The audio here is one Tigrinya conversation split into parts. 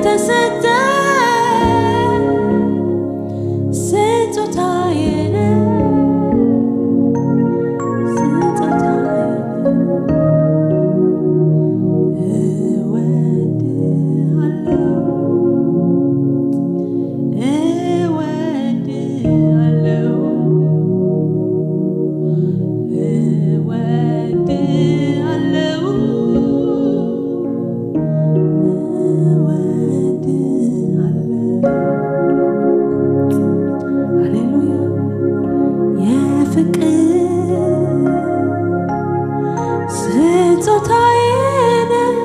ተሰጠ ስጦታዬ ነህ፣ ስጦታዬ ነህ። እወድሃለሁ፣ እወድሃለሁ፣ እወድሃለሁ። እወድሃለሁ። ሃሌሉያ። የፍቅር ስጦታዬ ነህ፣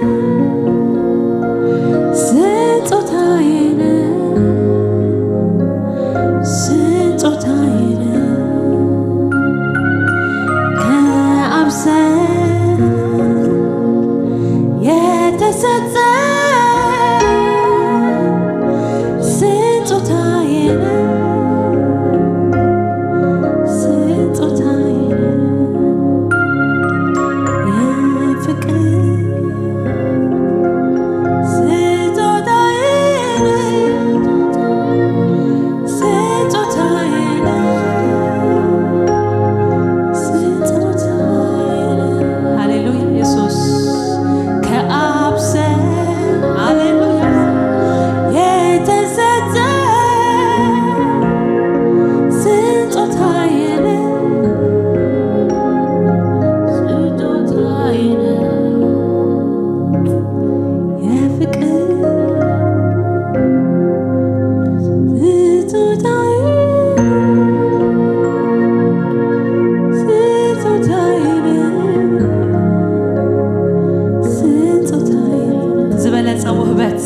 ስጦታዬ ነህ፣ ስጦታዬ ነህ። ከአብ ዘንድ የተሰጠ ስጦታዬ ነህ፣ ስጦታዬ ነህ። የፍቅር ስጦታዬ ነህ፣ ስጦታዬ ነህ፣ ስጦታዬ ነህ። ሃሌሉያ ኢየሱስ። ከአብ ዘንድ፣ ሃሌሉያ፣ የተሰጠ ስጦታዬ ነህ፣ ስጦታዬ ነህ። የፍቅር ስጦታዬ፣ ስጦታዬ ነህ፣ ስጦታዬ ነህ። ዝበለጸ ውህበት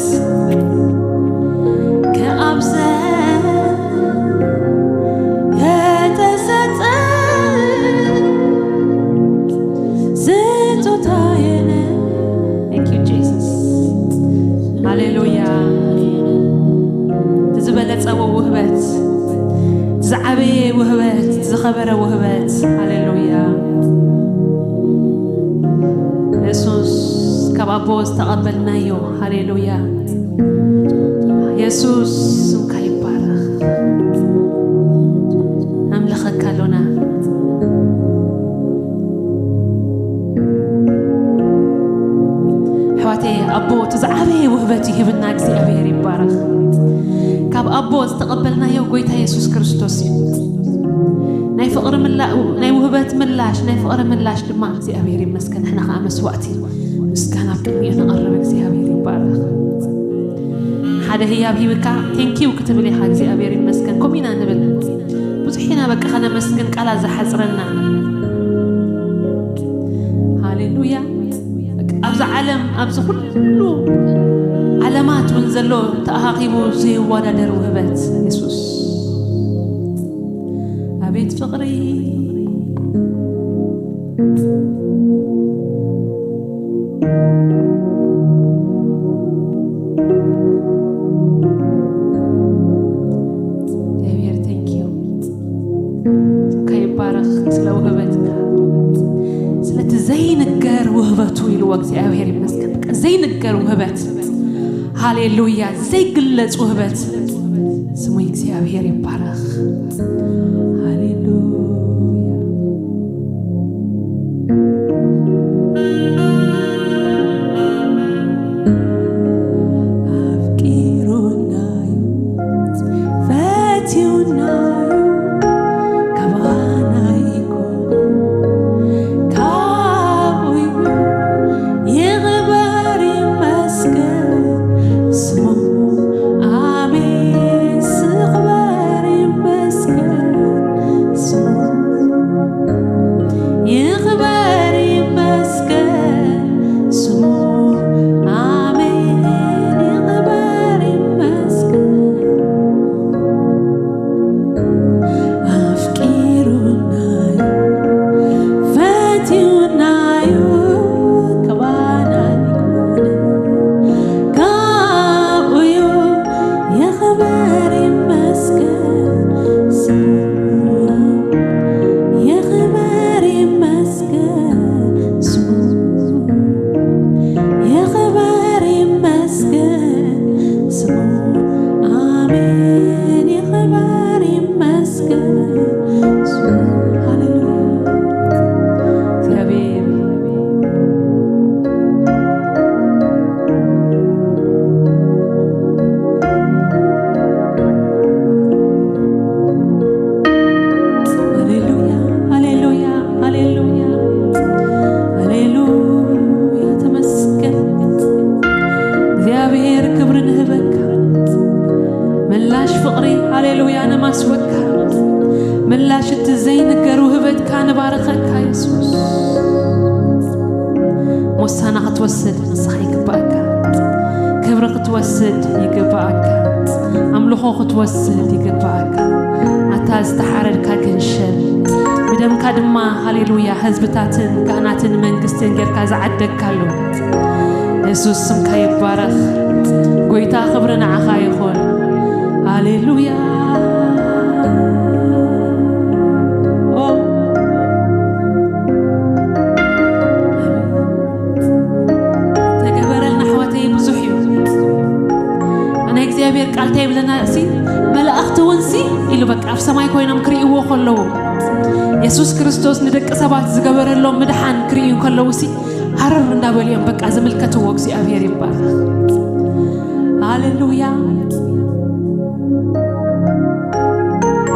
ከአብ ዘንድ የተሰጠ ስጦታዬ ነህ። Thank you, Jesus. ሃሌሉያ። እቲ ዝበለጸ ውህበት፣ ዝዓበየ ውህበት፣ ዝኸበረ ውህበት። ሃሌሉያ። የሱስ ካብ ኣቦ ዝተቐበልናዮ። ሃሌሉያ። የሱስ ስምካ ይባረኽ። ኣምልኸካ ኣሎና። ኣሕዋተይ፣ ኣቦ እቲ ዝዓበየ ውህበት ይህብና። እግዚኣብሔር ይባረኽ። ካብ ኣቦ ዝተቐበልናዮ ጎይታ የሱስ ክርስቶስ እዩ። ናይ ፍቕሪ ምላ-፣ ናይ ውህበት ምላሽ፣ ናይ ፍቕሪ ምላሽ ድማ እግዚኣብሔር ይመስገን። ንሕና ከዓ መስዋዕቲ ምስጋና ኣብ ቅድሚኡ ነቐርብ። እግዚኣብሔር ይባረኽ። ሓደ ህያብ ሂብካ ቴንኪው ክትብል ኢኻ። እግዚኣብሔር ይመስገን። ከምኡ ኢና ንብል። ብዙሕ ኢና በቃ ከነመስግን ቃላት ዝሓጽረና። ሃሌሉያ። በቃ ኣብዚ ዓለም፣ ኣብዚ ኩሉ ዓለማት እውን ዘሎ ተኣኻኺቡ ዘይወዳደር ውህበት የሱስ። ኣቤት ፍቕሪ። እግዚኣብሔር፣ thank you። ስምካ ይባረኽ ስለ ውህበትካ፣ ስለቲ ዘይንገር ውህበቱ ኢልዎ። እግዚኣብሔር ይመስገን። በቃ ዘይንገር ውህበት። ሃሌሉያ። ዘይግለጽ ውህበት። ስሙ እግዚኣብሔር ይባረኽ። ሃሌሉያ። ኣፍቂሩናዩ፣ ፈትዩናዩ፣ ካባና ኣይኮነን፣ ካብኡ እዩ። ይኽበር ይመስገን ስሙ። ኣሜን። ይኽበር ይመስገን። ምላሽ ፍቕሪ፣ ሃሌሉያ፣ ነማስወካ። ምላሽ እቲ ዘይንገር ውህበትካ ንባረኸካ የሱስ። ሞሳና ክትወስድ ንስኻ ይግባእካ። ክብሪ ክትወስድ ይግባእካ። ኣምልኾ ክትወስድ ይግባእካ። ኣታ ዝተሓረድካ ገንሸል፣ ብደምካ ድማ፣ ሃሌሉያ፣ ህዝብታትን ካህናትን መንግስትን ጌርካ ዝዓደግካሉ። የሱስ ስምካ ይባረኽ። ጎይታ ክብሪ ንዓኻ ይኹን። ሃሌሉያ። ኦ፣ ተገበረልና ኣሕዋተይ ብዙሕ እዩ። ናይ እግዚኣብሔር ቃል እንታይ ይብለና? እሲ መላእኽቲ እውን ሲ ኢሉ በቃ ኣብ ሰማይ ኮይኖም ክርእይዎ ከለዉ የሱስ ክርስቶስ ንደቂ ሰባት ዝገበረሎም ምድሓን ክርእዩ ከለዉ ሲ ሃረር እንዳበሉ እዮም በቃ ዝምልከትዎ። እግዚኣብሔር ይባረኽ። ሃሌሉያ።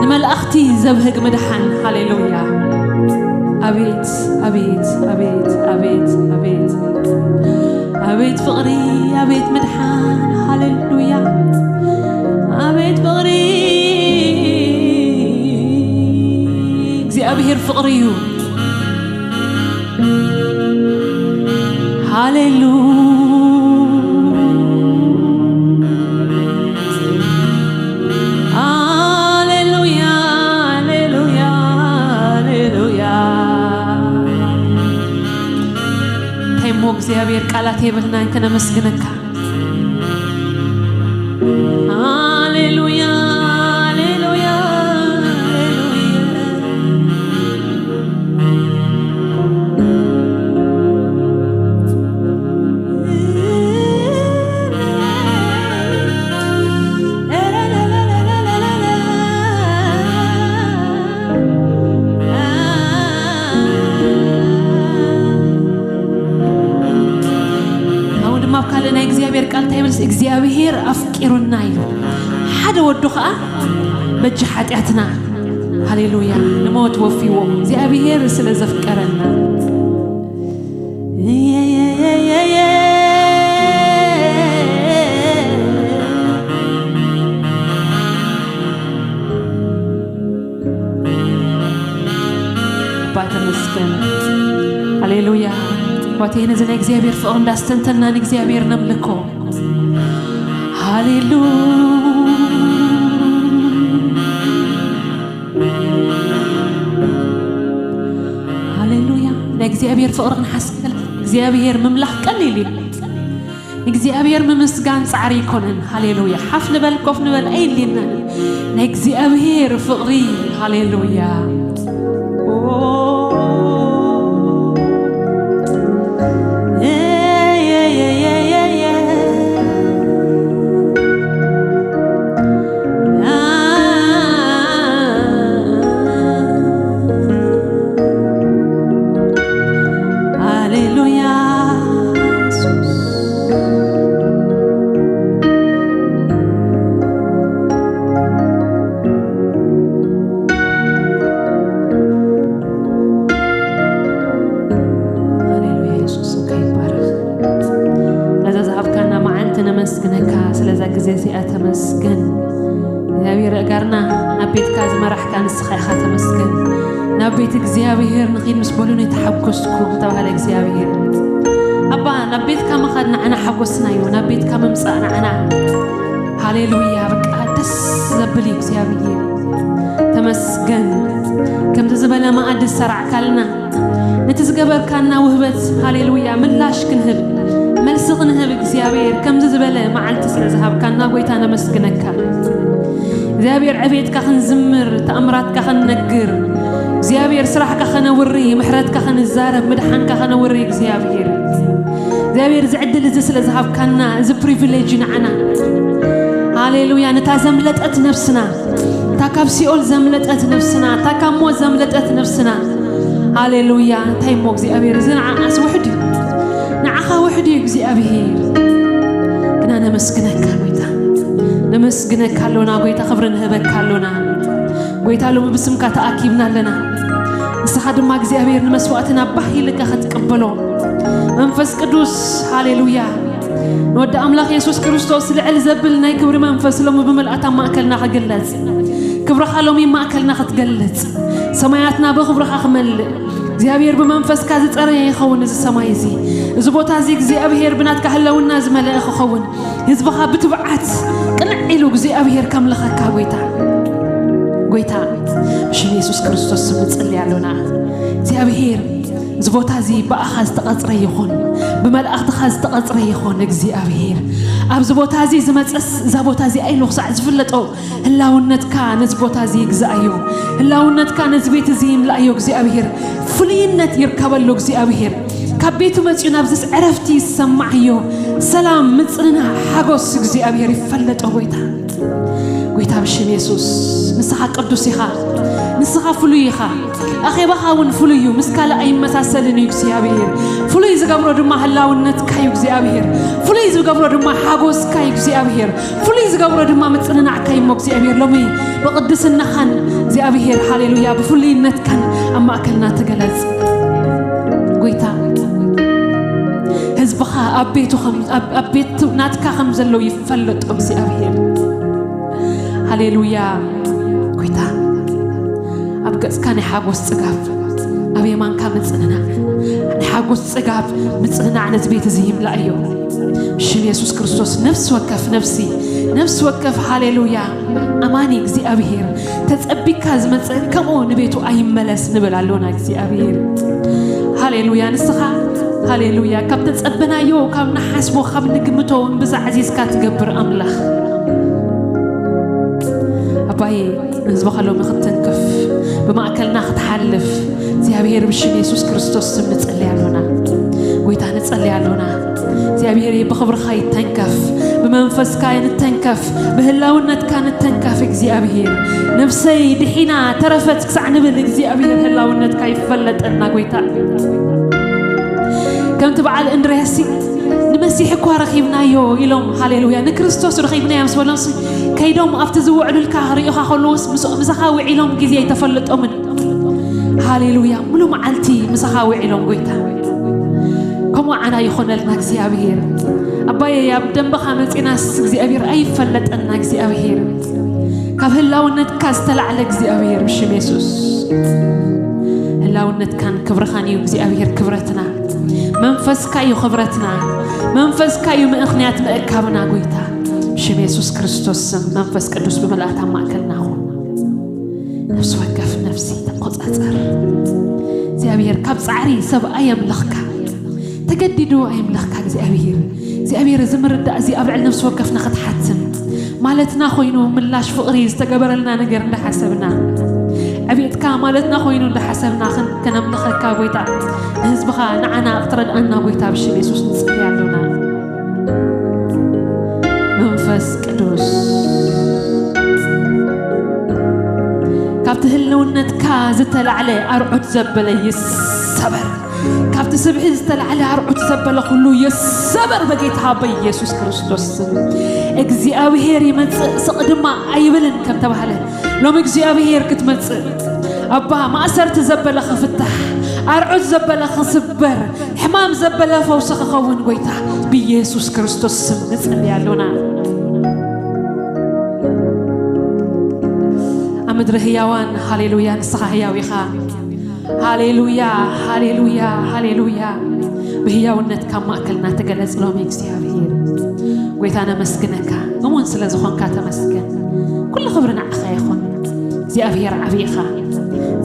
ንመላእኽቲ ዘብህግ ምድሓን። ሃሌሉያ። ኣቤት፣ ኣቤት፣ ኣቤት፣ ኣቤት፣ ኣቤት። ኣቤት ፍቕሪ፣ ኣቤት ምድሓን። ሃሌሉያ። ኣቤት ፍቕሪ። እግዚኣብሔር ፍቕሪ እዩ። ሃሌሉ-፣ ሃሌሉያ፣ ሃሌሉያ፣ ሃሌሉያ። እንታይ እሞ እግዚኣብሔር ቃላት የብልናን ክነመስግነካ። ሃሌሉያ፣ ሃሌሉያ፣ ሃሌሉያ። ኣብኡ ድማ ኣብ ካልእ ናይ እግዚኣብሔር ቃል እንታይ ይብል? እግዚኣብሔር ኣፍቂሩና ኢሉ ሓደ ወዱ ኸዓ በጃ ሓጢኣትና፣ ሃሌሉያ፣ ንሞት ወፊዎ። እግዚኣብሔር ስለ ዘፍቀረና። ኣባ ተመስገን። ሃሌሉያ። ዋቴ ነዚ ናይ እግዚኣብሔር ፍቕሪ እንዳስተንተና ንእግዚኣብሔር ነምልኮ። ሃሌሉያ። ሃሌሉያ። ናይ እግዚኣብሔር ፍቕሪ ክንሓስብ ከለና እግዚኣብሔር ምምላኽ ቀሊል እዩ። እግዚኣብሔር ምምስጋን ጻዕሪ ኣይኮነን። ሃሌሉያ። ሓፍ ንበል፣ ኮፍ ንበል ኣይልናን። ናይ እግዚኣብሔር ፍቕሪ፣ ሃሌሉያ። ኦ፣ ሃሌሉያ። ሃሌሉያ፣ የሱስ ስምካ ይባረኽ። ነዛ ዝሃብካና መዓልቲ ነመስግነካ፣ ስለዛ ግዜ እዚኣ ተመስገን። እግዚኣብሔር፣ ኣእጋርና ናብ ቤትካ ዝመራሕካ ንስኻ ኢኻ፣ ተመስገን። ናብ ቤት እግዚኣብሔር ንኺድ ምስ በሉኒ ተሓጎስኩ፣ ተባህለ እግዚኣብሔር። ኣባ፣ ናብ ቤትካ ምኻድ ንዓና ሓጎስና እዩ፣ ናብ ቤትካ ምምጻእ ንዓና፣ ሃሌሉያ፣ በቃ ደስ ዘብል እዩ እግዚኣብሔር። ተመስገን። ከምዚ ዝበለ መኣዲ ዝሰራዕካልና፣ ነቲ ዝገበርካና ውህበት፣ ሃሌሉያ፣ ምላሽ ክንህብ፣ መልሲ ክንህብ እግዚኣብሔር ከምዚ ዝበለ መዓልቲ ስለ ዝሃብካና ጎይታ ነመስግነካ። እግዚኣብሔር ዕቤትካ ክንዝምር፣ ተኣምራትካ ክንነግር፣ እግዚኣብሔር ስራሕካ ከነውሪ፣ ምሕረትካ ክንዛረብ፣ ምድሓንካ ከነውሪ እግዚኣብሔር። እግዚኣብሔር እዚ ዕድል እዚ ስለ ዝሃብካና፣ እዚ ፕሪቪሌጅ ንዓና። ሃሌሉያ፣ ነታ ዘምለጠት ነፍስና፣ እታ ካብ ሲኦል ዘምለጠት ነፍስና፣ እታ ካብ ሞት ዘምለጠት ነፍስና። ሃሌሉያ። እንታይ እሞ እግዚኣብሔር፣ እዚ ንዓኣስ ውሕድ እዩ። ንዓኻ ውሕድ እዩ እግዚኣብሔር። ግና ነመስግነካ ጎይታ። ነመስግነካ ኣሎና ጎይታ፣ ክብሪ ንህበካ ኣሎና። ጎይታ፣ ሎሚ ብስምካ ተኣኪብና ኣለና። ንስኻ ድማ እግዚኣብሔር ንመስዋእትና ባህ ኢልካ ክትቅበሎ። መንፈስ ቅዱስ፣ ሃሌሉያ። ንወዲ ኣምላኽ የሱስ ክርስቶስ ልዕል ዘብል ናይ ክብሪ መንፈስ ሎሚ ብምልኣት ኣብ ማእከልና ክግለጽ፣ ክብርኻ ሎሚ ኣብ ማእከልና ክትገልጽ፣ ሰማያትና ብኽብርኻ ክመልእ፣ እግዚኣብሔር ብመንፈስካ ዝጸረየ ይኸውን እዚ ሰማይ እዚ። እዚ ቦታ እዚ እግዚኣብሔር ብናትካ ህላውና ዝመልአ ክኸውን፣ ህዝብኻ ብትብዓት ቅንዕ ኢሉ እግዚኣብሔር ከምልኸካ ጎይታ፣ ጎይታ ብሽም የሱስ ክርስቶስ ስም ንጽሊ ኣሎና። እግዚኣብሔር እዚ ቦታ እዚ ብኣኻ ዝተቐጽረ ይኹን፣ ብመላእኽትኻ ዝተቐጽረ ይኹን። እግዚኣብሔር ኣብዚ ቦታ እዚ ዝመጸስ እዛ ቦታ እዚኣ ኢሉ ክሳዕ ዝፍለጦ ህላውነትካ ነዚ ቦታ እዚ ይግዛእዮ። ህላውነትካ ነዚ ቤት እዚ ይምላእዮ። እግዚኣብሔር ፍሉይነት ይርከበሉ። እግዚኣብሔር ካብ ቤቱ መጺኡ ናብዚስ ዕረፍቲ ይሰማዓዮ። ሰላም፣ ምጽንናዕ፣ ሓጎስ እግዚኣብሔር ይፈለጦ። ጎይታ፣ ጎይታ ብሽም የሱስ፣ ንስኻ ቅዱስ ኢኻ፣ ንስኻ ፍሉይ ኢኻ። ኣኼባኻ እውን ፍሉይ እዩ፣ ምስ ካልእ ኣይመሳሰልን እዩ እግዚኣብሔር። ፍሉይ ዝገብሮ ድማ ህላውነትካ እዩ እግዚኣብሔር። ፍሉይ ዝገብሮ ድማ ሓጎስካ እዩ እግዚኣብሔር። ፍሉይ ዝገብሮ ድማ ምጽንናዕካ እዩ እሞ እግዚኣብሔር። ሎሚ ብቕድስናኻን እግዚኣብሔር፣ ሃሌሉያ፣ ብፍሉይነትካን ኣብ ማእከልና ተገለጽ ጎይታ። ህዝብኻ ኣብ ቤቱ ከም፣ ኣብ፣ ኣብ ቤቱ ናትካ ከም ዘለዉ ይፈለጡ እግዚኣብሔር። ሃሌሉያ ጎይታ። ኣብ ገጽካ ናይ ሓጎስ ጽጋብ፣ ኣብ የማንካ ምጽንናዕ። ናይ ሓጎስ ጽጋብ፣ ምጽንናዕ ነዚ ቤት እዚ ይምላእዮ። ብሽም የሱስ ክርስቶስ ነፍሲ ወከፍ ነፍሲ፣ ነፍሲ ወከፍ ሃሌሉያ ኣማኒ እግዚኣብሔር ተጸቢካ ዝመጸ ከምኡ ንቤቱ ኣይመለስ ንብል ኣሎና እግዚኣብሔር። ሃሌሉያ ንስኻ፣ ሃሌሉያ ካብ ተጸበናዮ፣ ካብ ንሓስቦ፣ ካብ ንግምቶ እምብዛ ዓዚዝካ ትገብር ኣምላኽ። ኣባዬ ንህዝብኻ ሎሚ ክትተንክፍ፣ ብማእከልና ክትሓልፍ እግዚኣብሔር ብሽም የሱስ ክርስቶስ ስም ንጸሊ ኣሎና። ጎይታ ንጸሊ ኣሎና። እግዚኣብሔር ብኽብርኻ ይተንከፍ፣ ብመንፈስካ ንተንከፍ፣ ብህላውነትካ ንተንከፍ እግዚኣብሔር። ነፍሰይ ድሒና ተረፈት ክሳዕ ንብል እግዚኣብሔር ህላውነትካ ይፈለጠና ጎይታ። ከምቲ በዓል እንድርያስ ንመሲሕ እኳ ረኺብናዮ ኢሎም፣ ሃሌሉያ፣ ንክርስቶስ ረኺብናዮ ምስ በሎምሲ ከይዶም ኣብቲ ዝውዕሉልካ ክርእዩኻ ከለዎስ ምስ-፣ ምሳኻ ውዒሎም ግዜ ኣይተፈለጦምን። ሃሌሉያ፣ ሙሉ መዓልቲ ምሳኻ ውዒሎም ጎይታ። ከምኡ ዓና ይኾነልና እግዚኣብሔር። ኣባየ ኣብ ደንበኻ መጺናስ እግዚኣብሔር ኣይፈለጠና እግዚኣብሔር። ካብ ህላውነትካ ዝተላዕለ እግዚኣብሔር ብሽም የሱስ። ህላውነትካን ክብርኻን እዩ እግዚኣብሔር ክብረትና። መንፈስካ እዩ ክብረትና። መንፈስካ እዩ ምኽንያት ምእካብና ጎይታ። ብሽም የሱስ ክርስቶስ ስም መንፈስ ቅዱስ ብምልኣት ኣብ ማእከልና ኹን። ነፍሲ ወከፍ ነፍሲ ተቆጻጸር። እግዚኣብሔር ካብ ጻዕሪ ሰብ ኣየምልኽካ። ተገዲዱ ኣየምልኽካ እግዚኣብሔር። እግዚኣብሔር እዚ ምርዳእ እዚ ኣብ ልዕሊ ነፍሲ ወከፍና ክትሓትም ማለትና ኮይኑ ምላሽ ፍቕሪ ዝተገበረልና ነገር እንዳሓሰብና ዕቤትካ ማለትና ኮይኑ እንዳሓሰብና ክን-፣ ከነምልኸካ ጎይታ ንህዝብኻ ንዓና ክትረድኣና ጎይታ ብሽም የሱስ ንጽሊ ኣሎና። መንፈስ ቅዱስ ካብቲ ህልውነትካ ዝተላዕለ ኣርዑት ዘበለ ይሰበር። ካብቲ ስብሒ ዝተላዕለ ኣርዑት ዘበለ ኩሉ ይሰበር በጌታ በኢየሱስ ክርስቶስ ስም። እግዚኣብሔር ይመጽእ ስቕ ድማ ኣይብልን ከም ተባህለ ሎም እግዚኣብሔር ክትመጽእ ኣባ ማእሰርቲ ዘበለ ክፍታሕ ኣርዑት ዘበለ ክስበር ሕማም ዘበለ ፈውሲ ክኸውን ጎይታ ብኢየሱስ ክርስቶስ ስም ንጽሊ ኣሎና። ኣብ ምድሪ ህያዋን ሃሌሉያ ንስኻ ህያው ኢኻ። ሃሌሉያ ሃሌሉያ ሃሌሉያ። ብህያውነት ካብ ማእከልና ተገለጽ ሎም እግዚኣብሔር። ጎይታ ነመስግነካ እሙን ስለ ዝኾንካ ተመስገን። ኩሉ ክብሪ ንዓኻ ይኹን። እግዚኣብሔር ዓቢ ኢኻ።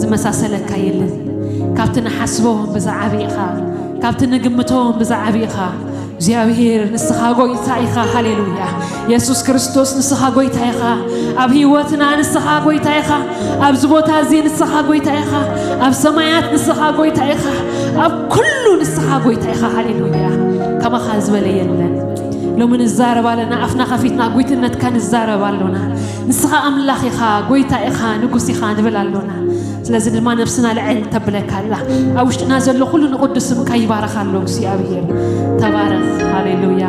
ዝመሳሰለካ የለን። ካብቲ ንሓስቦ ብዛዓቢ ኢኻ። ካብቲ ንግምቶ ብዛዓቢ ኢኻ። እግዚኣብሔር ንስኻ ጎይታ ኢኻ። ሃሌሉያ። የሱስ ክርስቶስ ንስኻ ጎይታ ኢኻ። ኣብ ህይወትና ንስኻ ጎይታ ኢኻ። ኣብዚ ቦታ እዚ ንስኻ ጎይታ ኢኻ። ኣብ ሰማያት ንስኻ ጎይታ ኢኻ። ኣብ ኩሉ ንስኻ ጎይታ ኢኻ። ሃሌሉያ። ከማኻ ዝበለ የለን። ሎሚ ንዛረብ ኣለና። ኣፍና ከፊትና ጉይትነትካ ንዛረብ ኣሎና። ንስኻ ኣምላኽ ኢኻ፣ ጎይታ ኢኻ፣ ንጉስ ኢኻ ንብል ኣሎና። ስለዚ ድማ ነፍስና ልዕል ተብለካ ኣላ። ኣብ ውሽጥና ዘሎ ኩሉ ንቕዱስ ስምካ ይባረኽ ኣሎ እግዚኣብሔር። ተባረኽ። ሃሌሉያ።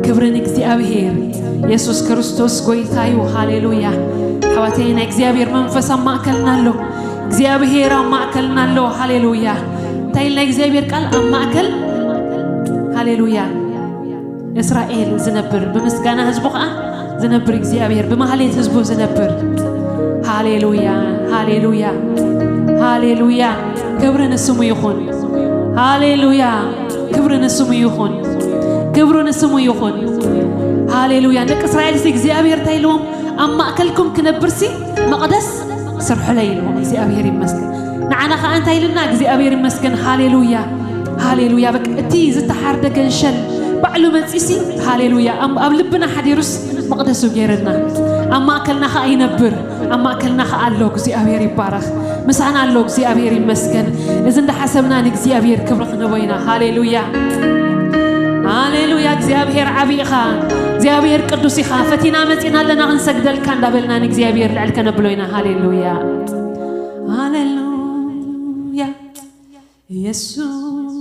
ክብሪ ንእግዚኣብሔር። የሱስ ክርስቶስ ጎይታ እዩ። ሃሌሉያ። ኣሕዋተይ ናይ እግዚኣብሔር መንፈስ ኣብ ማእከልና ኣሎ። እግዚኣብሔር ኣብ ማእከልና ኣሎ። ሃሌሉያ። እንታይ ኢልና እግዚኣብሔር ቃል ኣብ ማእከል? ሃሌሉያ። እስራኤል ዝነብር፣ ብምስጋና ህዝቡ ኸዓ ዝነብር እግዚኣብሔር፣ ብማህሌት ህዝቡ ዝነብር። ሃሌሉያ፣ ሃሌሉያ፣ ሃሌሉያ። ክብሪ ንስሙ ይኹን። ሃሌሉያ። ክብሪ ንስሙ ይኹን። ክብሪ ንስሙ ይኹን። ሃሌሉያ። ደቂ እስራኤል ሲ እግዚኣብሔር እንታይ ኢልዎም? ኣብ ማእከልኩም ክነብር ሲ መቕደስ ስርሑለይ ኢልዎም። እግዚኣብሔር ይመስገን። ንዓና ኸዓ እንታይ ኢልና? እግዚኣብሔር ይመስገን። ሃሌሉያ፣ ሃሌሉያ። በቃ እቲ ዝተሓርደ ገንሸል ባዕሉ መጺሲ፣ ሃሌሉያ፣ ኣብ፣ ኣብ ልብና ሓዲሩስ መቕደሱ ገይርና። ኣብ ማእከልና ኸዓ ይነብር፣ ኣብ ማእከልና ኸዓ ኣሎ። እግዚኣብሔር ይባረኽ። ምሳና ኣሎ። እግዚኣብሔር ይመስገን። እዚ እንዳሓሰብና ንእግዚኣብሔር ክብሪ ክንቦ ኢና። ሃሌሉያ፣ ሃሌሉያ። እግዚኣብሔር ዓቢ ኢኻ፣ እግዚኣብሔር ቅዱስ ኢኻ። ፈቲና መጺና ኣለና ክንሰግደልካ እንዳበልና ንእግዚኣብሔር ልዕል ከነብሎ ኢና። ሃሌሉያ፣ ሃሌሉያ። የሱስ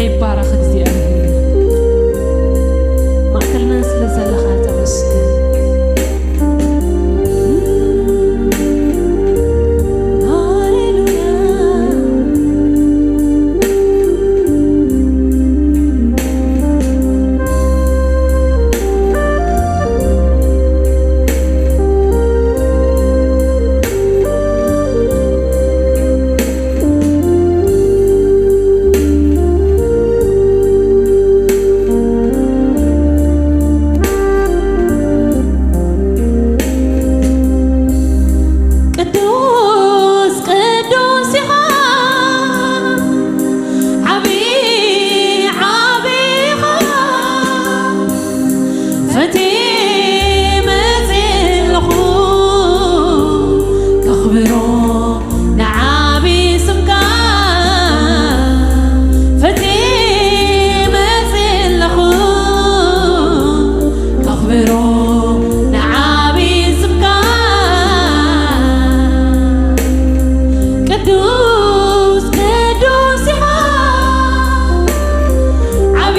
ይባረኽ እግዚኣብሔር። ማእከልና ስለ ዘለኻ ተመስገን። ሃሌሉያ። ቅዱስ ቅዱስ ኢኻ፣ ዓቢ ዓቢ ኢኻ። ፈትየ መፅእ ኣለኹ ከኽብሮ ንዓቢ ስምካ። ፈትየ መፅእ ኣለኹ ከኽብሮ ንዓቢ ስምካ። ቅዱስ ቅዱስ ኢኻ፣ ዓቢ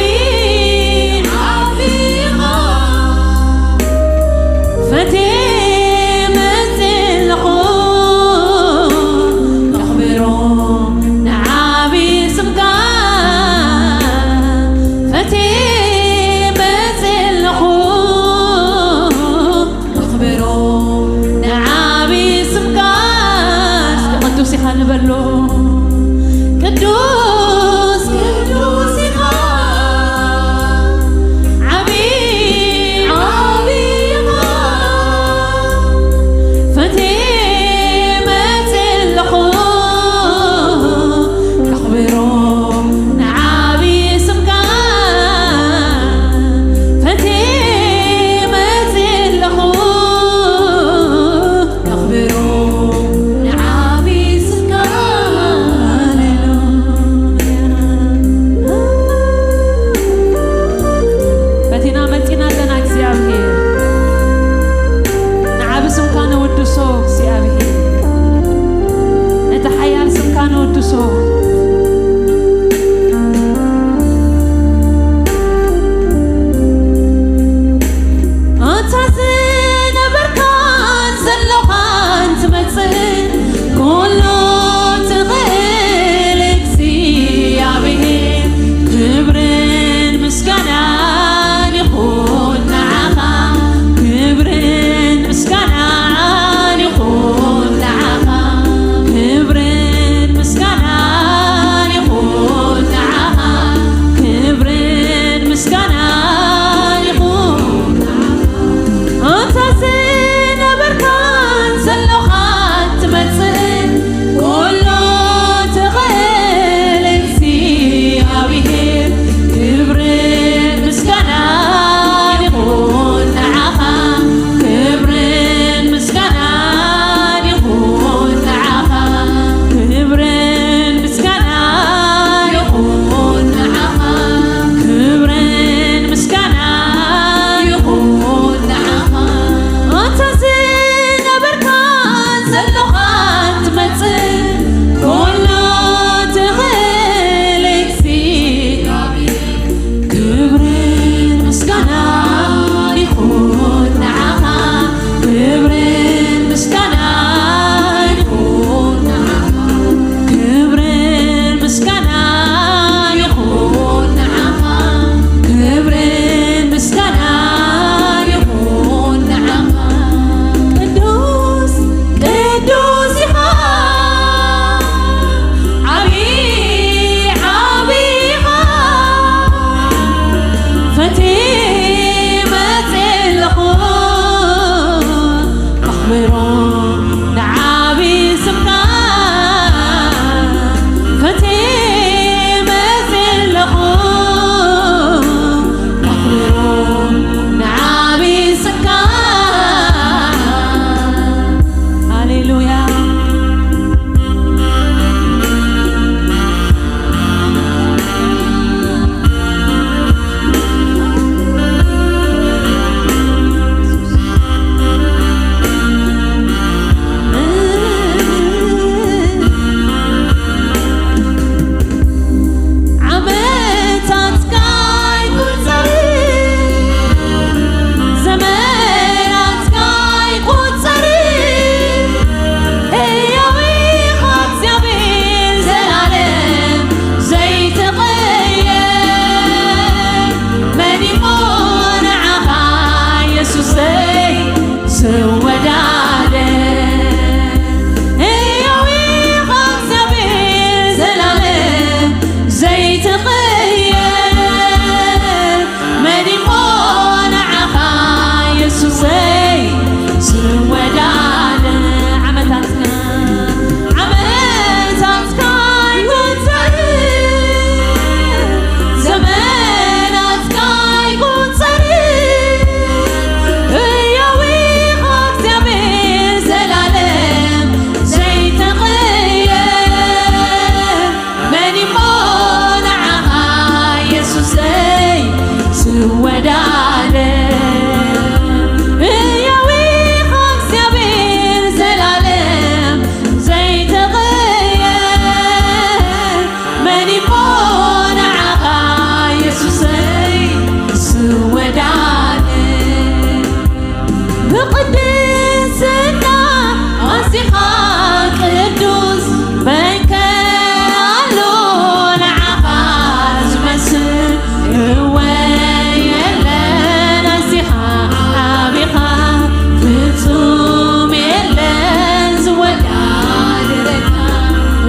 ዓቢ ኢኻ። ፈትየ መፅእ ኣለኹ ከኽብሮ ንዓቢ ስምካ። ፈትየ መፅእ ኣለኹ ከኽብሮ ንዓቢ ስምካ። እስኪ ቅዱስ ኢኻ ንበሎ። ቅዱስ ቅዱስ ኢኻ፣ ዓቢ ዓቢ ኢኻ። ፈትየ መፅእ ኣለኹ ከኽብሮ ንዓቢ ስምካ። ፈትየ መፅእ ኣለኹ ከኽብሮ ንዓቢ ስምካ።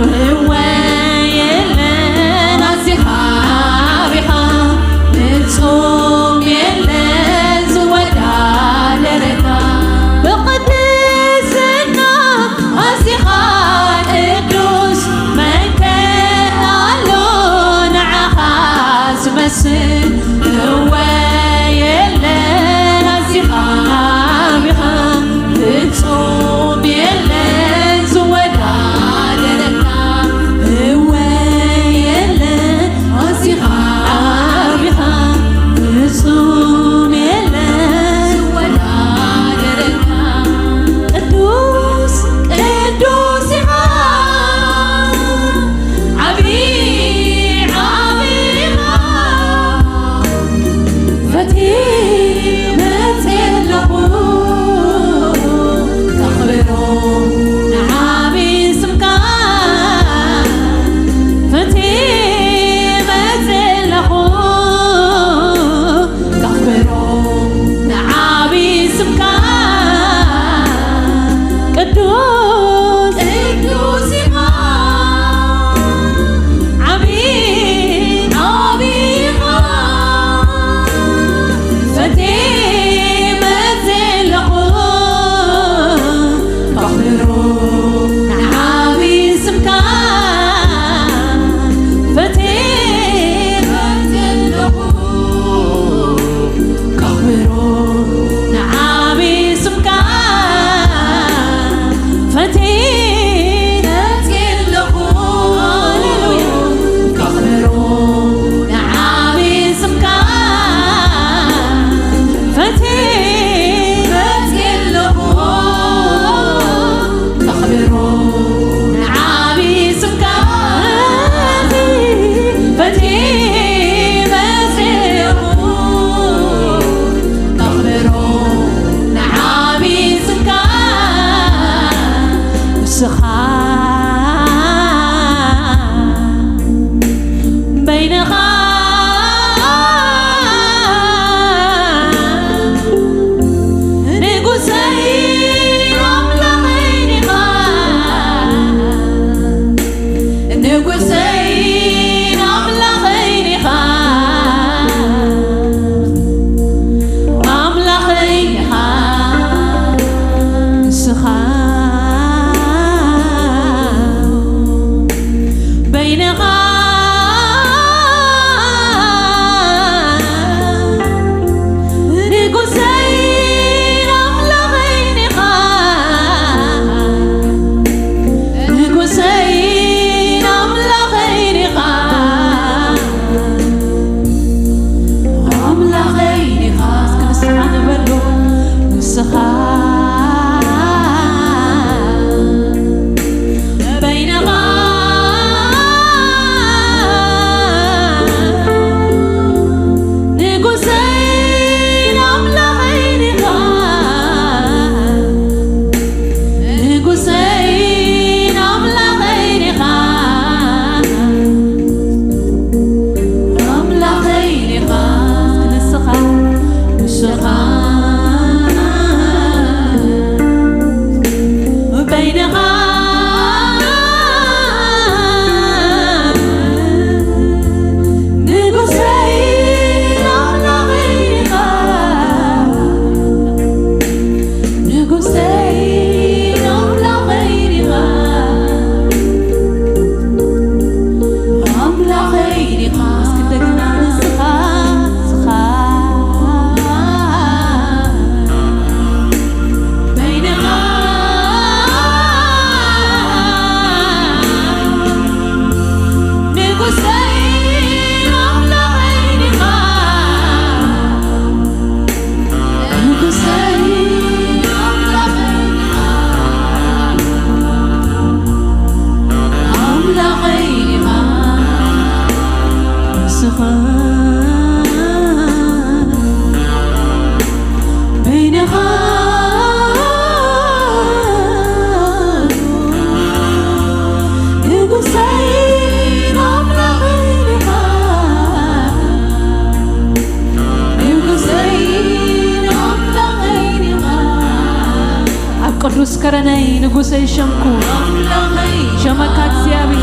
እወ የለን ኣዚኻ ዓቢኻ፣ ፍጹም የለን ዝወዳደረካ። ብቕድስና ኣዚኻ ቅዱስ፣ መን ከ ኣሎ ንዓኻ ዝመስል? እወ የለን ኣዚኻ ዓቢኻ፣ ፍጹም የለን ዝወዳደረካ። እወ የለን ኣዚኻ ዓቢኻ፣ ፍጹም የለን ዝወዳደረካ። ቅዱስ ቅዱስ ኢኻ፣ ዓቢ ዓቢ ኢኻ። ፈትየ መጽየ ኣለኹ፣ ከኽብሮ ንዓቢ ስምካ። ፈትየ መጽየ ኣለኹ፣ ከኽብሮ ንዓቢ ስምካ። ቅዱስ ቅዱስ ኢኻ፣ ዓቢ ዓቢ ኢኻ። ፈትየ መጽየ ኣለኹ፣ ከኽብሮ ንዓቢ ስምካ። ፈትየ መጽየ ኣለኹ፣ ከኽብሮ ንዓቢ ስምካ። ፈትየ መጽየ ኣለኹ፣ ሃሌሉያ፣ ከኽብሮ ንዓቢ ስምካ። ፈትየ መጽየ ኣለኹ፣ ከኽብሮ ንዓቢ ስምካ። ፈትየ መጽየ ኣለኹ፣ ከኽብሮ ንዓቢ ስምካ። ንስኻ በይንኻ ንጉሰይ ኣምላኸይ ዲኻ? ንጉሰይ ኣምላኸይ ዲኻ? ኣምላኸይ ዲኻ? ንስኻ በይንኻ ንጉሰይ ኣምላኸይ ዲኻ? ንጉሰይ ኣምላኸይ ዲኻ? ኣምላኸይ ዲኻ? እስኪ ንስኻ ንበሎ፣ ንስኻ በይንኻ ንጉሰይ ኣምላኸይ ዲኻ? ንጉሰይ ኣምላኸይ ዲኻ? ኣምላኸይ ዲኻ? ንስኻ፣ ንስኻ በይንኻ ንጉሰይ ኣምላኸይ ዲኻ? ንጉሰይ ኣምላኸይ ዲኻ? ኣምላኸይ ዲኻ? እስኪ እንደገና ንስኻ፣ ንስኻ በይንኻ ንጉሰይ ኣምላኸይ ዲኻ? ንጉሰይ ኣምላኸይ ዲኻ? ኣምላኸይ ዲኻ? ንስኻ በይንኻ ንጉሰይ ኣምላኸይ ዲኻ? ንጉሰይ ኣምላኸይ ዲኻ? ኣብ ቅዱስ ከረነይ ንጉሰይ ሸምኩ፣ ኣምላኸይ ሸመካ እግዚኣብሔር።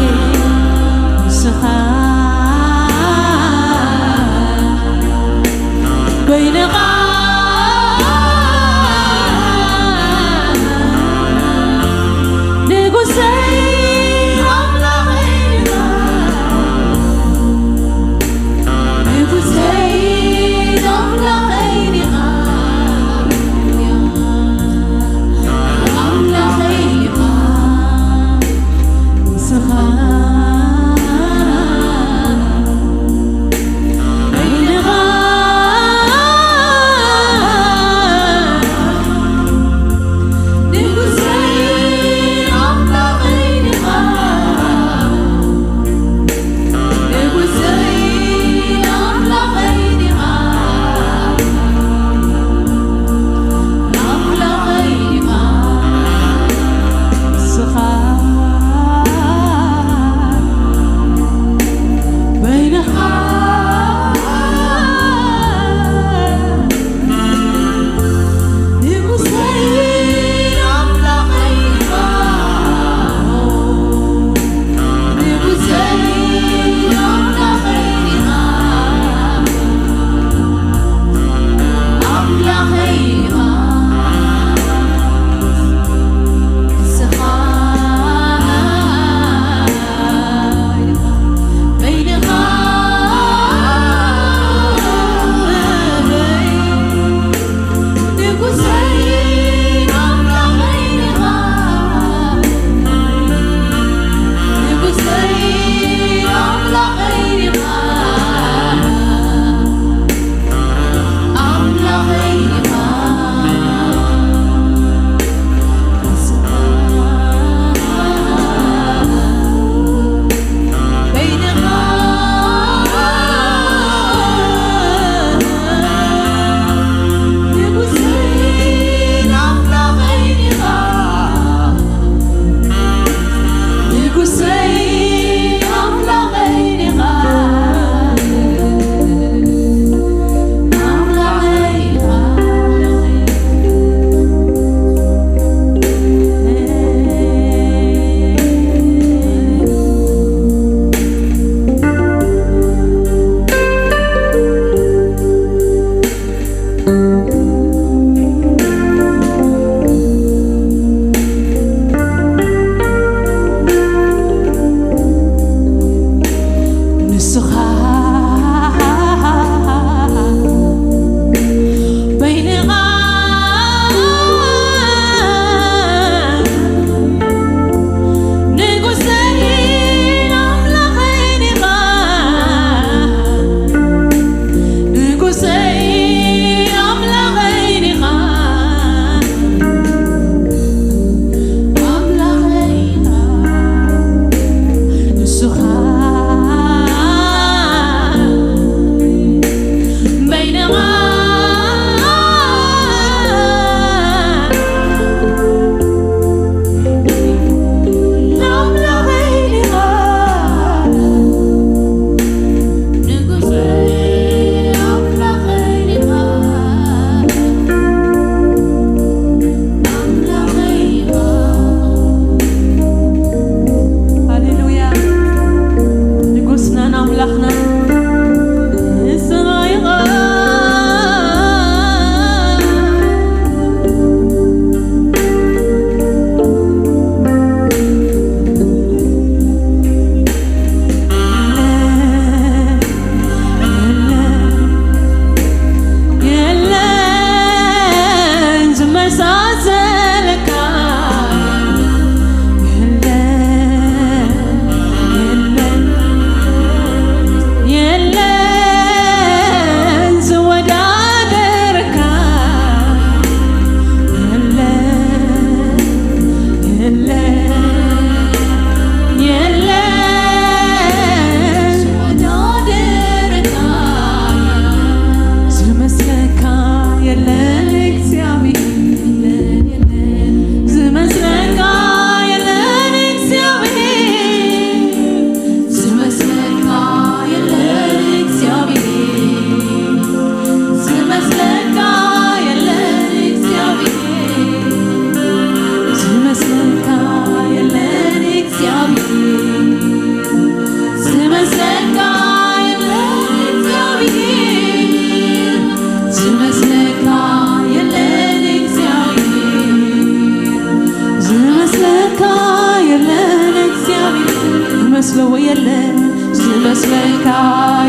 መስለዎ የለን፣ ዝመስለካ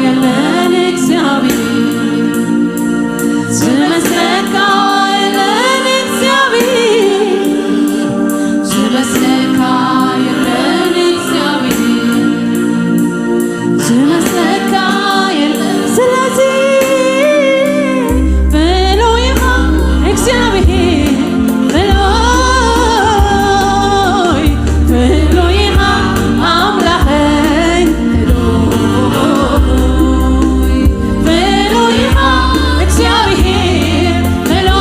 የለን እግዚኣብሔር። ዝመስለካ የለን እግዚኣብሔር። ዝመስለካ የለን እግዚኣብሔር። ዝመስለካ የለን። ስለዚ ፍሉይ ኢኻ እግዚኣብሔር፣ ፍሉይ፣ ፍሉይ ኢኻ ኣምላኸይ፣ ፍሉይ፣ ፍሉይ ኢኻ እግዚኣብሔር፣ ፍሉይ፣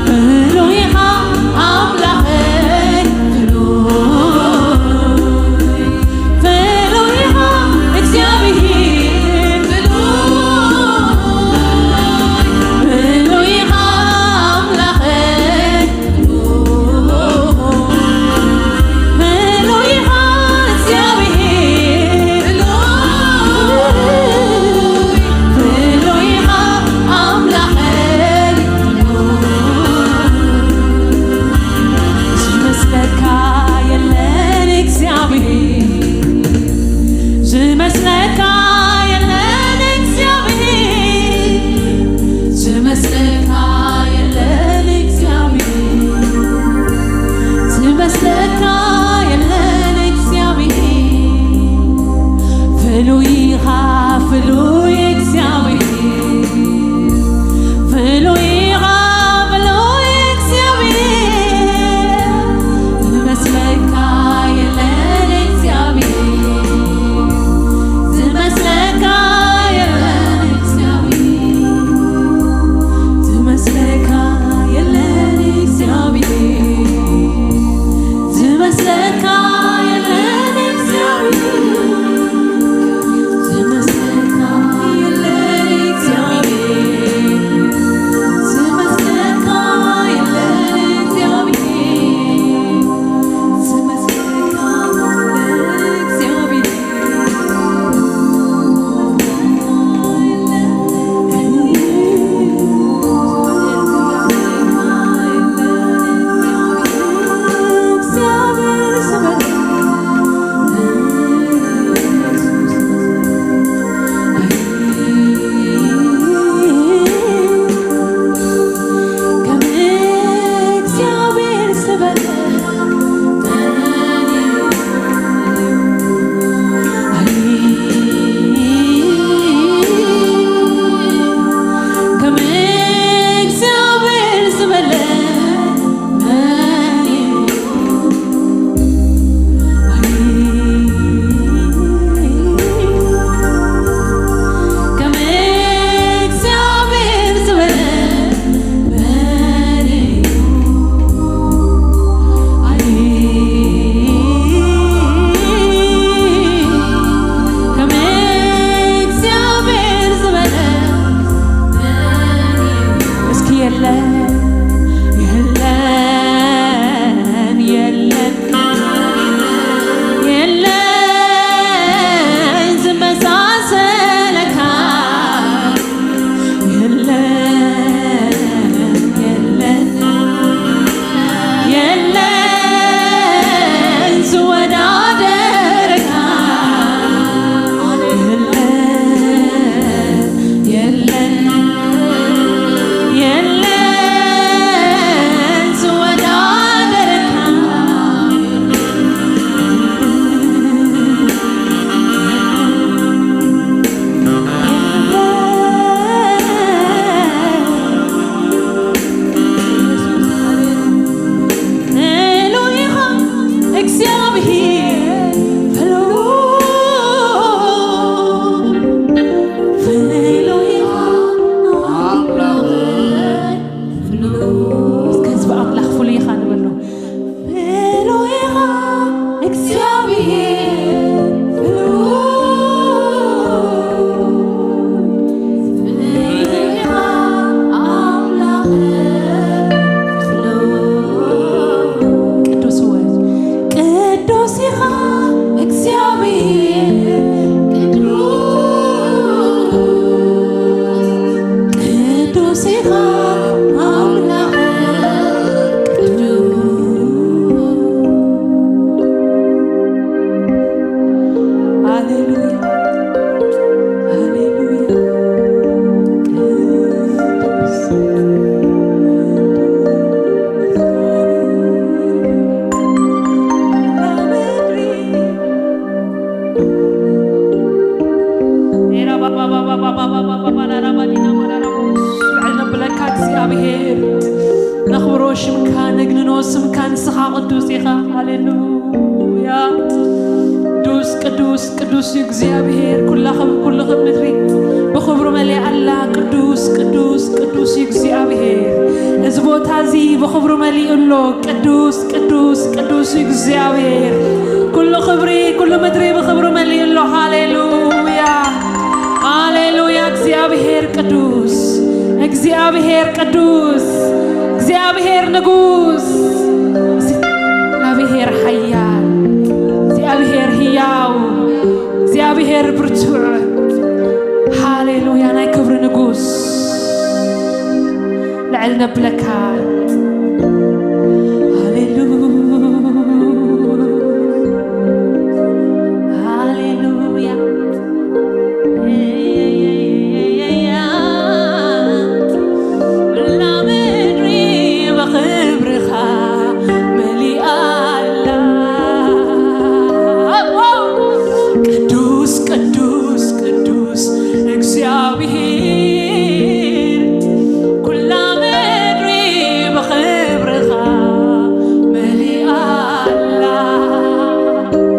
ፍሉይ ኢኻ ኣምላኸይ፣ ፍሉይ፣ ፍሉይ ኢኻ እግዚኣብሔር፣ ፍሉይ፣ ፍሉይ ኢኻ ኣምላኸይ፣ ፍሉይ ኢኻ እግዚኣብሔር፣ ፍሉይ፣ ፍሉይ ኢኻ ኣምላኸይ፣ ዝመስለካ የለን እግዚኣብሔር፣ ዝመስለካ የለን እግዚኣብሔር፣ ዝመስለካ የለን እግዚኣብሔር፣ ዝመስለካ የለን እግዚኣብሔር። ፍሉይ ኢኻ ፍሉይ እግዚኣብሔር፣ ፍሉይ ኢኻ ፍሉይ እግዚኣብሔር። ዝመስለካ የለን እግዚኣብሔር፣ ዝመስለካ የለን እግዚኣብሔር፣ ዝመስለካ የለን እግዚኣብሔር፣ ዝመስለካ የለን እግዚኣብሔር፣ ዝመስለካ ቅዱስ ኢኻ። ሃሌሉያ። ቅዱስ፣ ቅዱስ፣ ቅዱስ እዩ እግዚኣብሔር። ኩላ ክብ-፣ ኩሉ ክብ ምድሪ ብኽብሩ መሊኣ ኣላ። ቅዱስ፣ ቅዱስ፣ ቅዱስ እዩ እግዚኣብሔር። እዚ ቦታ እዚ ብኽብሩ መሊኡ ኣሎ። ቅዱስ፣ ቅዱስ፣ ቅዱስ እዩ እግዚኣብሔር። ኩሉ ክብሪ፣ ኩሉ ምድሪ ብኽብሩ መሊኡ ኣሎ። ሃሌሉያ፣ ሃሌሉያ። እግዚኣብሔር ቅዱስ፣ እግዚኣብሔር ቅዱስ፣ እግዚኣብሔር ንጉስ፣ እግዚኣብሔር ሓያል፣ እግዚኣብሔር ህያው፣ እግዚኣብሔር ብርቱዕ። ሃሌሉያ፣ ናይ ክብሪ ንጉስ። ልዕል ነብለካ። ሃሌሉያ፣ ሃሌሉያ። መላ ምድሪ ብኽብርኻ መሊኣ ኣላ። ቅዱስ፣ ቅዱስ፣ ቅዱስ እግዚኣብሔር፣ ኩላ ምድሪ ብኽብርኻ መሊኣ ኣላ።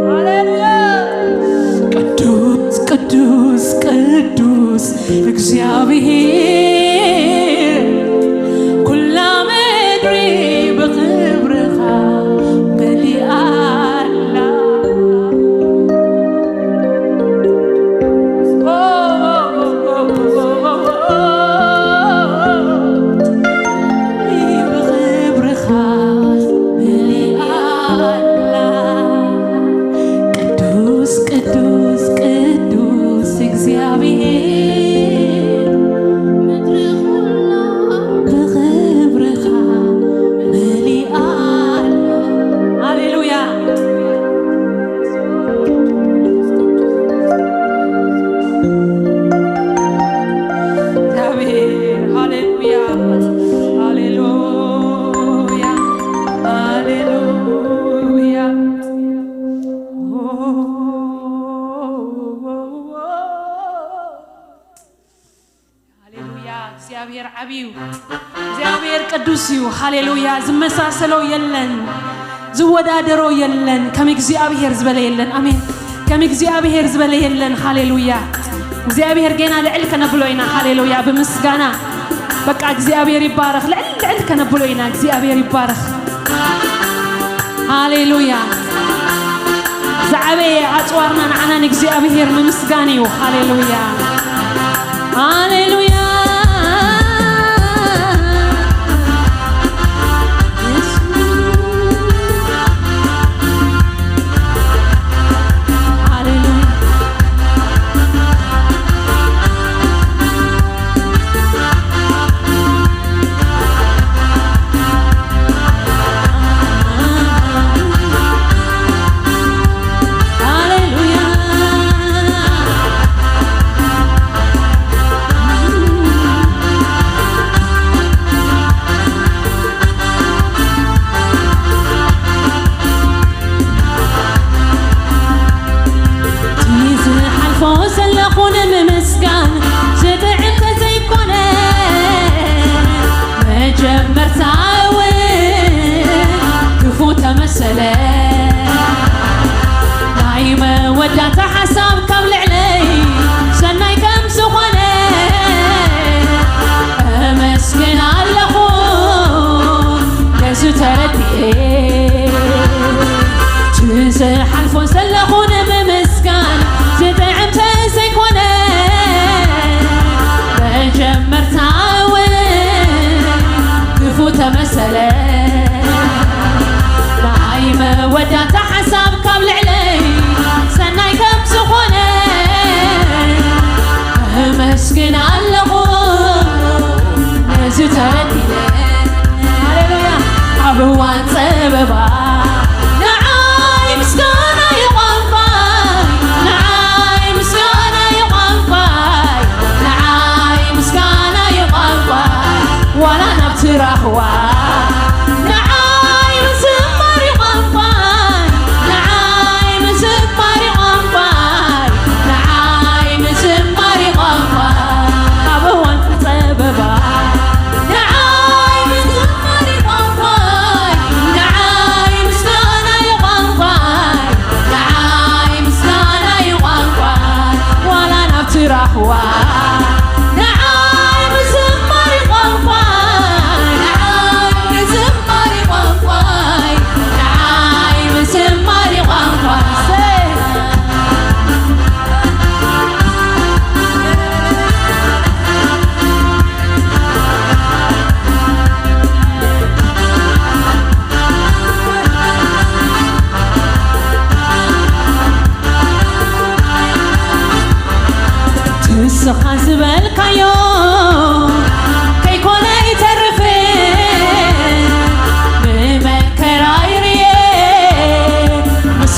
ሃሌሉያ። ቅዱስ፣ ቅዱስ፣ ቅዱስ እግዚኣብሔር፣ ኩላ ምድሪ ብኽብርኻ መሊኣ ኣላ። ብኽብርኻ መሊኣ ኣላ። ቅዱስ፣ ቅዱስ፣ ቅዱስ እግዚኣብሔር፣ ምድሪ ኩላ ብኽብርኻ መሊኣ ኣላ። ሃሌሉያ። እግዚኣብሔር፣ ሃሌሉያ፣ ሃሌሉያ፣ ሃሌሉያ። ሃሌሉያ። እግዚኣብሔር ዓብዩ፣ እግዚኣብሔር ቅዱስ እዩ። ሃሌሉያ። ዝመሳሰሎ የለን፣ ዝወዳደሮ የለን፣ ከም እግዚኣብሔር ዝበለ የለን። ኣሜን። ከም እግዚኣብሔር ዝበለ የለን። ሃሌሉያ። እግዚኣብሔር ጌና ልዕል ከነብሎ ኢና። ሃሌሉያ። ብምስጋና በቃ እግዚኣብሔር ይባረኽ። ልዕል ልዕል ከነብሎ ኢና። እግዚኣብሔር ይባረኽ። ሃሌሉያ። ዝዓበየ ኣጽዋርና ንዓና ንእግዚኣብሔር ምምስጋን እዩ። ሃሌሉያ፣ ሃሌሉያ። ሃሌሉያ። እቲ ዝሓልፎ ዘለኹ ንምምስጋን ዝጥዕም ተዘይኮነ፣ መጀመርታ እውን ክፉ ተመሰለ። ናይ መወዳእታ ሓሳብ ካብ ልዕለይ ሰናይ ከም ዝኾነ፣ እመስግን ኣለኹ ነዚ ተረዲኤ። እቲ ዝሓልፎ ዘለኹ ንምምስጋን ዝጥዕም ተዘይኮነ፣ መጀመርታ እውን ክፉ ተመሰለ። ናይ መወዳእታ ሓሳብ ካብ ልዕለይ ሰናይ ከም ዝኾነ፣ እመስግን ኣለኹ ነዚ ተረዲኤ። ሃሌሉያ። ኣብ እዋን ጸበባ ንዓይ ምስጋና እዩ ቋንቋይ፣ ንዓይ ምስጋና እዩ ቋንቋይ፣ ንዓይ ምስጋና እዩ ቋንቋይ። ዋላ ናብቲ ራህዋ ንዓይ ምዝማር እዩ ቋንቋይ፣ ንዓይ ምዝማር እዩ ቋንቋይ፣ ንዓይ ምዝማር እዩ ቋንቋይ። ኣብ እዋን ጸበባ ንዓይ ምዝማር እዩ ቋንቋይ፣ ንዓይ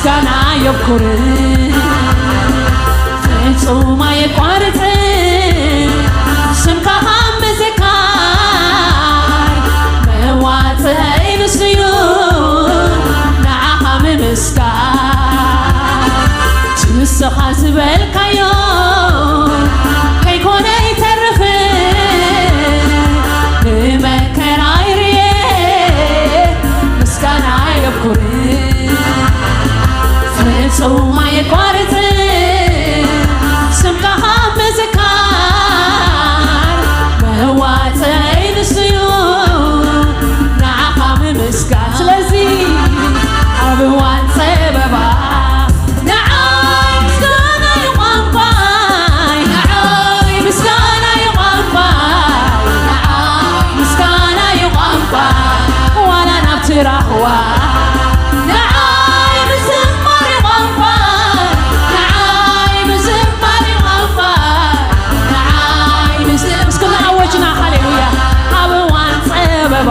ምስጋና የብኩር ፍጹም ኣየቋርጽ ስምካ ካብ ምዝካር መዋጽእ ንስዩ ንዓኻ ምምስጋን ትስኻ ዝበልካዮ ከይኮነ ይተርፍ ንመከራ ይርየ ምስጋና የብኩር ፍጹም ኣየቋርጽ ስምካ ካብ ምዝካር መዋጽእ ንስዩ ንዓኻ ምምስጋን ስለዚ ኣብ እዋን ጸበባ ንዓይ ምስጋና እዩ ቋንቋይ ንዓይ ምስጋና እዩ ቋንቋይ ንዓይ ምስጋና እዩ ቋንቋይ ዋላ ናብቲ ራህዋ ንዓይ ምዝማር እዩ ቋንቋይ ንዓይ ምዝማር እዩ ቋንቋይ ንዓይ ምስ- እስኪ እናኣወጅና ሃሌሉያ ኣብ እዋን ጸበባ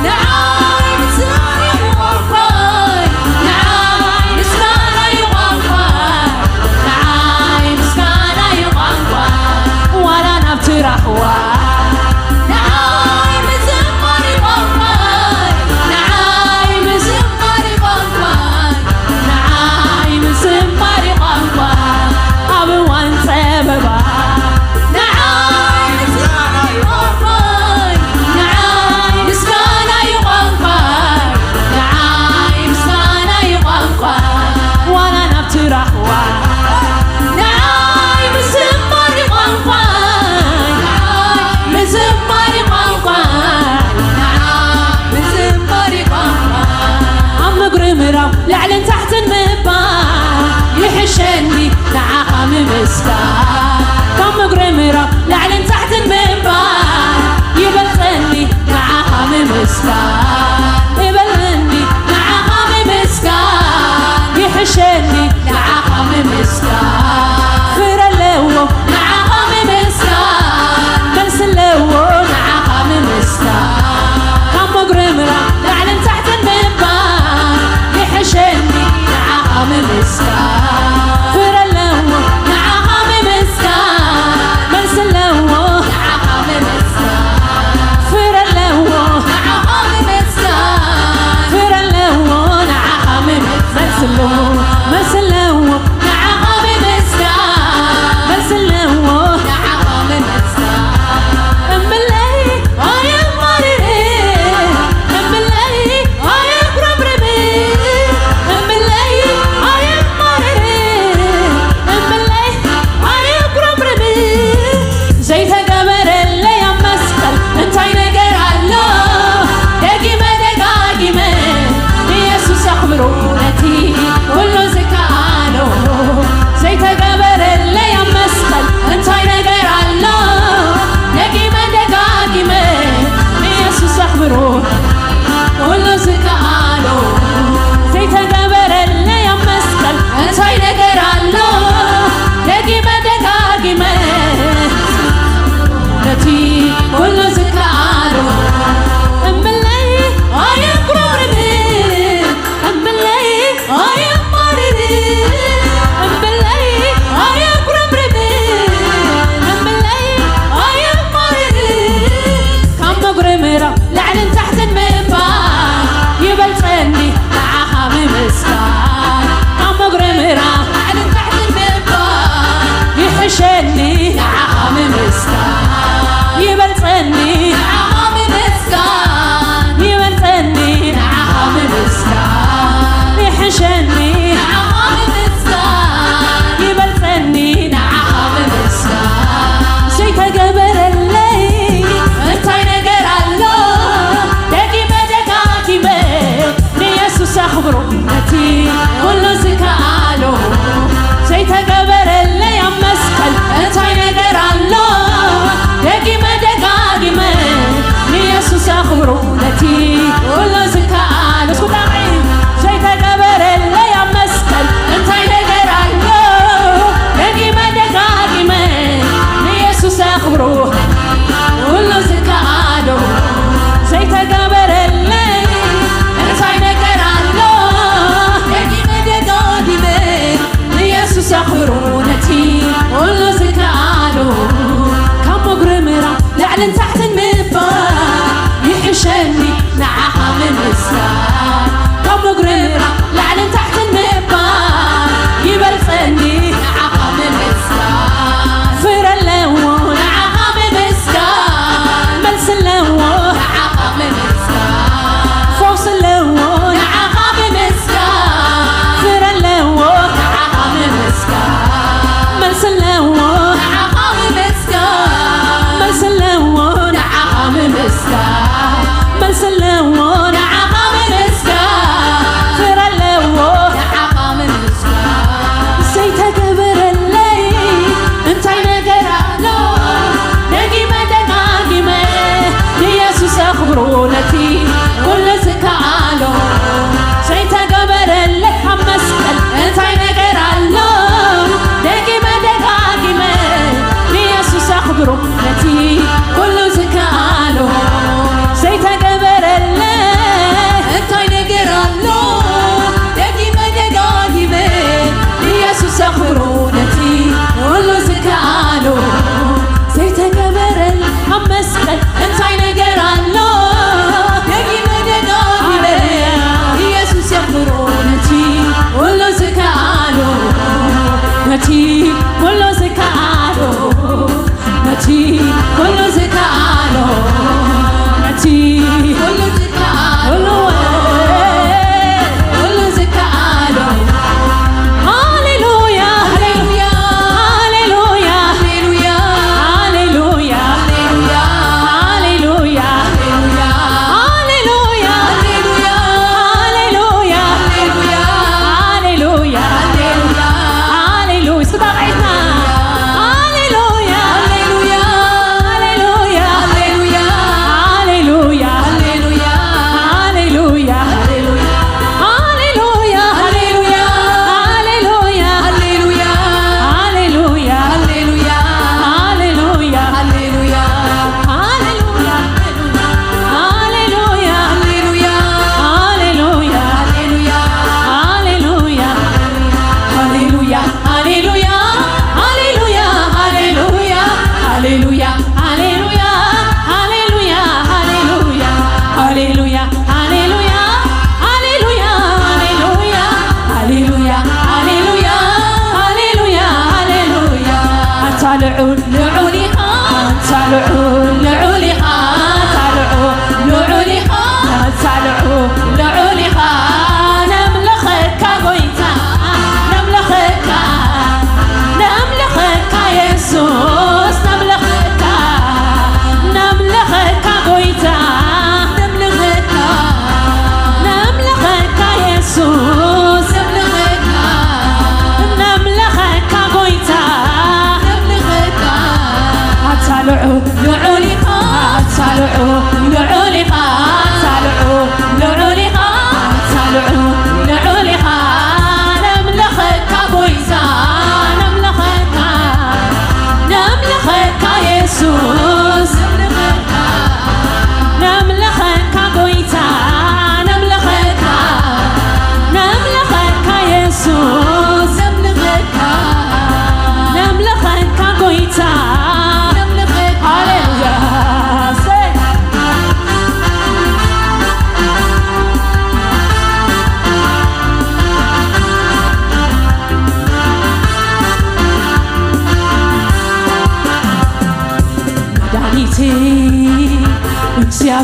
ንዓይ ምስጋና እዩ ቋንቋይ ንዓይ ምስጋና እዩ ቋንቋይ ንዓይ ምስጋና እዩ ቋንቋይ ዋላ ናብቲ ራህዋ ንዓይ ምዝማር እዩ ቋንቋይ ንዓይ ምዝማር እዩ ቋንቋይ ንዓይ ምዝማር እዩ ቋንቋይ ኣብ እዋን ጸበባ ንዓይ ምስጋና እዩ ቋንቋይ ንዓይ ምስጋና እዩ ቋንቋይ ንዓይ ምስጋና እዩ ቋንቋይ ዋላ ናብቲ ራህዋ ንዓይ ምዝማር እዩ ቋንቋይ ንዓይ ምዝማር እዩ ቋንቋይ ንዓይ ምዝማር እዩ ቋንቋይ ኣብ ምጉርምራም ላዕልን ታሕትን ምባል ይሕሸኒ ንዓኻ ምምስጋን ካብ ምጉርምራም ላዕልን ታሕትን ምባል ይበልጸኒ ንዓኻ ምምስጋን ይበልጸኒ ንዓኻ ምምስጋን ይሕሸኒ ንዓኻ ምምስጋን ፍረ ኣለዎ ንዓኻ ምምስጋን መልሲ ኣለዎ ንዓኻ ምምስጋን ካብ መጉረምራ ላዕልን ታሕትን ምባል ይሕሸኒ ንዓኻ ምምስጋን ፍረ ኣለዎ ንዓኻ ምምስጋን መልሲ ኣለዎ ንዓኻ ምምስጋን ፍረ ኣለዎ ንዓኻ ምምስጋን ፍረ ኣለዎ ንዓኻ ምምስጋን መልሲ ኣለዎ መልሲ ኣለዎ ንዓኻ ምምስጋን መልሲ ኣለዎ ንዓኻ ምምስጋን እምብለይ ኣየማርር እምብለይ ኣየጉረምርም እምብለይ ኣየማርር እምብለይ ኣየጉረምርም ዘይተገበረለይ ኣብ መስቀል እንታይ ነገር ኣሎ ደጊመ ደጋጊመ ኢየሱስ ኣኽብሮ ነቲ ኩሉ ዝከኣሎ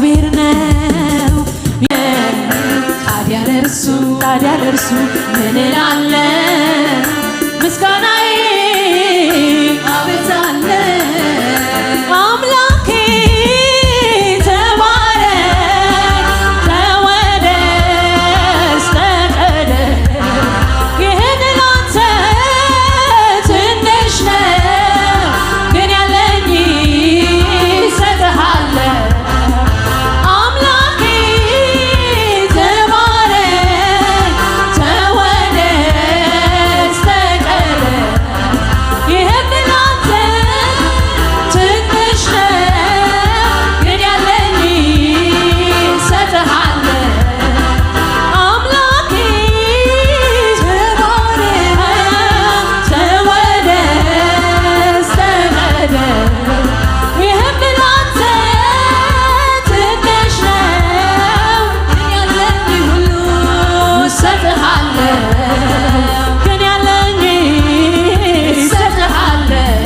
እግዚአብሔር ነው። ታዲያ ለእርሱ፣ ታዲያ ለእርሱ ምን እላለሁ? ምስጋናዬ አበዛለሁ። አምላኬ ተባረክ፣ ተወደስ፣ ተቀደስ። ይህን ላንተ ትንሽ ነው፣ ግን ያለኝ እሰጥሃለሁ። አምላኬ ተባረክ፣ ተወደስ፣ ተቀደስ። ይህን ላንተ ትንሽ ነው፣ ግን ያለኝ እሰጥሃለሁ። አምላኬ ተባረክ፣ ተወደስ፣ ተቀደስ። ይህም ላንተ ትንሽ ነው። ግን ያለኝ ሁሉ እሰጥሃለሁ። ግን ያለኝ እሰጥሃለሁ።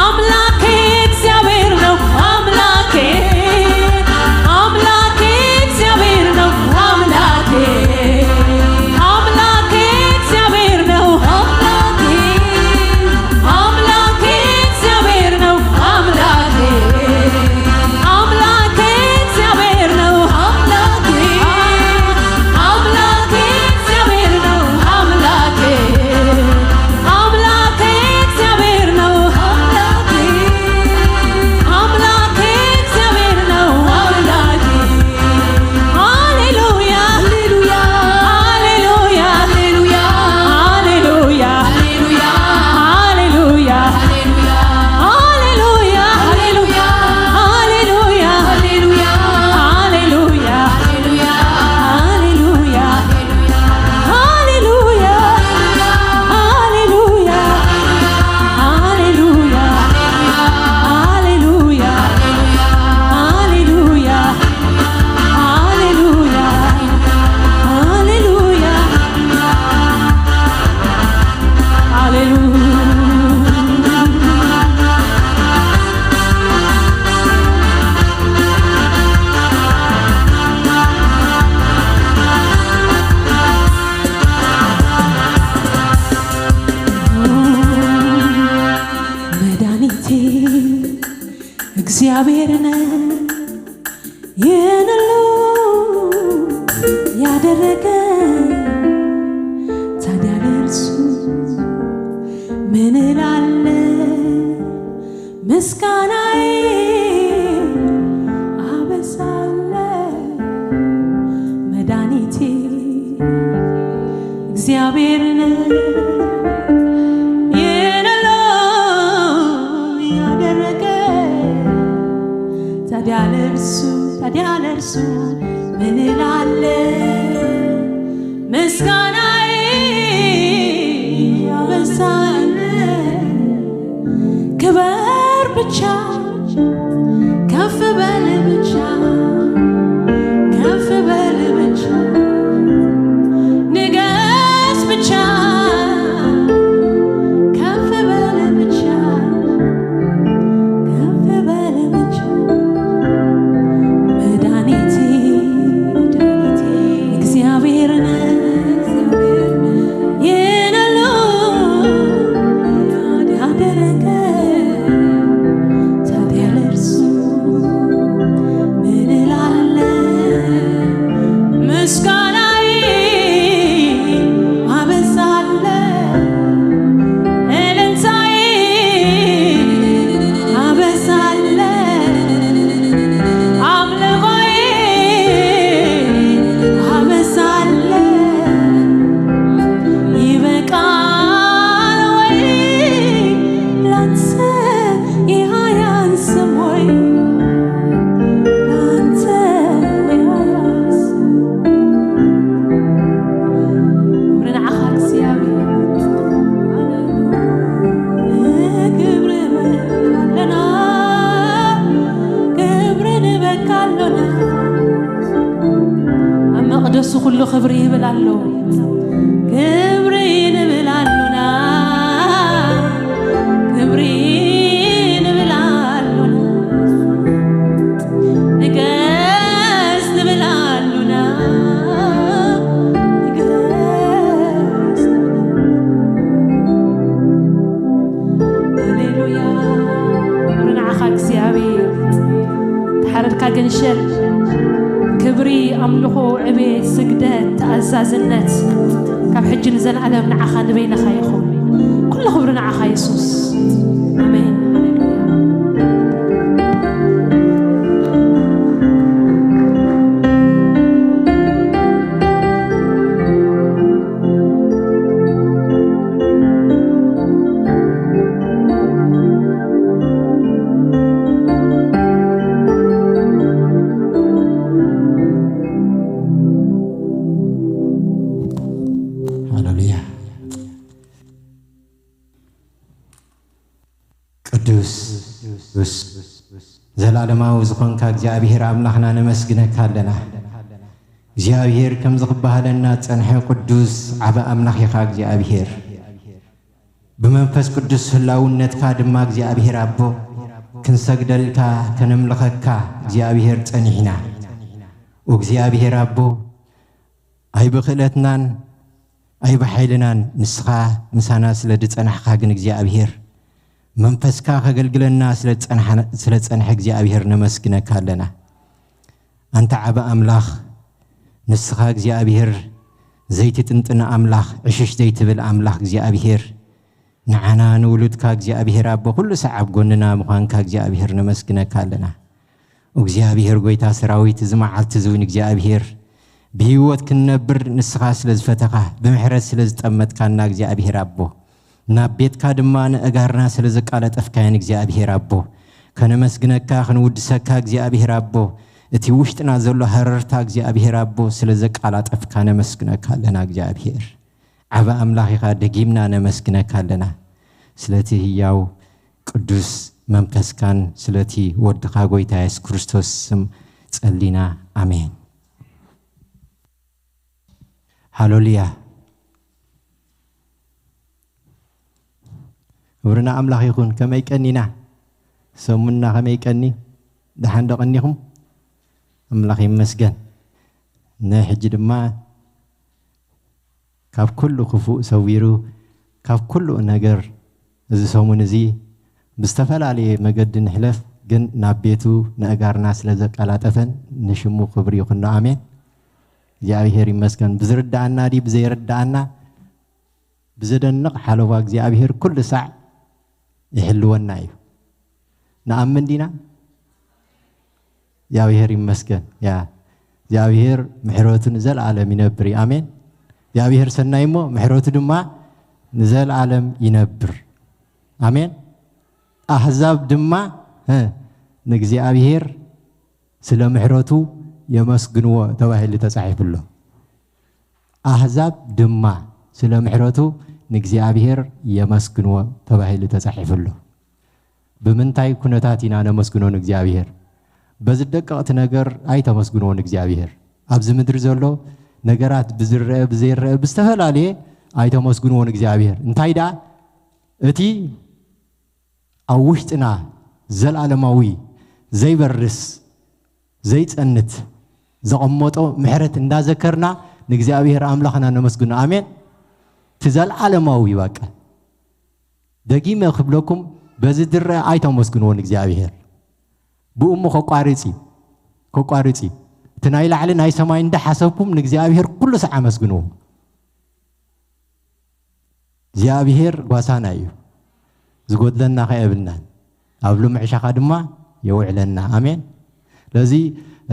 አምላኬ እግዚአብሔር ነው። አምላኬ፣ አምላኬ እግዚአብሔር ነው። አምላኬ፣ አምላኬ እግዚአብሔር ነው። አምላኬ፣ አምላኬ እግዚአብሔር ነው። አምላኬ፣ አምላኬ እግዚአብሔር ነው። አምላኬ፣ አምላኬ እግዚአብሔር ነው። አምላኬ፣ አምላኬ እግዚአብሔር ነው። አምላኬ፣ አምላኬ እግዚአብሔር ነው። አምላኬ፣ ሃሌሉያ፣ ሃሌሉያ፣ ሃሌሉያ፣ ሃሌሉያ፣ ሃሌሉያ፣ ሃሌሉያ፣ ሃሌሉያ፣ ሃሌሉያ፣ ሃሌሉያ፣ ሃሌሉያ፣ ሃሌሉያ፣ ሃሌሉያ፣ ሃሌሉያ፣ ሃሌሉያ፣ ሃሌሉያ፣ ሃሌሉያ፣ ሃሌሉያ። መድኃኒቴ እግዚአብሔር ነው፣ ይህን ሁሉ ያደረገ። ታዲያ ለእርሱ ምን እላለሁ? ምስጋናዬ አበዛለሁ። መድኃኒቴ እግዚአብሔር ነው፣ ይህን ሁሉ ያደረገ። ታዲያ ለእርሱ፣ ታዲያ ለእርሱ ምን እላለሁ? ምስጋናዬ አበዛለሁ። ክበር ብቻ፣ ከፍ በል ብቻ፣ ከፍ በል ብቻ፣ ንገስ ብቻ፣ ከፍ በል ብቻ፣ ከፍ በል ብቻ። መድኃኒቴ፣ መድኃኒቴ እግዚአብሔር ነው። ይህን ሁሉ ያደረገ። ታዲያ ለእርሱ ምን እላለሁ? ምስጋናዬ አበዛለሁ፣ እልልታዬ አበዛለሁ፣ አምልኮዬ አበዛለሁ። ይበቃል ወይ ላንተ? ይህ አያንስም ወይ ላንተ? ይህ አያንስም? ክብሪ ንዓኻ እግዚኣብሔር። ክብሪ ኣለና፣ ክብሪ ንበካ ኣሎና። ኣብ መቕደሱ ኩሉ ክብሪ ይብል ኣሎ። ክብሪ ንብል ኣሎና፣ ክብሪ ንብል ኣሎና። ዛዝነት ካብ ሕጂ ንዘለኣለም ንዓኻ ንበይንኻ ይኹን። ኩሉ ክብሪ ንዓኻ የሱስ። ኣሜን። ሃሌሉያ። ሃሌሉያ። ቅዱስ፣ ቅዱስ፣ ዘላለማዊ ዝኾንካ እግዚኣብሔር ኣምላኽና ነመስግነካ ኣለና። እግዚኣብሔር ከም ዝኽበሃለና ጸንሐ ቅዱስ ዓቢ ኣምላኽ ኢኻ እግዚኣብሔር። ብመንፈስ ቅዱስ ህላውነትካ ድማ እግዚኣብሔር ኣቦ ክንሰግደልካ ከነምልኸካ እግዚኣብሔር ጸኒሕና። እግዚኣብሔር ኣቦ ኣይብኽእለትናን ኣይብሓይልናን ንስኻ ምሳና ስለ ዝጸናሕካ ግን እግዚኣብሔር መንፈስካ ከገልግለና ስለ ዝጸንሐ እግዚኣብሔር ነመስግነካ ኣለና። ኣንታ ዓቢ ኣምላኽ ንስኻ እግዚኣብሔር ዘይትጥንጥን ኣምላኽ ዕሽሽ ዘይትብል ኣምላኽ እግዚኣብሔር ንዓና ንውሉድካ እግዚኣብሔር ኣቦ ኩሉ ሰዓብ ጎንና ምዃንካ እግዚኣብሔር ነመስግነካ ኣለና። እግዚኣብሔር ጎይታ ሰራዊት እዚ መዓልቲ እዚ እውን እግዚኣብሔር ብህይወት ክንነብር ንስኻ ስለ ዝፈተኻ ብምሕረት ስለ ዝጠመጥካና እግዚኣብሔር ኣቦ ናብ ቤትካ ድማ ንእጋርና ስለ ዘቃለጠፍካየን እግዚኣብሔር ኣቦ ከነመስግነካ ክንውድሰካ እግዚኣብሔር ኣቦ እቲ ውሽጥና ዘሎ ሃረርታ እግዚኣብሔር ኣቦ ስለ ዘቃላጠፍካ ነመስግነካ ኣለና እግዚኣብሔር። ዓቢ ኣምላኽ ኢኻ ደጊምና ነመስግነካ ኣለና። ስለቲ ህያው ቅዱስ መንፈስካን ስለቲ ወድኻ ጎይታ የሱስ ክርስቶስ ስም ጸሊና። ኣሜን። ሃሌሉያ። ክብርና ኣምላኽ ይኹን። ከመይ ቀኒና? ሰሙንና ከመይ ቀኒ? ደሓን ዶ ቀኒኹም? ኣምላኽ ይመስገን። ናይ ሕጂ ድማ ካብ ኩሉ ክፉእ ሰዊሩ ካብ ኩሉ ነገር እዚ ሰሙን እዚ ብዝተፈላለየ መገዲ ንሕለፍ፣ ግን ናብ ቤቱ ንእጋርና ስለ ዘቀላጠፈን ንሽሙ ክብሪ ይኹኖ። ኣሜን። እግዚኣብሔር ይመስገን። ብዝርድኣና ድዩ ብዘይርድኣና ብዘደንቕ ሓለዋ እግዚኣብሔር ኩሉ ሳዕ ይሕልወና እዩ። ንኣምን ዲና? እግዚኣብሔር ይመስገን። ያ እግዚኣብሔር ምሕረቱ ንዘለዓለም ይነብር እዩ። ኣሜን። እግዚኣብሔር ሰናይ እሞ ምሕረቱ ድማ ንዘለዓለም ይነብር። ኣሜን። ኣህዛብ ድማ እ፣ ንእግዚኣብሔር ስለ ምሕረቱ የመስግንዎ ተባሂሉ ተጻሒፉ ኣሎ። ኣህዛብ ድማ ስለ ምሕረቱ ንእግዚኣብሔር የመስግንዎ ተባሂሉ ተጻሒፉ ኣሎ። ብምንታይ ኩነታት ኢና ነመስግኖ ንእግዚኣብሔር? በዚ ደቀቕቲ ነገር ኣይተመስግንዎ ንእግዚኣብሔር። ኣብዚ ምድሪ ዘሎ ነገራት ብዝረአ ብዘይረአ ብዝተፈላለየ ኣይተመስግንዎ ንእግዚኣብሔር። እንታይ ደኣ እቲ ኣብ ውሽጥና ዘላለማዊ ዘይበርስ ዘይጸንት ዘቐመጦ ምሕረት እንዳዘከርና ንእግዚኣብሔር ኣምላኽና ነመስግኖ። ኣሜን። እቲ ዘላለማዊ በቃ ደጊመ ክብለኩም በዚ ድረ ኣይተመስግንዎ ንእግዚኣብሔር። ብኡ እሞ ከቋርጽ እዩ፣ ከቋርጽ እዩ። እቲ ናይ ላዕሊ ናይ ሰማይ እንዳሓሰብኩም ንእግዚኣብሔር ኩሉ ሰዓት ኣመስግንዎ። እግዚኣብሔር ጓሳና እዩ፣ ዝጎድለና ከ የብልናን፣ ኣብ ልምዕሻኻ ድማ የውዕለና። ኣሜን። ስለዚ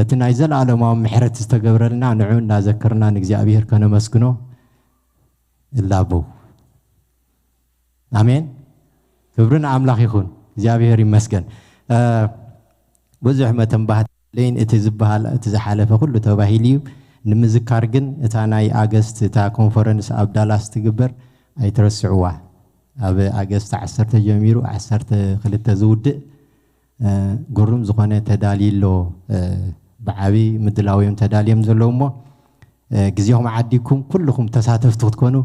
እቲ ናይ ዘለኣለማዊ ምሕረት ዝተገብረልና ንዑ እናዘከርና ንእግዚኣብሔር ከነመስግኖ እላበው። ኣሜን። ክብሪ ንኣምላኽ ይኹን። እግዚኣብሔር ይመስገን። እ፣ ብዙሕ መተንባህቲ ለይን እቲ ዝበሃል፣ እቲ ዝሓለፈ ኩሉ ተባሂሉ እዩ። ንምዝካር ግን እታ ናይ ኣገስት እታ ኮንፈረንስ ኣብ ዳላስ ትግበር ኣይትረስዕዋ። ኣብ ኣገስት ዓሰርተ ጀሚሩ ዓሰርተ ክልተ ዝውድእ፣ እ፣ ግሩም ዝኾነ ተዳልዩ ኣሎ። እ፣ ብዓቢ ምድላው እዮም ተዳልዮም ዘለዉ እሞ፣ እ፣ ግዜኹም ዓዲግኩም ኩልኹም ተሳተፍቲ ክትኮኑ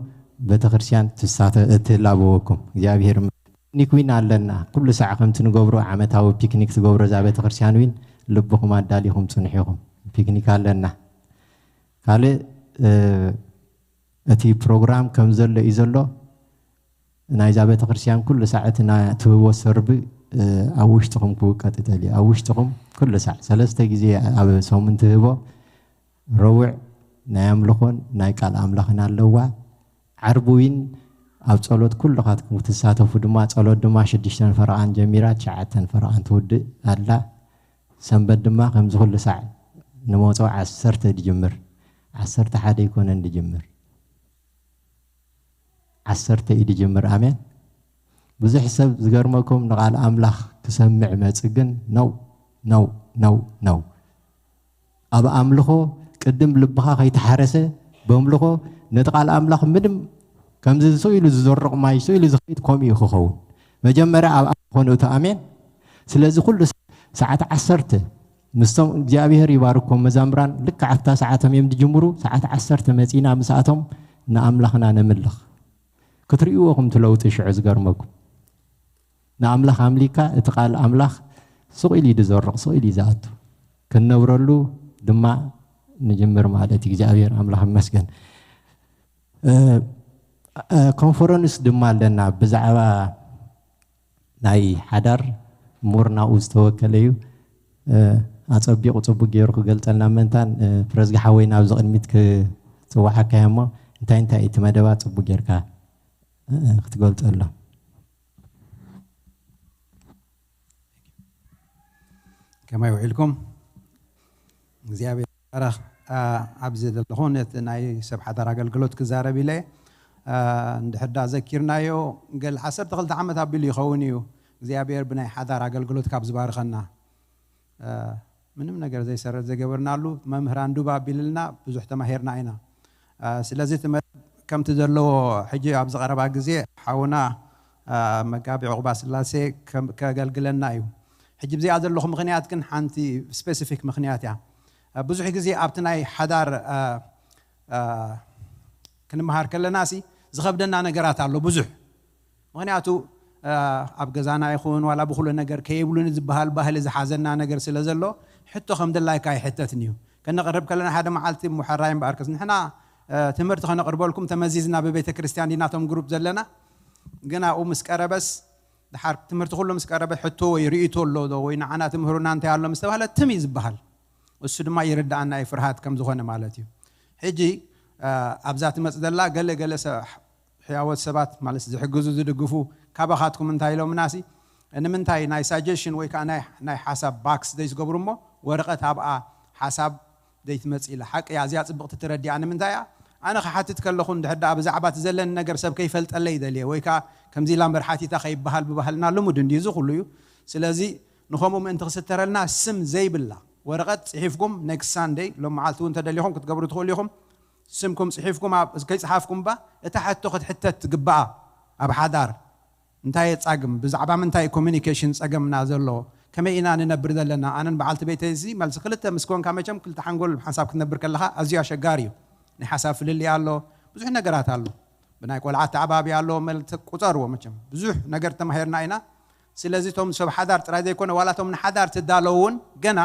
ቤተክርስትያን ትሳተ-፣ ትላበወኩም። እግዚኣብሔር ፒክኒክ ዊን ኣለና። ኩሉ ሳዕ ከምቲ ንገብሮ ዓመታዊ ፒክኒክ ትገብሮ እዛ ቤተክርስትያን ዊን ልብኹም ኣዳሊኹም ጽንሑ ኢኹም። ፒክኒክ ኣለና። ካልእ፣ እ፣ እቲ ፕሮግራም ከም ዘሎ እዩ ዘሎ። ናይዛ ቤተክርስትያን ኩሉ ሳዕ እቲ ና-፣ ትህቦ ሰርቢ፣ እ፣ ኣብ ውሽጥኹም ክውቀጥ ይደልዩ። ኣብ ውሽጥኹም ኩሉ ሳዕ ሰለስተ ግዜ ኣብ ሰሙን ትህቦ፣ ረቡዕ፣ ናይ ኣምልኾን ናይ ቃል ኣምላኽን ኣለዋ። ዓርቢ እውን ኣብ ጸሎት ኩልኻትኩም ክትሳተፉ ድማ፣ ጸሎት ድማ ሽዱሽተን ፈረቓን ጀሚራ ትሽዓተን ፈረቓን ትውድእ ኣላ። ሰንበት ድማ ከምዚ ኩሉ ሳዕ ንመጾ ዓሰርተ ድጅምር፣ ዓሰርተ ሓደ ኣይኮነን ድጅምር፣ ዓሰርተ እዩ ድጅምር። ኣሜን። ብዙሕ ሰብ ዝገርመኩም ንቓል ኣምላኽ ክሰምዕ መጽ ግን ነው ነው ነው ነው። ኣብ ኣምልኾ ቅድም ልብኻ ከይተሓረሰ በምልኾ ነቲ ቃል ኣምላኽ ምንም ከምዚ ስቕ ኢሉ ዝዘርቕ ማይ ስቕ ኢሉ ዝኸይድ ከምኡ እዩ ክኸውን። መጀመርያ ኣብ ኣምልኾ ንእቶ። ኣሜን። ስለዚ ኩሉ ሰዓት ዓሰርተ ምስቶም እግዚኣብሔር ይባርኮም መዛምራን ልክዕ ኣብታ ሰዓቶም እዮም ዝጅምሩ። ሰዓት ዓሰርተ መጺና ምስኣቶም ንኣምላኽና ነምልኽ። ክትርእይዎ ኹም ትለውጢ ሽዑ ዝገርመኩም። ንኣምላኽ ኣምሊካ እቲ ቃል ኣምላኽ ስቕ ኢሉ እዩ ዝዘርቕ፣ ስቕ ኢሉ እዩ ዝኣቱ። ክንነብረሉ ድማ ንጅምር ማለት እዩ። እግዚኣብሔር ኣምላኽ ይመስገን። እ፣ እ፣ ኮንፈረንስ ድማ ኣለና ብዛዕባ ናይ ሓዳር፣ ምሁር ናብኡ ዝተወከለ እዩ። እ፣ ኣጸቢቑ ጽቡቅ ገይሩ ክገልጸልና ምእንታን፣ እ፣ ፕረዝጊ ሓወይ ናብዚ ቅድሚት ክጽዋዓካ እየ እሞ እንታይ እንታይ እቲ መደባት ጽቡቅ ጌርካ፣ እ፣ ክትገልጸሎም። ከመይ ውዒልኩም? እግዚኣብሔር ይባረኽ። አ፣ ኣብዚ ዘለኹ ነቲ ናይ ሰብ ሓዳር ኣገልግሎት ክዛረብ ኢለ፣ አ፣ እንድሕር ዳ ዘኪርናዮ ገል ዓሰርተ ክልተ ዓመት ኣቢሉ ይኸውን እዩ እግዚኣብሔር ብናይ ሓዳር ኣገልግሎት ካብ ዝባርኸና። አ፣ ምንም ነገር ዘይሰረት ዘይገበርናሉ መምህራን ዱብ ኣቢልልና ብዙሕ ተማሂርና ኢና። አ፣ ስለዚ እቲ መደብ ከምቲ ዘለዎ ሕጂ ኣብ ዝቐረባ ግዜ ሓውና፣ አ፣ መጋቢ ዕቑባ ስላሴ ከም-፣ ከገልግለና እዩ። ሕጂ ብዚኣ ዘለኹ ምኽንያት ግን ሓንቲ ስፔሲፊክ ምኽንያት እያ። አ፣ ብዙሕ ግዜ ኣብቲ ናይ ሓዳር፣ አ፣ አ፣ ክንመሃር ከለና ሲ ዝኸብደና ነገራት ኣሎ ብዙሕ። ምኽንያቱ፣ አ፣ ኣብ ገዛና ይኹን ዋላ ብኹሉ ነገር ከየብሉኒ ዝበሃል ባህሊ ዝሓዘና ነገር ስለ ዘሎ፣ ሕቶ ከም ድላይካ ኣይሕተትን እዩ። ከነቕርብ ከለና ሓደ መዓልቲ እሞ ሕራይ እምበኣርከስ ንሕና፣ አ፣ ትምህርቲ ከነቕርበልኩም ተመዚዝና ብቤተ ክርስቲያን ዲና እቶም ግሩፕ ዘለና፣ ግን ኣብኡ ምስ ቀረበስ፣ ድሓር ትምህርቲ ኩሉ ምስ ቀረበ ሕቶ ወይ ርእይቶ ኣሎ ዶ ወይ ንዓና ትምህሩና እንታይ ኣሎ ምስ ተባህለ ትም እዩ ዝበሃል። እሱ ድማ ይርድኣና እዩ ፍርሃት ከም ዝኾነ ማለት እዩ። ሕጂ፣ አ፣ ኣብዛ ትመጽእ ዘላ ገለ ገለ ሰ-፣ ሕያዎት ሰባት ማለት ዝሕግዙ ዝድግፉ ካባኻትኩም እንታይ ኢሎምና ሲ፣ ንምንታይ ናይ ሳጀሽን ወይ ከዓ ናይ፣ ናይ ሓሳብ ባክስ ዘይትገብሩ እሞ ወረቐት ኣብኣ ሓሳብ ዘይትመጽእ ኢላ። ሓቂ እያ፣ እዚኣ ጽብቕቲ ትረዲኣ። ንምንታይ እያ? ኣነ ክሓትት ከለኹ እንድሕር ደኣ ብዛዕባ እቲ ዘለኒ ነገር ሰብ ከይፈልጠለይ ይደልየ ወይ ከዓ ከምዚ ኢላ እምበር ሓቲታ ከይበሃል ብባህልና ልሙድ እንድዩ፣ እዚ ኩሉ እዩ። ስለዚ ንኸምኡ ምእንቲ ክስተረልና ስም ዘይብላ ወረቐት ጽሒፍኩም ኔክስት ሳንደይ፣ ሎም መዓልቲ እውን እንተደሊኹም ክትገብሩ ትኽእሉ ኢኹም። ስምኩም ጽሒፍኩም ኣብ-፣ ከይጽሓፍኩም እባ እታ ሕቶ ክትሕተት ትግብኣ ኣብ ሓዳር። እንታይ የጻግም? ብዛዕባ ምንታይ እዩ ኮሚኒኬሽን ጸገምና ዘሎ? ከመይ ኢና ንነብር ዘለና? ኣነን በዓልቲ ቤተይሲ መልሲ ክልተ ምስ ኮንካ መቸም ክልተ ሓንጎል ሓንሳብ ክትነብር ከለኻ ኣዝዩ ኣሸጋሪ እዩ። ናይ ሓሳብ ፍልልይ ኣሎ፣ ብዙሕ ነገራት ኣሎ። ብናይ ቆልዓ ኣተዓባብያ ኣሎ፣ መልቲ ቁጸርዎ መቸም። ብዙሕ ነገር ተማሂርና ኢና። ስለዚ እቶም ሰብ ሓዳር ጥራይ ዘይኮነ ዋላ እቶም ንሓዳር ትዳለዉ እውን ገና፣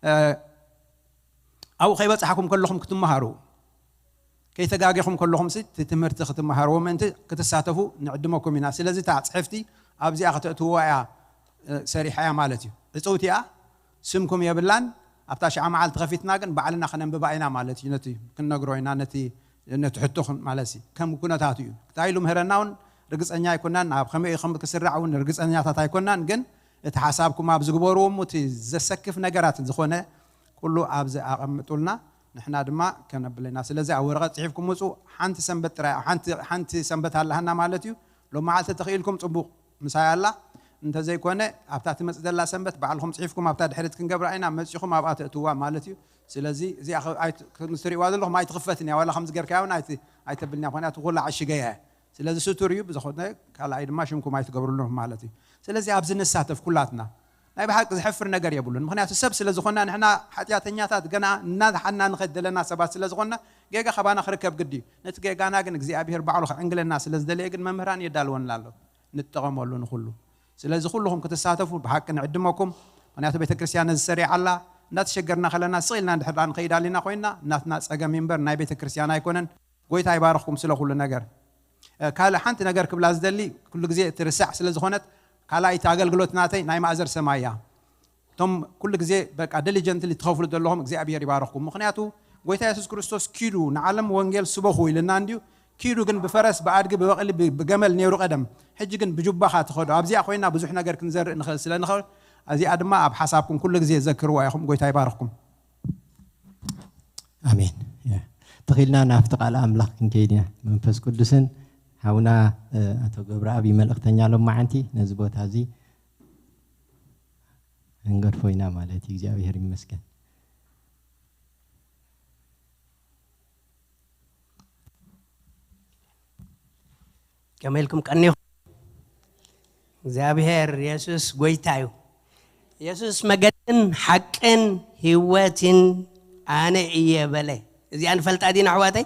እ፣ ኣብኡ ከይበጻሕኩም ከለኹም ክትመሃሩ፣ ከይተጋጊኹም ከለኹም ሲ እቲ ትምህርቲ ክትመሃርዎ ምእንቲ ክትሳተፉ ንዕድመኩም ኢና። ስለዚ እታ ጽሕፍቲ ኣብዚኣ ከተእትውዋ እያ፣ እ፣ ሰሪሓ እያ ማለት እዩ። ዕጽውቲ እያ፣ ስምኩም የብላን። ኣብታ ሽዓ መዓልቲ ከፊትና ግን ባዕልና ከነንብባ ኢና ማለት እዩ። ነቲ ክንነግሮ ኢና፣ ነቲ፣ ነቲ ሕቶ ክን-፣ ማለት ሲ ከም ኩነታቱ እዩ። እንታይ ኢሉ ምህረና እውን ርግጸኛ ኣይኮናን፣ ኣብ ከመይ ከም ክስራዕ እውን ርግጸኛታት ኣይኮናን። ግን እቲ ሓሳብኩም ኣብ ዝግበርዎ እሞ እቲ ዘሰክፍ ነገራት ዝኾነ ኩሉ ኣብዚ ኣቐምጡልና፣ ንሕና ድማ ከነብል ኢና። ስለዚ ኣብ ወረቐት ጽሒፍኩም ውጹ። ሓንቲ ሰንበት ጥራይ፣ ሓንቲ፣ ሓንቲ ሰንበት ኣለሃና ማለት እዩ። ሎመዓልቲ ተኽኢልኩም ጽቡቕ፣ ምሳይ ኣላ። እንተዘይኮነ ኣብታ ትመጽእ ዘላ ሰንበት ባዕልኹም ጽሒፍኩም ኣብታ ድሕሪት ክንገብራ ኢና፣ መጺኹም ኣብኣ ተእትዋ ማለት እዩ። ስለዚ እዚኣ ኸ-፣ ኣይት-፣ ከምዚ ትርእይዋ ዘለኹም ኣይትኽፈትን እያ፣ ዋላ ከምዚ ጌርካያ እውን ኣይት-፣ ኣይተብልን እያ፣ ምኽንያቱ ኩላ ዓሽገያ እያ። ስለዚ ስቱር እዩ፣ ብዝኾነ ካልኣይ ድማ ሽምኩም ኣይትገብርሉን ማለት እዩ። ስለዚ ኣብዚ ንሳተፍ ኩላትና ናይ ብሓቂ ዘሕፍር ነገር የብሉን። ምኽንያቱ ሰብ ስለ ዝኾንና፣ ንሕና ሓጢኣተኛታት ገና እናደሓና ንኸድ ዘለና ሰባት ስለ ዝኾንና ጌጋ ካባና ክርከብ ግዲ እዩ። ነቲ ጌጋና ግን እግዚኣብሔር ባዕሉ ክዕንግለና ስለ ዝደለየ ግን መምህራን የዳልወና ኣሎ፣ ንጠቐመሉ ንኹሉ። ስለዚ ኩልኹም ክትሳተፉ ብሓቂ ንዕድመኩም። ምኽንያቱ ቤተ ክርስቲያን ነዚ ሰሪዓ ኣላ። እናተሸገርና ከለና ስቕ ኢልና እንድሕር ደኣ ንኸይድ ኣሊና ኮይንና ናትና ጸገም እዩ እምበር ናይ ቤተ ክርስቲያን ኣይኮነን። ጎይታ ይባርኽኩም ስለ ኩሉ ነገር። እ፣ ካልእ ሓንቲ ነገር ክብላ ዝደሊ፣ ኩሉ ግዜ እትርሳዕ ስለ ዝኾነት፣ ካልኣይቲ ኣገልግሎት ናተይ ናይ ማእዘር ሰማይ እያ። እቶም ኩሉ ግዜ በቃ ዲሊጀንትሊ ትኸፍሉ ዘለኹም እግዚኣብሔር ይባርኽኩም። ምኽንያቱ ጎይታ የሱስ ክርስቶስ ኪዱ ንዓለም ወንጌል ስበኹ ኢልና እንድዩ። ኪዱ ግን ብፈረስ፣ ብኣድጊ፣ ብበቕሊ፣ ብ-፣ ብገመል ነይሩ ቀደም። ሕጂ ግን ብጁባኻ ትኸዶ። ኣብዚኣ ኮይና ብዙሕ ነገር ክንዘርእ ንኽእል ስለ ንኽእል፣ እዚኣ ድማ ኣብ ሓሳብኩም ኩሉ ግዜ ዘክርዋ ኢኹም። ጎይታ ይባርኽኩም። ኣሜን። ያ። ተኺልና ናብቲ ቃል ኣምላኽ ክንከይድ ኢና። መንፈስ ቅዱስን ሓውና፣ እ፣ ኣቶ ገብረኣብ መልእኽተኛ ሎማዓንቲ ነዚ ቦታ እዚ እንገድፎ ኢና ማለት እዩ። እግዚኣብሔር ይመስገን። ከመይ ኢልኩም ቀኒኹም? እግዚኣብሔር የሱስ ጎይታ እዩ። የሱስ መገድን ሓቅን ህይወትን ኣነ እየ በለ። እዚኣ ንፈልጣ ዲና ኣሕዋተይ?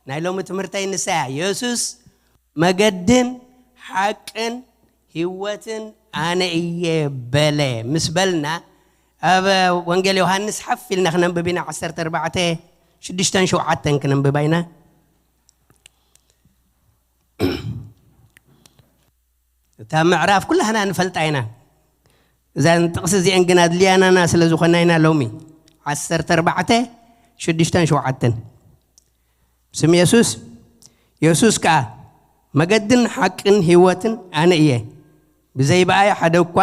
ናይ ሎሚ ትምህርተይ ንሳ እያ። የሱስ መገድን ሓቅን ህይወትን ኣነ እየ በለ ምስ በልና፣ ኣብ ወንጌል ዮሃንስ ሓፍ ኢልና ክነንብብ ኢና። ዓሰርተ ኣርባዕተ ሽዱሽተን ሸውዓተን ክነንብባ ኢና። እታ ምዕራፍ ኩላህና ንፈልጣ ኢና። እዛን ጥቕሲ እዚአን ግን ኣድልያናና ስለ ዝኾና ኢና ሎሚ። ዓሰርተ ኣርባዕተ ሽዱሽተን ሸውዓተን። ስም የሱስ። የሱስ ከኣ፣ መገድን ሓቅን ህይወትን ኣነ እየ፣ ብዘይ ብኣይ ሓደ እኳ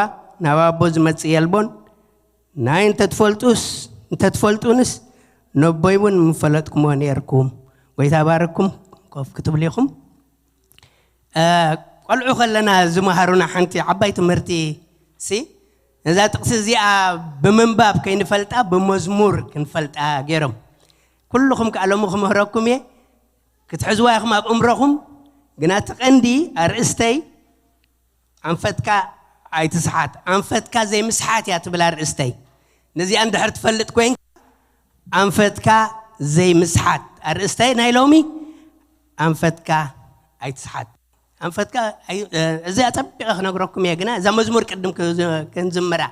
ናብ ኣቦ ዝመጽእ የልቦን፣ ናይ እንተትፈልጡስ፣ እንተትፈልጡንስ ነቦይ እውን ምፈለጥኩሞ ነርኩም። ጎይታ ባርኩም። ኮፍ ክትብሉ ኢኹም። እ፣ ቆልዑ ከለና ዝመሃሩና ሓንቲ ዓባይ ትምህርቲ ሲ፣ ነዛ ጥቕሲ እዚኣ ብምንባብ ከይንፈልጣ ብመዝሙር ክንፈልጣ ገይሮም። ኩልኹም ከዓ ሎሚ ክምህረኩም እየ፣ ክትሕዝዋ ኢኹም ኣብ እምሮኹም። ግና እቲ ቀንዲ ኣርእስተይ ኣንፈትካ ኣይትስሓት፣ ኣንፈትካ ዘይምስሓት እያ ትብል ኣርእስተይ። ነዚኣ እንድሕር ትፈልጥ ኮይንካ ኣንፈትካ ዘይምስሓት ኣርእስተይ ናይ ሎሚ ኣንፈትካ ኣይትስሓት። ኣንፈትካ ኣይ-፣ እዚ ኣጸቢቐ ክነግረኩም እየ፣ ግና እዛ መዝሙር ቅድም ክዝ-፣ ክንዝምራ።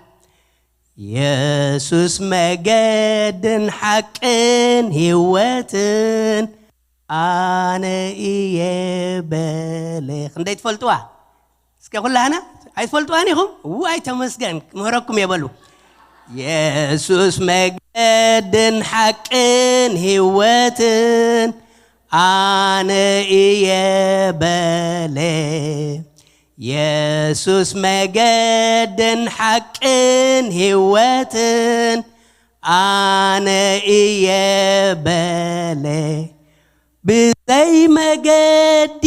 የሱስ መገድን ሓቅን ህይወትን ኣነ እየ በለ። ክንደይ ትፈልጥዋ? እስከ ኩላህና ኣይትፈልጥዋን ኢኹም? እዋይ ተመስገን፣ ክምህረኩም እየ በሉ። የሱስ መገድን ሓቅን ህይወትን ኣነ እየ በለ። የሱስ መገድን ሓቅን ህይወትን ኣነ እየ በለ። ብዘይ መገዲ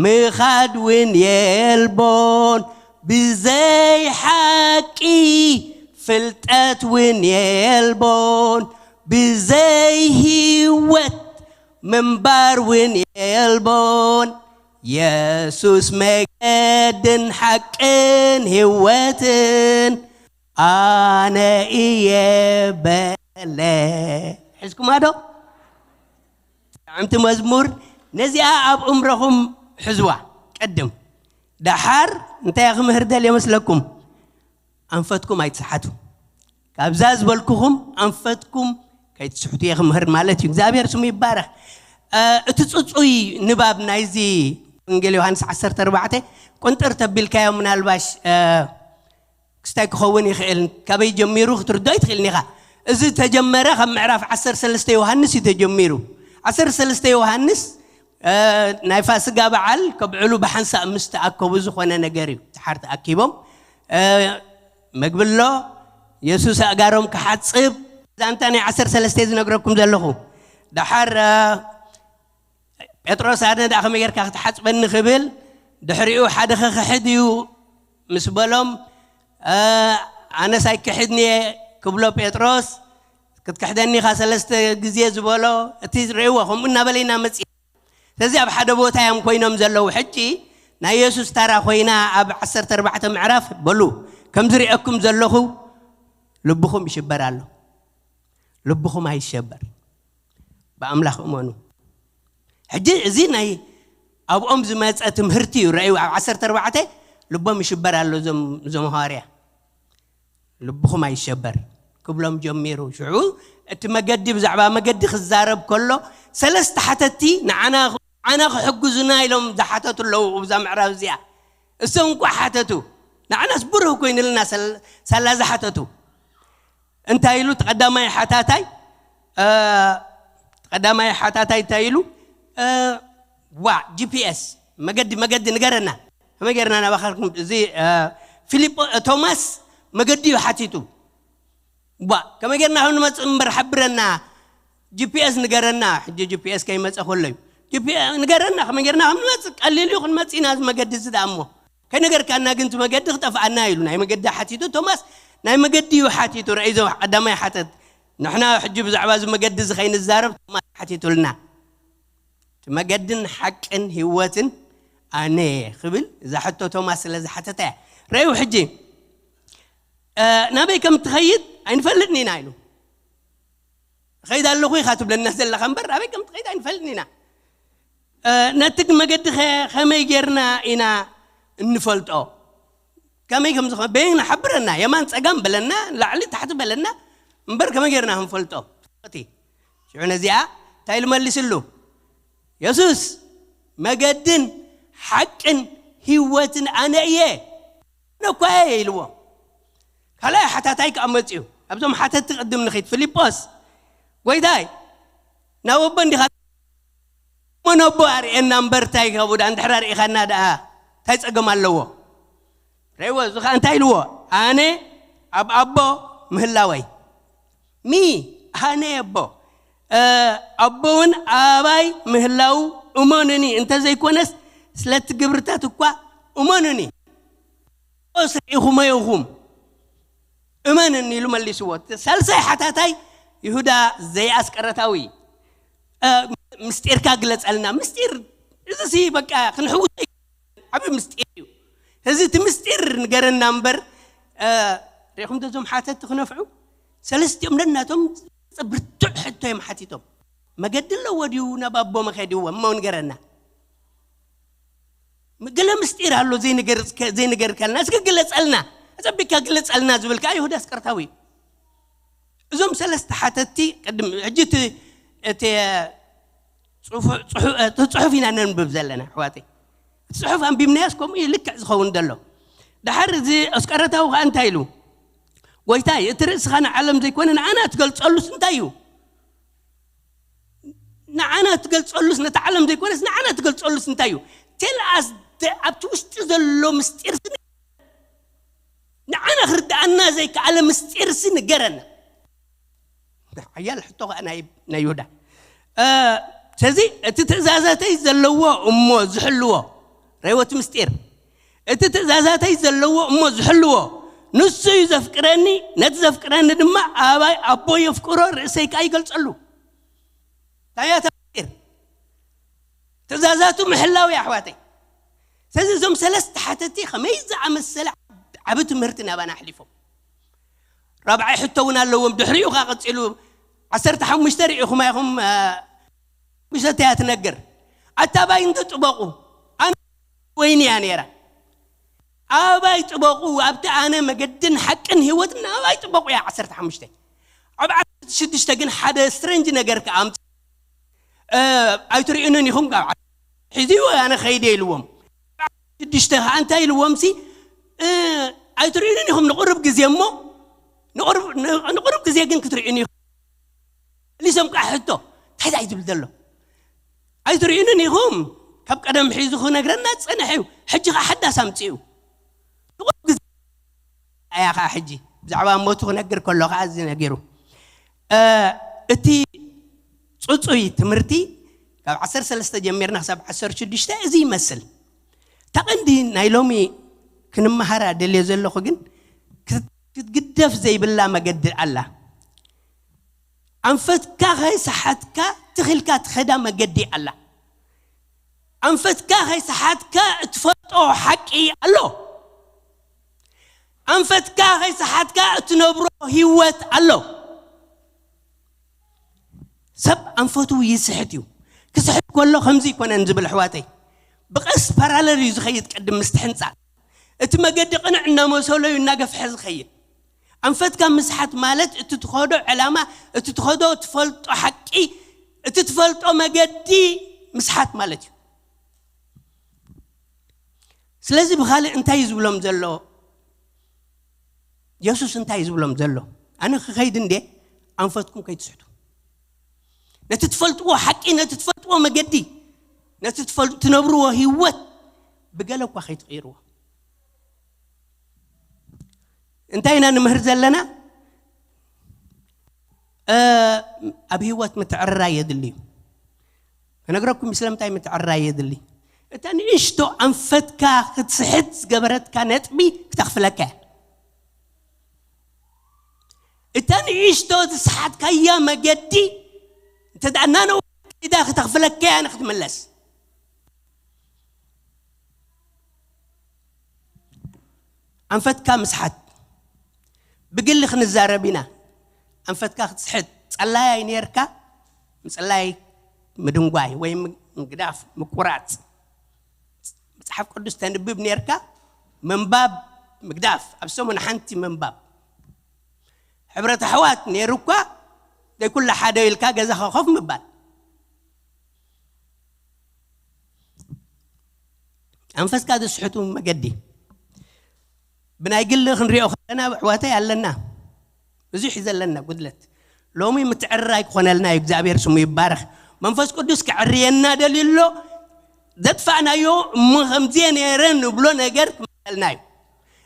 ምኻድ እውን የልቦን፣ ብዘይ ሓቂ ፍልጠት እውን የልቦን፣ ብዘይ ህይወት ምንባር እውን የልቦን። የሱስ መገድን ሓቅን ህይወትን ኣነ እየ በለ። ሒዝኩማ ዶ? ጥዕምቲ መዝሙር። ነዚኣ ኣብ እምሮኹም ሕዝዋ። ቅድም ደሓር እንታይ ክምህር ደልየ መስለኩም? ኣንፈትኩም ኣይትስሓቱ። ካብዛ ዝበልኩኹም ኣንፈትኩም ከይትስሕቱ እየ ክምህር ማለት እዩ። እግዚኣብሔር ስሙ ይባረኽ። እ፣ እቲ ጽጹይ ንባብ ናይዚ ወንጌል ዮሃንስ ዓሰርተ ኣርባዕተ ቁንጥር ተቢልካዮ ምናልባሽ፣ እ፣ ክስታይ ክኸውን ይኽእል፣ ካበይ ጀሚሩ ክትርድኦ ኣይትኽእልን ኢኻ። እዚ ተጀመረ ካብ ምዕራፍ ዓሰርተ ሰለስተ ዮሃንስ እዩ ተጀሚሩ። ዓሰርተ ሰለስተ ዮሃንስ፣ እ፣ ናይ ፋስጋ በዓል ከብዕሉ ብሓንሳእ ምስ ተኣከቡ ዝኾነ ነገር እዩ። ድሓር ተኣኪቦም፣ እ፣ መግቢ ኣሎ፣ የሱስ ኣእጋሮም ክሓጽብ፣ ዛንታ ናይ ዓሰርተ ሰለስተ ዝነግረኩም ዘለኹ። ደሓር፣ እ፣ ጴጥሮስ ኣነ ደኣ ከመይ ጌርካ ክትሓጽበኒ ክብል፣ ድሕሪኡ ሓደ ክኽሕድ እዩ ምስ በሎም፣ እ፣ ኣነስ ኣይክሕድን እየ ክብሎ ጴጥሮስ፣ ክትክሕደኒ ኢኻ ሰለስተ ግዜ ዝበሎ፣ እቲ ርእይዎ፣ ከምኡ እናበለ ኢና መጺእ። ስለዚ ኣብ ሓደ ቦታ እዮም ኮይኖም ዘለዉ። ሕጂ ናይ የሱስ ታራ ኮይና ኣብ ዓሰርተ ኣርባዕተ ምዕራፍ በሉ፣ ከም ዝሪአኩም ዘለኹ ልብኹም ይሽበር ኣሎ። ልብኹም ኣይሸበር፣ ብኣምላኽ እመኑ። ሕጂ እዚ ናይ ኣብኦም ዝመጸ ትምህርቲ እዩ። ረእዩ ኣብ ዓሰርተ ኣርባዕተ ልቦም ይሽበር ኣሎ እዞም፣ እዞም ሃዋርያ። ልብኹም ኣይሸበር ክብሎም ጀሚሩ። ሽዑ እቲ መገዲ፣ ብዛዕባ መገዲ ክዛረብ ከሎ ሰለስተ ሓተቲ ንዓና፣ ንዓና ክሕግዙና ኢሎም ዝሓተቱ ኣለዉ። ኣብዛ ምዕራብ እዚኣ እሶም እንኳ ሓተቱ፣ ንዓናስ ብሩህ ኮይኑልና ሰል-፣ ሳላ ዝሓተቱ። እንታይ ኢሉ እቲ ቀዳማይ ሓታታይ? ቀዳማይ ሓታታይ እንታይ ኢሉ? ዋ፣ ጂፒኤስ፣ መገዲ መገዲ ንገረና። ከመይ ጌርና ናባኻልኩም? እዚ ፊሊጶ ቶማስ መገዲ እዩ ሓቲቱ። ዋ፣ ከመይ ጌርና ከም ንመፅእ እምበር ሓብረና። ጂፒኤስ ንገረና። ሕጂ ጂፒኤስ ከይመፀ ከሎ እዩ። ንገረና፣ ከመይ ጌርና ከም ንመፅእ። ቀሊል እዩ፣ ክንመፅእ ኢና። እዚ መገዲ እዚ ደኣ እሞ ከይነገርካና ግን እቲ መገዲ ክጠፍኣና ኢሉ ናይ መገዲ ሓቲቱ። ቶማስ ናይ መገዲ እዩ ሓቲቱ። ረእይ ዘው ቀዳማይ ሓተት። ንሕና ሕጂ ብዛዕባ እዚ መገዲ እዚ ከይንዛረብ ቶማስ ሓቲቱልና። እቲ መገድን ሓቅን ህይወትን ኣነ እየ ክብል እዛ ሕቶ ቶማስ ስለ ዝሓተተ እያ። ረእዩ ሕጂ ናበይ ከም ትኸይድ ኣይንፈልጥን ኢና ኢሉ። እኸይድ ኣለኹ ኢኻ ትብለና ዘለኻ እምበር ኣበይ ከም ትኸይድ ኣይንፈልጥን ኢና። ነቲ መገዲ ከ ከመይ ጌርና ኢና እንፈልጦ? ከመይ ከም ዝኾነ በይን ሓብረና፣ የማን ጸጋም በለና፣ ላዕሊ ታሕቲ በለና እምበር ከመይ ጌርና ክንፈልጦ? እቲ ሽዑ ነዚኣ እንታይ ኢሉ መሊስሉ? የሱስ መገድን ሓቅን ህይወትን ኣነ እየ። ኣነ እኳ እየ ኢልዎ። ካልኣይ ሓታታይ ከኣ መጽኡ። ኣብዞም ሓተትቲ ቅድም ንኺድ፣ ፊልጶስ፣ "ጎይታይ፣ ናብ ኣቦ እንዲኻ እሞ ነቦ ኣርእየና እምበር እንታይ ይገብኡ ደኣ? እንድሕር ኣርእኻና ደኣ እንታይ ጸገም ኣለዎ?" ረእይዎ፣ እዚ ኸኣ እንታይ ኢልዎ? "ኣነ ኣብ ኣቦ ምህላወይ። ሚ፣ ኣነ ኣቦ፣ ኣቦ እውን ኣባይ ምህላው እመኑኒ፣ እንተዘይኮነስ ስለቲ ግብርታት እኳ እመኑኒ። ኦስ ርኢኹሞ ኢኹም፣ እመንኒ" ኢሉ መሊስዎ። ሳልሳይ ሓታታይ ይሁዳ ዘይኣስቀረታዊ። "ምስጢርካ ግለጸልና። ምስጢር እዚ ሲ በቃ ክንሕውሶ ኣይከኣልን። ዓቢ ምስጢር እዩ። እዚ እቲ ምስጢር ንገረና እምበር፣ ርኢኹም ዶ እዞም ሓተትቲ ክነፍዑ? ሰለስቲኦም ነናቶም ብርቱዕ ሕቶ እዮም ሓቲቶም። መገዲ ኣለዎ ድዩ ናብ ኣቦ መኸዲ? እሞ ንገረና። ገለ ምስጢር ኣሎ ዘይንገር-፣ ዘይንገርከልና። እስኪ ግለጸልና። ኣጸቢቅካ ግለጸልና ዝብል ከኣ ይሁዳ ኣስቀርታዊ እዩ። እዞም ሰለስተ ሓተትቲ ቅድም፣ ሕጂ እቲ፣ እቲ ጽሑፍ፣ ጽሑ-፣ እቲ ጽሑፍ ኢና ነንብብ ዘለና፣ ኣሕዋተይ። እቲ ጽሑፍ ኣንቢብናዮስ ከምኡ እዩ ልክዕ ዝኸውን ዘሎ። ደሓር እዚ ኣስቀረታዊ ከኣ እንታይ ኢሉ? "ጎይታይ፣ እቲ ርእስኻ ንዓለም ዘይኮነ ንዓና ትገልጸሉስ እንታይ እዩ? ንዓና ትገልጸሉስ፣ ነቲ ዓለም ዘይኮነስ ንዓና ትገልጸሉስ እንታይ እዩ? Tell us the፣ ኣብቲ ውሽጢ ዘሎ ምስጢር ሲ፣ ንዓና ክርድኣና ዘይከኣለ ምስጢር ሲ ንገረና።" ሓያል ሕቶ ከኣ ናይ፣ ናይ ይሁዳ። እ፣ ስለዚ እቲ ትእዛዛተይ ዘለዎ እሞ ዝሕልዎ፣ ረይወት ምስጢር፣ እቲ ትእዛዛተይ ዘለዎ እሞ ዝሕልዎ፣ ንሱ እዩ ዘፍቅረኒ፣ ነቲ ዘፍቅረኒ ድማ ኣባይ ኣቦ የፍቅሮ፣ ርእሰይ ከኣ ይገልጸሉ። እንታይ እያ እታ ምስጢር? ትእዛዛቱ ምሕላው እዩ፣ ኣሕዋተይ። ስለዚ እዞም ሰለስተ ሓተቲ ከመይ ዝኣመሰለ ዓቢ ትምህርቲ ናባና ኣሕሊፎም። ራብዓይ ሕቶ እውን ኣለዎም። ድሕሪኡ ከኣ ቀጺሉ ዓሰርተ ሓሙሽተ ርኢኹማ ኢኹም፣ እ፣ ሓሙሽተ እያ ትነግር። ኣታ ኣባይ እንዶ ጥበቑ፣ ኣነ ወይኒ እያ ነይራ። ኣባይ ጥበቑ፣ ኣብቲ ኣነ መገድን ሓቅን ህይወትን ኣባይ ጥበቑ እያ፣ ዓሰርተ ሓሙሽተ። ኣብ ዓሰርተ ሽዱሽተ ግን ሓደ ስትሬንጅ ነገር ከኣ ኣምጽ-፣ እ፣ ኣይትርእዩንን ኢኹም፣ ካብ ዓ-፣ ሒዝዎ ኣነ ኸይደ ኢልዎም። ሽዱሽተ ከኣ እንታይ ኢልዎም ሲ፣ እ፣ ኣይትርእዩንን ኢኹም ንቑሩብ ግዜ እሞ፣ ንቑሩብ፣ ን-፣ ንቑሩብ ግዜ ግን ክትርእዩኒ ኢኹም። መሊሶም ከኣ ሕቶ፣ እንታይ ደኣ እዩ ዝብል ዘሎ? ኣይትርእዩንን ኢኹም፣ ካብ ቀደም ሒዙ ክነግረና ዝጸንሐ እዩ። ሕጂ ከኣ ሓዳስ ኣምጽኡ። ንቑሩብ ግዜ እያ ከኣ ሕጂ ብዛዕባ ሞቱ ክነግር ከሎ ከኣ እዚ ነጊሩ። እ፣ እቲ ጽጹይ ትምህርቲ ካብ ዓሰርተ ሰለስተ ጀሚርና ክሳብ ዓሰርተ ሽዱሽተ እዚ ይመስል። እታ ቀንዲ ናይ ሎሚ ክንመሃራ ደልዮ ዘለኹ ግን ክት-፣ ክትግደፍ ዘይብላ መገዲ ኣላ። ኣንፈትካ ከይሰሓትካ ትኺልካ ትኸዳ መገዲ ኣላ። ኣንፈትካ ከይሰሓትካ እትፈልጦ ሓቂ ኣሎ። ኣንፈትካ ከይሰሓትካ እትነብሮ ህይወት ኣሎ። ሰብ ኣንፈቱ ይስሕት እዩ። ክስሕት ከሎ ከምዚ ይኮነን ዝብል ኣሕዋተይ። ብቐስ ፓራለል እዩ ዝኸይድ ቅድም ምስቲ ሕንጻ። እቲ መገዲ ቅንዕ እናመሰሎ እዩ እናገፍሐ ዝኸይድ። ኣንፈትካ ምስሓት ማለት እቲ ትኸዶ ዕላማ፣ እቲ ትኸዶ ትፈልጦ ሓቂ፣ እቲ ትፈልጦ መገዲ ምስሓት ማለት እዩ። ስለዚ ብኻልእ እንታይ እዩ ዝብሎም ዘሎ? የሱስ እንታይ እዩ ዝብሎም ዘሎ? ኣነ ክኸይድ እንዴ ኣንፈትኩም ከይትስሕቱ። ነቲ ትፈልጥዎ ሓቂ፣ ነቲ ትፈልጥዎ መገዲ፣ ነቲ ትፈልጡ ትነብርዎ ህይወት ብገለ እኳ ከይትቕይርዎ። እንታይ ኢና ንምህር ዘለና? ኣብ ህይወት ምትዕርራይ የድሊ እዩ። ከነግረኩም ስለምንታይ ምትዕርራይ የድሊ። እታ ንእሽቶ ኣንፈትካ ክትስሕት ዝገበረትካ ነጥቢ ክተኽፍለካ እያ። እታ ንእሽቶ ዝሰሓትካያ መገዲ እንተ ደኣ ናነው ኢዳ ክተኽፍለካ እያ ንክትምለስ። ኣንፈትካ ምስሓት። ብግሊ ክንዛረብ ኢና። ኣንፈትካ ክትስሕት ጸላያይ ነርካ፣ ምጽላይ ምድንጓይ ወይ ምግዳፍ ምቁራጽ። መጽሓፍ ቅዱስ ተንብብ ነርካ፣ ምንባብ ምግዳፍ፣ ኣብ ሰሙን ሓንቲ ምንባብ። ሕብረት ኣሕዋት ነይሩ እኳ ዘይኩላ ሓደ ኢልካ ገዛኻ ኮፍ ምባል። ኣንፈትካ ዘስሕቱ መገዲ ብናይ ግሊ ክንሪኦ ከለና ኣሕዋተይ ኣለና፣ ብዙሕ እዩ ዘለና ጉድለት። ሎሚ ምትዕርራይ ክኾነልና እዩ። እግዚኣብሔር ስሙ ይባረኽ። መንፈስ ቅዱስ ክዕርየና ደልዩ ኣሎ። ዘጥፋእናዮ እሞ ከምዚ ነይረ ንብሎ ነገር ክመልሰልና እዩ።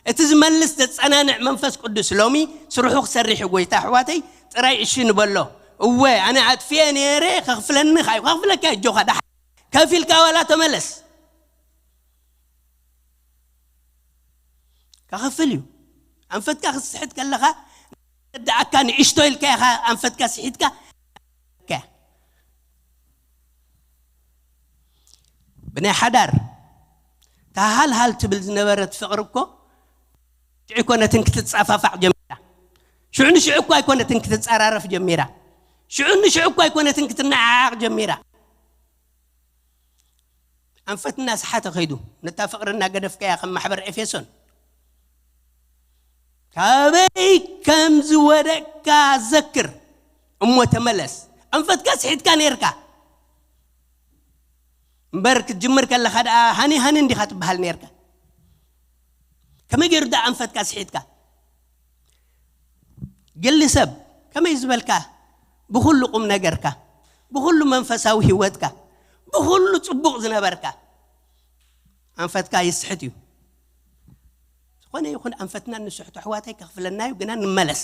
እቲ ዝመልስ ዘጸናንዕ መንፈስ ቅዱስ ሎሚ ስርሑ ክሰርሕ እዩ። ጎይታ ኣሕዋተይ ጥራይ እሺ ንበሎ። እወ ኣነ ኣጥፍኤ ነይረ ከኽፍለኒ ካዩ ከኽፍለካ እጆኻ ደሓ ከፊልካ ዋላ ተመለስ። ከኸፍል እዩ። ኣንፈትካ ክትስሕት ከለኻ ደኣካ ንእሽቶ ኢልካ ኢኻ ኣንፈትካ ስሒትካ። ብናይ ሓዳር ተሃልሃል ትብል ዝነበረት ፍቕሪ እኮ ሽዑ ኣይኮነትን ክትጻፋፋዕ ጀሚራ። ሽዑ ንሽዑ እኮ ኣይኮነትን ክትጻራረፍ ጀሚራ። ሽዑ ንሽዑ እኮ ኣይኮነትን ክትነዓዓቕ ጀሚራ። ኣንፈትና ሰሓተ ኸይዱ ነታ ፍቕሪ እናገደፍካያ ከም ማሕበር ኤፌሶን ካበይ ከም ዝወደቅካ ዘክር እሞ ተመለስ። ኣንፈትካ ስሒትካ ነርካ እምበር ክትጅምር ከለኻ ደኣ ሃኒ ሃኒ እንዲኻ ትበሃል ነርካ። ከመይ ገይሩ ደኣ ኣንፈትካ ስሒትካ? ግሊ ሰብ ከመይ ዝበልካ ብኹሉ ቁም ነገርካ፣ ብኹሉ መንፈሳዊ ህይወትካ፣ ብኹሉ ጽቡቕ ዝነበርካ ኣንፈትካ ይስሕት እዩ። ዝኾነ ይኹን ኣንፈትና እንስሕቶ ኣሕዋተይ ከኽፍለና እዩ፣ ግና ንመለስ።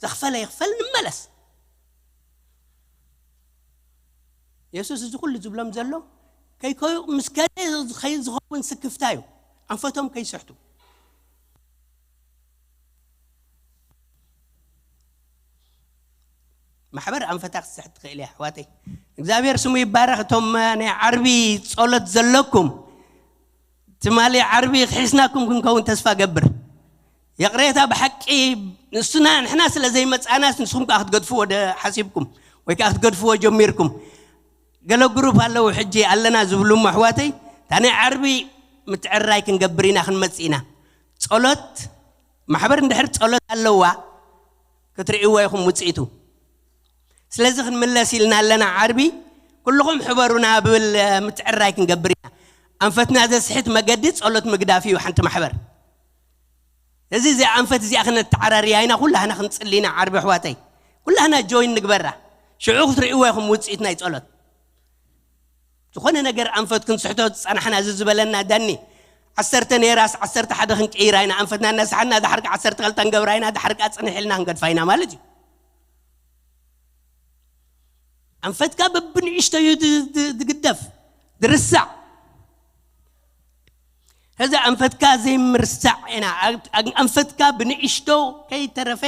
ዘኽፈለ ይኽፈል፣ ንመለስ። የሱስ እዚ ኩሉ ዝብሎም ዘሎ ከይከዩ ምስ ከደ ዝኸይድ ዝኸውን ስክፍታ እዩ። ኣንፈቶም ከይስሕቱ። ማሕበር ኣንፈታ ክትስሕት ትኽእል እያ ኣሕዋተይ። እግዚኣብሔር ስሙ ይባረኽ። እቶም ናይ ዓርቢ ጸሎት ዘለኩም ትማሊ ዓርቢ ክሒስናኩም ክንከውን ተስፋ ገብር። ይቕሬታ ብሓቂ ንሱና ንሕና ስለ ዘይመጻናስ ንስኹም ከኣ ክትገድፍዎ ደ ሓሲብኩም ወይ ከኣ ክትገድፍዎ ጀሚርኩም። ገለ ግሩፕ ኣለዉ ሕጂ ኣለና ዝብሉ እሞ ኣሕዋተይ እታ ናይ ዓርቢ ምትዕርራይ ክንገብር ኢና ክንመጽእ ኢና። ጸሎት ማሕበር እንድሕር ጸሎት ኣለዋ ክትርእይዎ ኢኹም ውጽኢቱ። ስለዚ ክንምለስ ኢልና ኣለና ዓርቢ ኩልኹም ሕበሩና ብል ምትዕርራይ ክንገብር ኢና። ኣንፈትና ዘስሕት መገዲ ጸሎት ምግዳፍ እዩ ሓንቲ ማሕበር። እዚ እዚኣ ኣንፈት እዚኣ ክነተዓራርያ ኢና ኩላህና ክንጽሊ ኢና ዓርቢ ኣሕዋተይ። ኩላህና ጆይን ንግበራ። ሽዑ ክትርእይዎ ኢኹም ውጽኢት ናይ ጸሎት። ዝኾነ ነገር ኣንፈት ክንስሕቶ ዝጸናሕና እዚ ዝበለና ዳኒ ዓሰርተ ነይራስ ዓሰርተ ሓደ ክንቅይራ ኢና። ኣንፈትና እናሰሓና ድሓር ዓሰርተ ክልተ ንገብራ ኢና፣ ድሓር ከኣ ጽንሕ ኢልና ክንገድፋ ኢና ማለት እዩ። ኣንፈትካ በብንእሽቶ እዩ ድ- ድ- ዝግደፍ ዝርሳዕ። ሕዚ ኣንፈትካ ዘይምርሳዕ ኢና። ኣንፈትካ ብንእሽቶ ከይተረፈ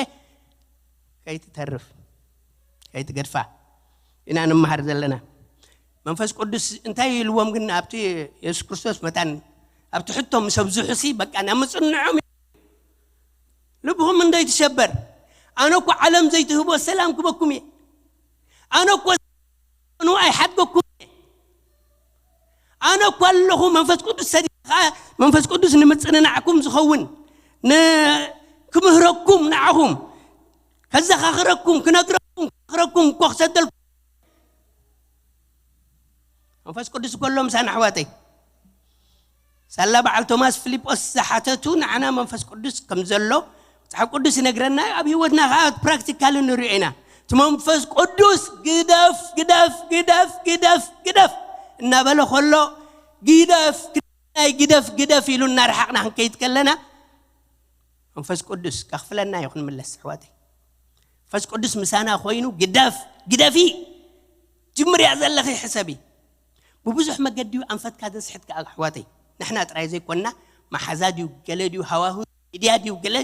ከይትተርፍ ከይትገድፋ ኢና ንመሃር ዘለና። መንፈስ ቅዱስ እንታይ ኢልዎም ግን ኣብቲ የሱስ ክርስቶስ መታን ኣብቲ ሕቶ ምስ ኣብዝሑሲ በቃ ናብ ምጽንዖም ልብኹም እንደይትሸበር ኣነ እኮ ዓለም ዘይትህቦ ሰላም ክበኩም እየ። ኣነ እኮ ኑ ኣይሓድገኩም እየ። ኣነ እኮ ኣለኹ መንፈስ ቅዱስ ሰዲኻ መንፈስ ቅዱስ ንምጽንናዕኩም ዝኸውን ክምህረኩም ንዓኹም ከዘኻኽረኩም ክነግረኩም ክመኽረኩም እኮ ክሰደልኩም መንፈስ ቅዱስ እኮ ኣሎ ምሳና ኣሕዋተይ። ሳላ በዓል ቶማስ ፊልጶስ ዝሓተቱ ንዓና መንፈስ ቅዱስ ከም ዘሎ መጽሓፍ ቅዱስ ይነግረና እዩ። ኣብ ህይወትና ከዓ ፕራክቲካሊ ንሪኦ ኢና። እቲ መንፈስ ቅዱስ ግደፍ፣ ግደፍ፣ ግደፍ፣ ግደፍ፣ ግደፍ እናበለ ከሎ፣ ግደፍ፣ ናይ ግደፍ፣ ግደፍ ኢሉ እናረሓቕና ክንከይድ ከለና፣ መንፈስ ቅዱስ ከኽፍለና እዩ ክንምለስ፣ ኣሕዋተይ። መንፈስ ቅዱስ ምሳና ኮይኑ፣ ግደፍ፣ ግደፊ፣ ጅምርያ ዘለኺ ሕሰቢ። ብብዙሕ መገዲ እዩ ኣንፈትካ ዘስሕት ከኣ፣ ኣሕዋተይ። ንሕና ጥራይ ዘይኮንና፣ መሓዛ ድዩ፣ ገለ ድዩ፣ ሃዋሁ፣ ሚድያ ድዩ፣ ገለ፣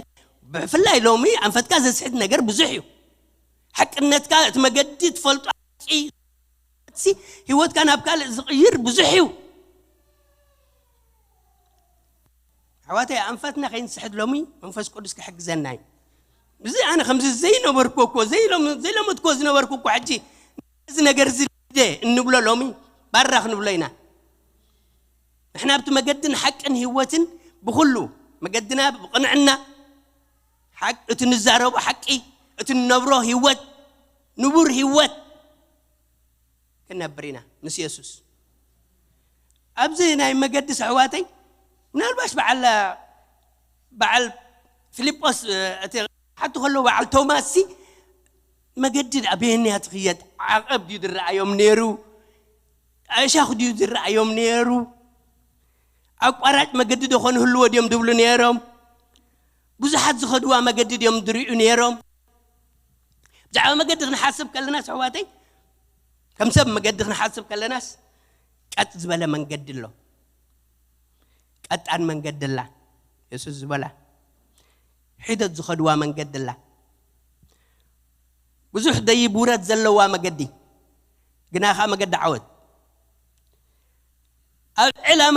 ብፍላይ ሎሚ ኣንፈትካ ዘስሕት ነገር ብዙሕ እዩ። ሓቅነትካ፣ እቲ መገዲ ትፈልጦ ሓቂ፣ ሲ ህይወትካ ናብ ካልእ ዝቕይር ብዙሕ እዩ። ኣሕዋተይ፣ ኣንፈትና ከይንስሕት ሎሚ መንፈስ ቅዱስ ክሕግዘና እዩ። እዚ ኣነ ከምዚ ዘይነበርኩ እኮ፣ ዘይሎም-፣ ዘይለመድኩ ዝነበርኩ እኮ፣ ሕጂ እዚ ነገር እዚ ልደ እንብሎ ሎሚ ባራ ክንብሎ ኢና። ንሕና ኣብቲ መገድን ሓቅን ህይወትን ብኹሉ መገድና ብቕንዕና፣ ሓቅ-፣ እቲ ንዛረቦ ሓቂ፣ እቲ ንነብሮ ህይወት፣ ንቡር ህይወት ክንነብር ኢና ምስ የሱስ። ኣብዚ ናይ መገዲ ኣሕዋተይ፣ ምናልባሽ በዓል፣ በዓል ፊልጶስ፣ እ፣ እቲ ሓቱ ከሎ በዓል ቶማስ ሲ፣ መገዲ ደኣ በየንያ ትኽየድ? ዓቐብ ድዩ ዝረኣዮም ነይሩ? ኣእሻኽ ድዩ ዝረኣዮም ነይሩ? ኣቋራጭ መገዲ ዶ ኾን ህልዎ ድዮም ዝብሉ ነይሮም? ብዙሓት ዝኸድዋ መገዲ ድዮም ዝርእዩ ነይሮም? ብዛዕባ መገዲ ክንሓስብ ከለናስ፣ ኣሕዋተይ፣ ከም ሰብ መገዲ ክንሓስብ ከለናስ፣ ቀጥ ዝበለ መንገዲ ኣሎ። ቀጣን መንገዲ ኣላ። የሱስ ዝበላ። ሒደት ዝኸድዋ መንገዲ ኣላ። ብዙሕ ደይብ ውረድ ዘለዋ መገዲ። ግና ኸኣ መገዲ ዓወት። ኣብ ዕላማ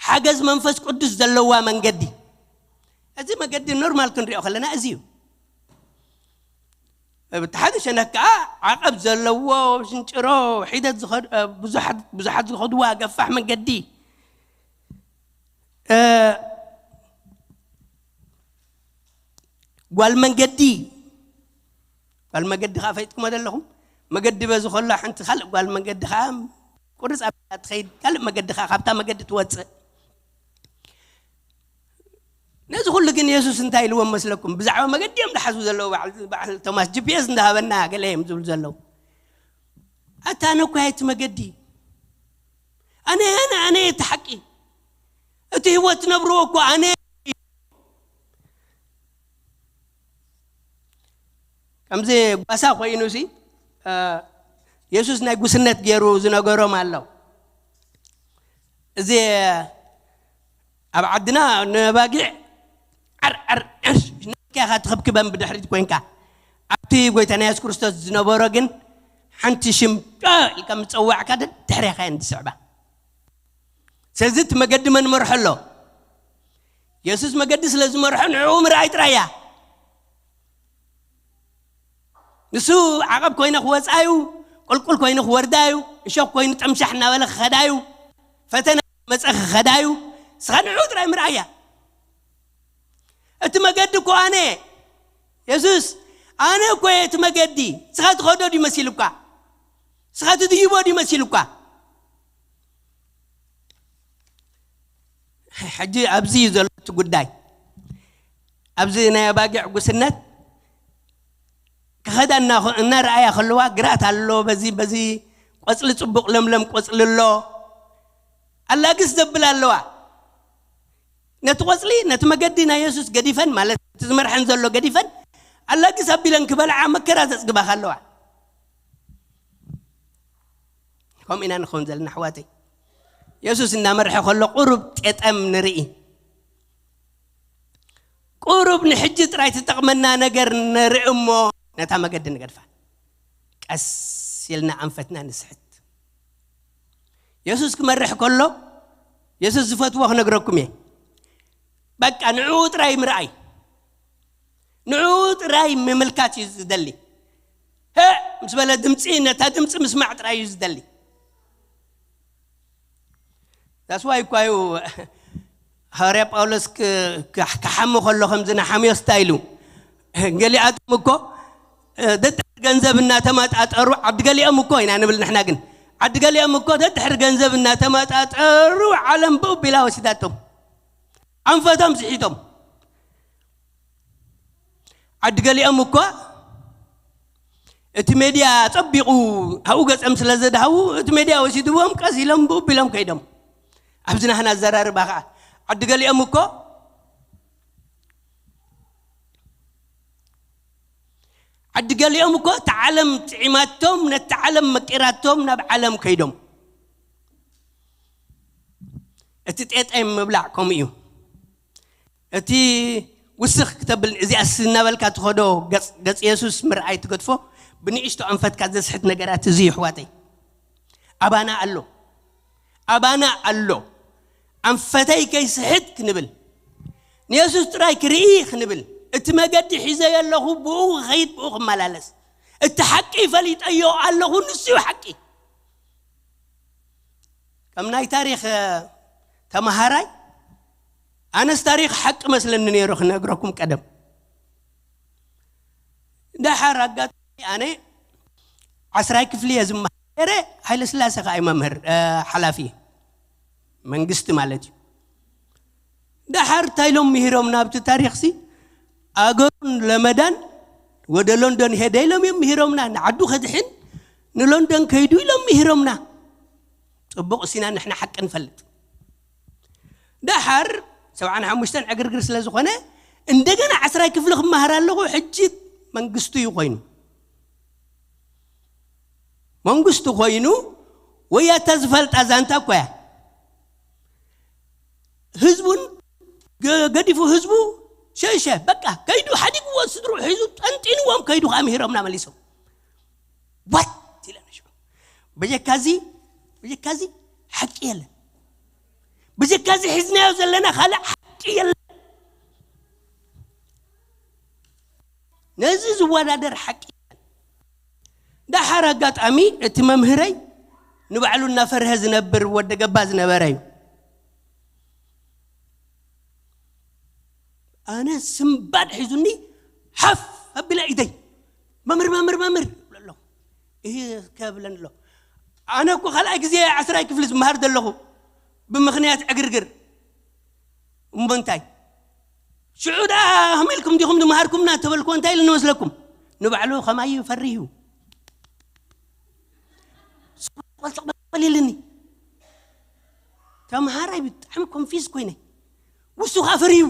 ሓገዝ መንፈስ ቅዱስ ዘለዋ መንገዲ። እዚ መገዲ ኖርማል ክንሪኦ ከለና እዚ እዩ። ብቲ ሓደ ሸነክ ከኣ ዓቐብ ዘለዎ፣ ሽንጭሮ፣ ሒደት ዝኸድ-፣ እ፣ ብዙሓት፣ ብዙሓት ዝኸድዋ ገፋሕ መንገዲ። እ፣ ጓል መንገዲ፣ ጓል መገዲ ከኣ ፈይጥኩሞ ዘለኹም። መገዲ በዚ ከሎ ሓንቲ ካልእ ጓል መገዲ ከኣ ቁርጽ ኣቢላ ትኸይድ፣ ካልእ መገዲ ከኣ ካብታ መገዲ ትወጽእ። ነዚ ኩሉ ግን የሱስ እንታይ ኢልዎም መስለኩም? ብዛዕባ መገዲ እዮም ዝሓስቡ ዘለዉ። በዓል፣ በዓል ቶማስ ጂ ፒ ኤስ እንዳሃበና ገለ እዮም ዝብሉ ዘለዉ። ኣታ ኣነ እኮ እየ እቲ መገዲ። ኣነ፣ ኣነ፣ ኣነ እየ እቲ ሓቂ። እቲ ህይወት ትነብርዎ እኮ ኣነ። ከምዚ ጓሳ ኮይኑ ሲ፣ እ፣ የሱስ ናይ ጉስነት ገይሩ ዝነገሮም ኣሎ። እዚ ኣብ ዓድና ነባጊዕ ዓር ዓር ዕሽ ኢልካ ኢኻ ትኽብክበን ብድሕሪት ኮይንካ። ኣብቲ ጎይታና የሱስ ክርስቶስ ዝነበሮ ግን ሓንቲ ሽም ጫ ኢልካ ምስ ጸዋዕካ ደድሕሬኻ እየን ዝስዕባ። ስለዚ እቲ መገዲ መን መርሖ ኣሎ? የሱስ መገዲ ስለ ዝመርሖ ንዕኡ ምርኣይ ጥራይ እያ። ንሱ ዓቐብ ኮይነ ክወጻ እዩ፣ ቁልቁል ኮይኑ ክወርዳ እዩ፣ እሾኽ ኮይኑ ጠምሻሕ እናበለ ክኸዳ እዩ፣ ፈተና መጸ ክኸዳ እዩ። ንስኻ ንዕኡ ጥራይ ምርኣያ። እቲ መገዲ እኮ ኣነ እየ። የሱስ፣ ኣነ እኮ እየ እቲ መገዲ። ንስኻ ትኸዶ ድዩ መሲሉካ? ንስኻ ትድይቦ ድዩ መሲሉካ? ሕጂ ኣብዚ እዩ ዘሎ እቲ ጉዳይ። ኣብዚ ናይ ኣባጊዕ ጉስነት ክኸዳ እናኸ-፣ እናረኣያ ከለዋ፣ ግራት ኣሎ፣ በዚ፣ በዚ ቆጽሊ ጽቡቕ ለምለም ቆጽሊ ኣሎ። ኣላግስ ዘብል ኣለዋ። ነቲ ቆጽሊ፣ ነቲ መገዲ ናይ የሱስ ገዲፈን፣ ማለት እቲ ዝመርሐን ዘሎ ገዲፈን፣ ኣላግስ ኣቢለን ክበልዓ መከራ ዘጽግባኻ ኣለዋ። ከምኡ ኢና ንኸውን ዘለና፣ ኣሕዋተይ። የሱስ እናመርሐ ከሎ ቁሩብ ጤጠም ንርኢ። ቁሩብ ንሕጂ ጥራይ ትጠቕመና ነገር ንርኢ እሞ ነታ መገዲ ንገድፋ። ቀስ ኢልና ኣንፈትና ንስሕት። የሱስ ክመርሕ ከሎ፣ የሱስ ዝፈትዎ ክነግረኩም እየ። በቃ ንዕኡ ጥራይ ምርኣይ፣ ንዕኡ ጥራይ ምምልካት እዩ ዝደሊ። ህእ ምስ በለ ድምፂ፣ ነታ ድምፂ ምስማዕ ጥራይ እዩ ዝደሊ። ዳስዋይ እኳ እዩ ሃዋርያ ጳውሎስ ክ-፣ ክ-፣ ክሓሚ ከሎ ከምዚ ንሓምዮ ስታይሉ። ገሊኣቶም እኮ፣ እ፣ ደድሕሪ ገንዘብ እናተመጣጠሩ፣ ዓዲ ገሊኦም እኮ ኢና ንብል ንሕና፣ ግን ዓዲ ገሊኦም እኮ ደድሕሪ ገንዘብ እናተመጣጠሩ ዓለም ብኡብ ኢላ ወሲዳቶም። ኣንፈቶም ስሒቶም። ዓዲ ገሊኦም እኳ እቲ ሜድያ ጸቢቑ ኣብኡ ገጸም ስለ ዘድሃዉ፣ እቲ ሜድያ ወሲድዎም ቀስ ኢሎም ብኡብ ኢሎም ከይዶም። ኣብዚ ናህና ኣዘራርባ ኸዓ ዓዲ ገሊኦም እኮ ዓዲ ገሊኦም እኮ እታ ዓለም ጥዒማቶም፣ ነቲ ዓለም መቂራቶም ናብ ዓለም ከይዶም። እቲ ጤጠ ምብላዕ ከምኡ እዩ። እቲ ውስኽ ክተብል እዚኣስ እናበልካ ትኸዶ ገጽ፣ ገጽ የሱስ ምርኣይ ትገድፎ። ብንእሽቶ ኣንፈትካ ዘስሕት ነገራት እዚ ይሕዋተይ ኣባና ኣሎ። ኣባና ኣሎ። ኣንፈተይ ከይስሕት ክንብል፣ ንየሱስ ጥራይ ክርኢ ክንብል፣ እቲ መገዲ ሒዘዮ ኣለኹ፣ ብኡ ክኸይድ፣ ብኡ ክመላለስ፣ እቲ ሓቂ ፈሊጠዮ ኣለኹ፣ ንሱ እዩ ሓቂ። ከም ናይ ታሪኽ ተመሃራይ ኣነስ ታሪኽ ሓቂ መስለኒ ነይሩ ክነግረኩም ቀደም። ደሓር ኣጋጣሚ ኣነ ዓስራይ ክፍሊ እየ ዝመሃር ነይረ። ሃይለ ስላሴ ከዓ እዩ መምህር፣ እ፣ ሓላፊ መንግስቲ ማለት እዩ። ደሓር እንታይ ኢሎም ምሂሮምና ኣብቲ ታሪኽሲ? ኣገሩን ለመዳን ወደ ሎንዶን ሄደ ኢሎም እዮም ምሂሮምና። ንዓዱ ከድሕን ንሎንዶን ከይዱ ኢሎም ምሂሮምና። ጽቡቕ፣ እሲና ንሕና ሓቂ ንፈልጥ። ደሓር ሰብዓን ሓሙሽተን ዕግርግር ስለ ዝኾነ እንደገና ዓስራይ ክፍሊ ክመሃር ኣለኹ። ሕጂ መንግስቱ እዩ ኮይኑ፣ መንግስቱ ኮይኑ ወያታ ዝፈልጣ ዛንታ እኮ እያ። ህዝቡን ገ-፣ ገዲፉ ህዝቡ ሸሸ። በቃ ከይዱ ሓዲግዎ ስድሩ ሒዙ ጠንጢንዎም ከይዱ ከዓ ምሂሮምና መሊሶም። ዋት ኢለና ሽዑ። በጀካዚ፣ በጀካዚ ሓቂ የለን። በጀካዚ ሒዝናዮ ዘለና ካልእ ሓቂ የለን። ነዚ ዝወዳደር ሓቂ የለን። ደሓር ኣጋጣሚ እቲ መምህረይ ንባዕሉ እናፈርሀ ዝነብር ወደ ገባ ዝነበረ እዩ። ኣነ ስምባድ ሒዙኒ ሓፍ ኣቢለ ኢደይ፣ "መምህር፣ መምህር፣ መምህር" ይብሎ ኣለኹ። ይህ ከብለን ኣሎ። ኣነ እኮ ካልኣይ ግዜ ዓስራይ ክፍሊ ዝመሃር ዘለኹ ብምኽንያት ዕግርግር። እሞ እንታይ? ሽዑ ደኣ ከመይ ኢልኩም ዲኹም ዝመሃርኩምና እንተበልኩዎ እንታይ ኢሉ ንመስለኩም? ንባዕሉ ከማይ እዩ ፈሪህ እዩ። ቆልጥቕ በል ኢልኒ። ተምሃራይ ብጣዕሚ ኮንፊዝ ኮይነ። ውሱ ከዓ ፈሪሁ።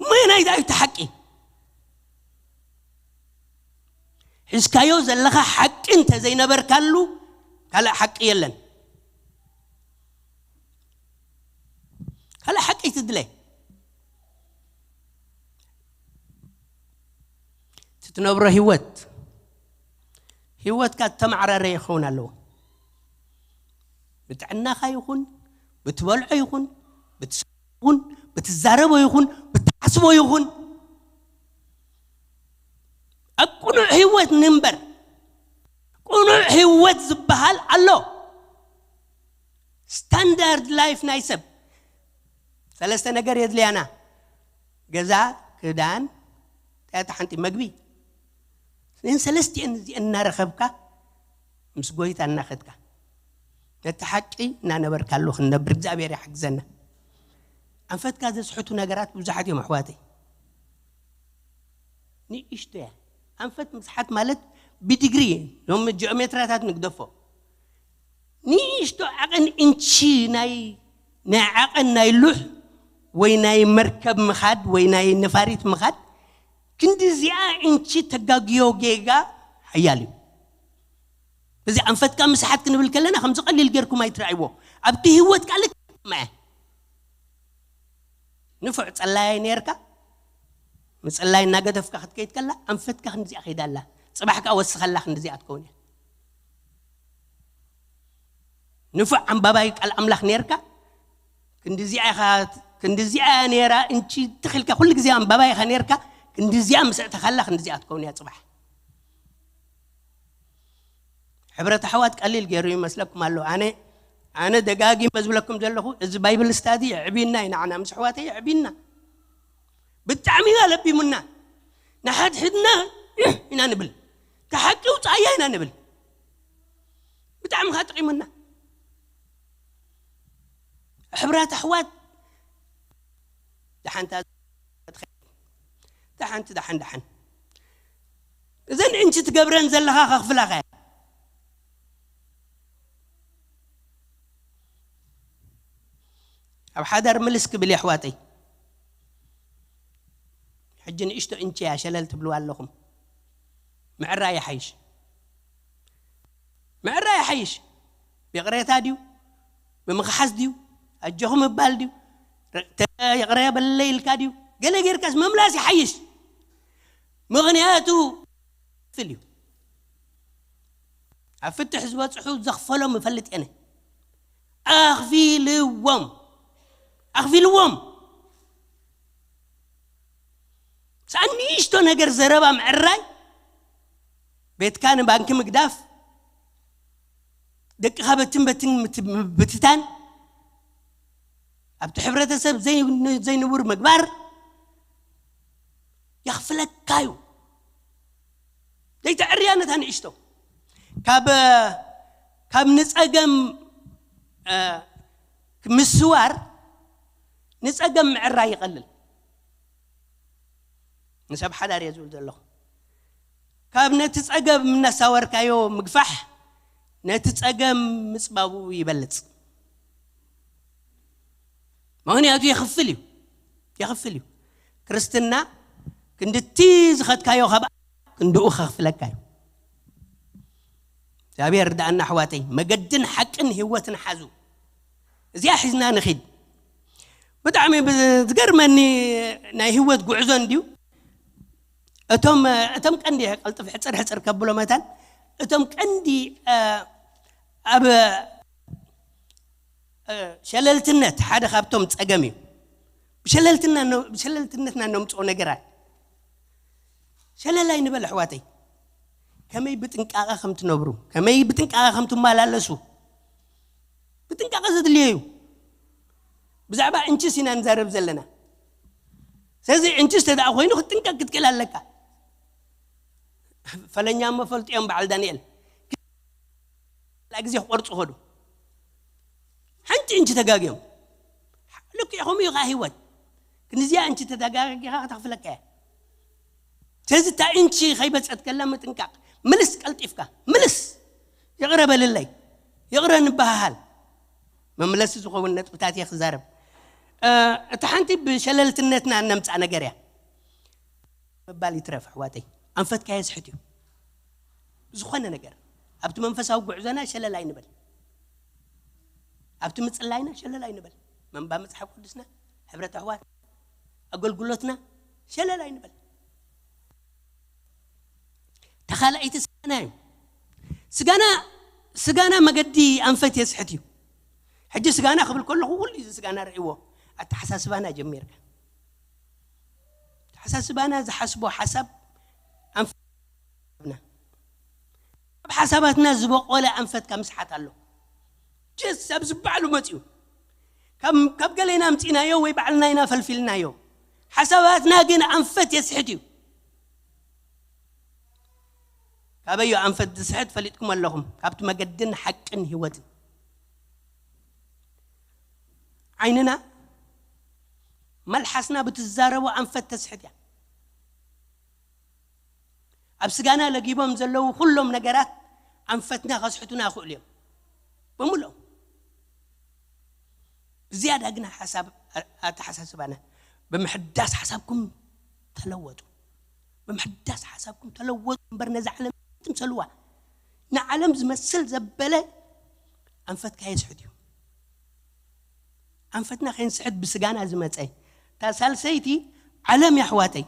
እሞ የናይ ደኣ እዩ እቲ ሓቂ? ሒዝካዮ ዘለኻ ሓቂ እንተዘይነበርካሉ ካልእ ሓቂ የለን። ካልእ ሓቂ ትድለ። እቲ ትነብሮ ህይወት፣ ህይወትካ እተመዓራረየ ክኸውን ኣለዎ። ብጥዕናኻ ይኹን፣ ብትበልዖ ይኹን፣ ብትሰ-፣ ይኹን፣ ብትዛረቦ ይኹን፣ ብትሓስቦ ይኹን፣ ኣብ ቅኑዕ ህይወት ንንበር። ቅኑዕ ህይወት ዝበሃል ኣሎ። ስታንዳርድ ላይፍ ናይ ሰብ ሰለስተ ነገር የድልያና። ገዛ፣ ክዳን፣ እታ ሓንቲ መግቢ። እዘን ሰለስቲአን እዚአን እናረኸብካ ምስ ጎይታ እናኸድካ ነቲ ሓቂ እናነበርካሉ ክንነብር እግዚኣብሔር ይሓግዘና። ኣንፈትካ ዘስሕቱ ነገራት ብዙሓት እዮም ኣሕዋተይ። ንእሽቶ እያ። ኣንፈት ምስሓት ማለት ብዲግሪ፣ ሎሚ ጂኦሜትራታት ንግደፎ። ንእሽቶ ዓቐን ኢንቺ ናይ፣ ናይ ዓቐን ናይ ሉሕ ወይ ናይ መርከብ ምኻድ ወይ ናይ ነፋሪት ምኻድ፣ ክንዲ እዚኣ ኢንቺ ተጋግዮ ጌጋ ሓያል እዩ። እዚ ኣንፈትካ ምስሓት ክንብል ከለና ከምዚ ቀሊል ጌርኩም ኣይትረኣይዎ። ኣብቲ ህይወትካ ልክዕ ከማያ ንፉዕ ጸላያይ ነርካ፣ ምጽላይ እናገደፍካ ክትከይድ ከላ ኣንፈትካ ክንዲዚኣ ከይዳ ኣላ። ጽባሕ ከኣ ወስኸላ ክንዲዚኣ ትከውን እያ። ንፉዕ ኣንባባይ ቃል ኣምላኽ ነርካ፣ ክንዲዚኣ ኢኻ፣ ክንዲዚኣ እያ ነራ፣ እንቺ ትኽልካ ኩሉ ግዜ ኣንባባይ ኢኻ ነርካ፣ ክንዲዚኣ ምስ እተኸላ ክንዲዚኣ ትከውን እያ ጽባሕ። ሕብረት ኣሕዋት ቀሊል ገይሩ ይመስለኩም ኣሎ። ኣነ፣ ኣነ ደጋጊመ ዝብለኩም ዘለኹ፣ እዚ ባይብል ስታዲ የዕብየና እዩ፣ ንዓና ምስ ኣሕዋተይ የዕብየና። ብጣዕሚ እዩ ኣለቢሙና። ንሓድሕድና ኢና ንብል። እቲ ሓቂ ውፃእያ ኢና ንብል። ብጣዕሚ ከዓ ጥቂሙና። ሕብረት ኣሕዋት ደሓንታ ደሓንቲ ደሓን ደሓን እዘን እንቺ ትገብረን ዘለኻ ከኽፍላኻ እየ። ኣብ ሓዳር ምልስ ክብል የሕዋተይ። ሕጂ ንእሽቶ እንቺ እያ ሸለል ትብልዋ ኣለኹም። ምዕራይ ይሓይሽ፣ ምዕራይ ይሓይሽ። ብይቕሬታ ድዩ፣ ብምኽሓስ ድዩ፣ ኣጆኹ ምባል ድዩ፣ ይቕረ በለለይ ኢልካ ድዩ፣ ገለ ጌርካስ ምምላስ ይሓይሽ። ምኽንያቱ ክፍል እዩ። ኣብ ፍትሕ ዝበፅሑ ዘኽፈሎም እፈልጥ እየ። ኣኽፊልዎም፣ ኣኽፊልዎም። ሳብ ንእሽቶ ነገር ዘረባ ምዕራይ፣ ቤትካ ንባንኪ ምግዳፍ፣ ደቅኻ በትን በትን ምት- ምብትታን፣ ኣብቲ ሕብረተሰብ ዘይ- ዘይንቡር ምግባር የኽፍለካ እዩ። ዘይተዕርያ ነታ ንእሽቶ ካብ ካብ ንፀገም እ፣ ምስዋር ንፀገም ምዕራይ ይቐልል። ንሰብ ሓዳር እየ ዝብል ዘለኹ። ካብ ነቲ ፀገም እናሳወርካዮ ምግፋሕ ነቲ ፀገም ምፅባቡ ይበልፅ። ምኽንያቱ የኽፍል እዩ፣ የኽፍል እዩ። ክርስትና ክንድቲ ዝኸድካዮ ካብ ክንድኡ ከኽፍለካ እዩ። እግዚኣብሔር ርዳእና ኣሕዋተይ። መገድን ሓቅን ህይወትን ሓዙ። እዚኣ ሒዝና ንኺድ። ብጣዕሚ ብ- ዝገርመኒ ናይ ህይወት ጉዕዞ እንድዩ። እቶም እቶም ቀንዲ ቀልጥፍ ሕፅር ሕፅር ከብሎ መታን እቶም ቀንዲ እ፣ ኣብ እ፣ ሸለልትነት ሓደ ካብቶም ፀገም እዩ። ብሸለልትና ነ- ብሸለልትነትና ነምፅኦ ነገራት ሸለል ኣይንበል ኣሕዋተይ። ከመይ ብጥንቃቐ ከም ትነብሩ፣ ከመይ ብጥንቃቐ ከም ትመላለሱ ብጥንቃቐ ዘድልዮ እዩ። ብዛዕባ እንችስ ኢና ንዛረብ ዘለና። ስለዚ እንችስ ተደኣ ኮይኑ ክትጥንቀቅ ክትክእል ኣለካ። ፈለኛ እሞ ፈልጡ እዮም በዓል ዳንኤል። ላ ግዜ ክቆርፁ ኸዱ ሓንቲ እንቺ ተጋግዮም ልክዕ ከምኡ እዩ ከዓ ህይወት። ክንዚኣ እንቺ ተተጋጊኻ ከተኽፍለካ እያ። ስለዚ እታ እንቺ ከይበፀት ከላ ምጥንቃቕ። ምልስ ቀልጢፍካ ምልስ። ይቕረ በልለይ፣ ይቕረ ንበሃሃል። መምለሲ ዝኸውን ነጥብታት እየ ክዛረብ። እ፣ እታ ሓንቲ ብሸለልትነትና እነምፃእ ነገር እያ። ምባል ይትረፍ ኣሕዋተይ፣ ኣንፈትካ የስሕት እዩ። ዝኾነ ነገር ኣብቲ መንፈሳዊ ጉዕዞና ሸለል ኣይንበል። ኣብቲ ምፅላይና ሸለል ኣይንበል። መንባብ መፅሓፍ ቅዱስና፣ ሕብረት ኣሕዋት፣ ኣገልግሎትና ሸለል ኣይንበል። ተኻልኣይቲ ስጋና እዩ። ስጋና ስጋና መገዲ ኣንፈት የስሕት እዩ። ሕጂ ስጋና ክብል ከለኹ ኩሉ እዚ ስጋና ርእይዎ፣ ኣተሓሳስባና ጀሚርካ። ኣተሓሳስባና ዝሓስቦ ሓሳብ ኣንፈትና፣ ኣብ ሓሳባትና ዝበቆለ ኣንፈትካ ምስሓት ኣሎ። ጀስ ኣብ ዝበዓሉ መፅኡ ካብ ካብ ገሌና ኣምፂእናዮ ወይ ባዕልና ኢና ፈልፊልናዮ። ሓሳባትና ግን ኣንፈት የስሕት እዩ። ካበዮ ኣንፈት ዝስሕት ፈሊጥኩም ኣለኹም፣ ካብቲ መገድን ሓቅን ህይወትን። ዓይንና መልሓስና ብትዛረቦ ኣንፈት ተስሕት እያ። ኣብ ስጋና ለጊቦም ዘለዉ ኩሎም ነገራት ኣንፈትና ከስሕቱና ይኽእሉ እዮም ብምልኦም። ብዝያዳ ግን ሓሳብ ኣተሓሳስባና ብምሕዳስ ሓሳብኩም ተለወጡ። ብምሕዳስ ሓሳብኩም ተለወጡ እምበር ነዛ ዓለም ትምሰልዋ። ንዓለም ዝመስል ዘበለ ኣንፈትካ የስሕት እዩ። ኣንፈትና ከይንስሕት ብስጋና ዝመፀ እታ ሳልሰይቲ ዓለም የሕዋተይ።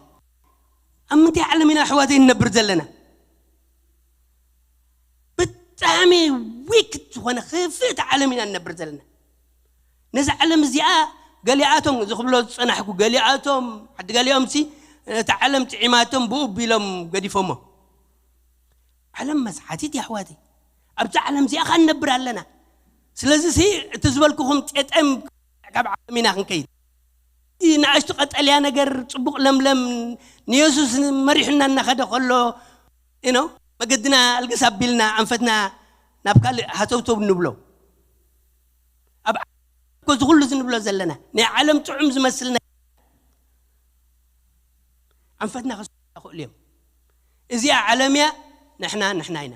ኣብ ምንታይ ዓለም ኢና ኣሕዋተይ ንነብር ዘለና? ብጣዕሚ ዊክት ዝኾነ ክፍእቲ ዓለም ኢና ንነብር ዘለና። ነዚ ዓለም እዚኣ ገሊኣቶም እዚ ክብሎ ዝፀናሕኩ ገሊኣቶም ዓዲ ገሊኦም ሲ ነቲ ዓለም ጥዒማቶም ብኡ ቢሎም ገዲፎሞ። ዓለም መስሓቲት የሕዋተይ። ኣብዛ ዓለም እዚኣ ካ ንነብር ኣለና። ስለዚ ሲ እቲ ዝበልኩኹም ጤጠም ካብ ዓለም ኢና ክንከይድ። እቲ ንኣሽቱ ቀጠልያ ነገር ጽቡቕ ለምለም ንየሱስ መሪሑና እናኸደ ከሎ ኢኖ መገድና ኣልግስ ኣቢልና ኣንፈትና ናብ ካልእ ሃተውተው ንብሎ። ኣብ ዓለም እኮ እዚ ኩሉ እዚ ንብሎ ዘለና ናይ ዓለም ጥዑም ዝመስል ነገር ኣንፈትና ክስሕቱ ይኽእሉ እዮም። እዚኣ ዓለም እያ። ንሕና ንሕና ኢና።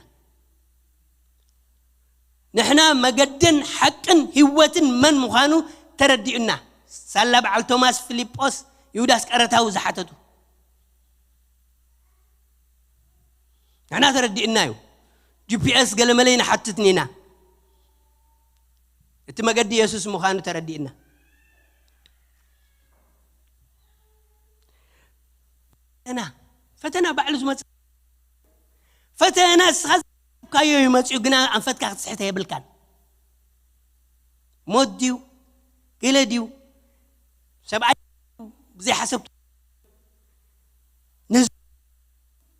ንሕና መገድን ሓቅን ህይወትን መን ምዃኑ ተረዲኡና፣ ሳላ በዓል ቶማስ፣ ፊልጶስ፣ ይሁዳ ኣስቀረታዊ ዝሓተቱ። ንሕና ተረዲእና እዩ። ጂ ፒ ኤስ ገለመለ ይንሓትት ኢና። እቲ መገዲ የሱስ ምዃኑ ተረዲእና። ፈተና፣ ፈተና ባዕሉ ዝመጽእ ፈተና፣ እስኻ ዝሓሰብካዮ ይመጽእ፣ ግና ኣንፈትካ ክትስሕተ የብልካን። ሞት ድዩ? ገለ ድዩ? ሰብኣይ ዘይሓሰብክ፣ ነዚ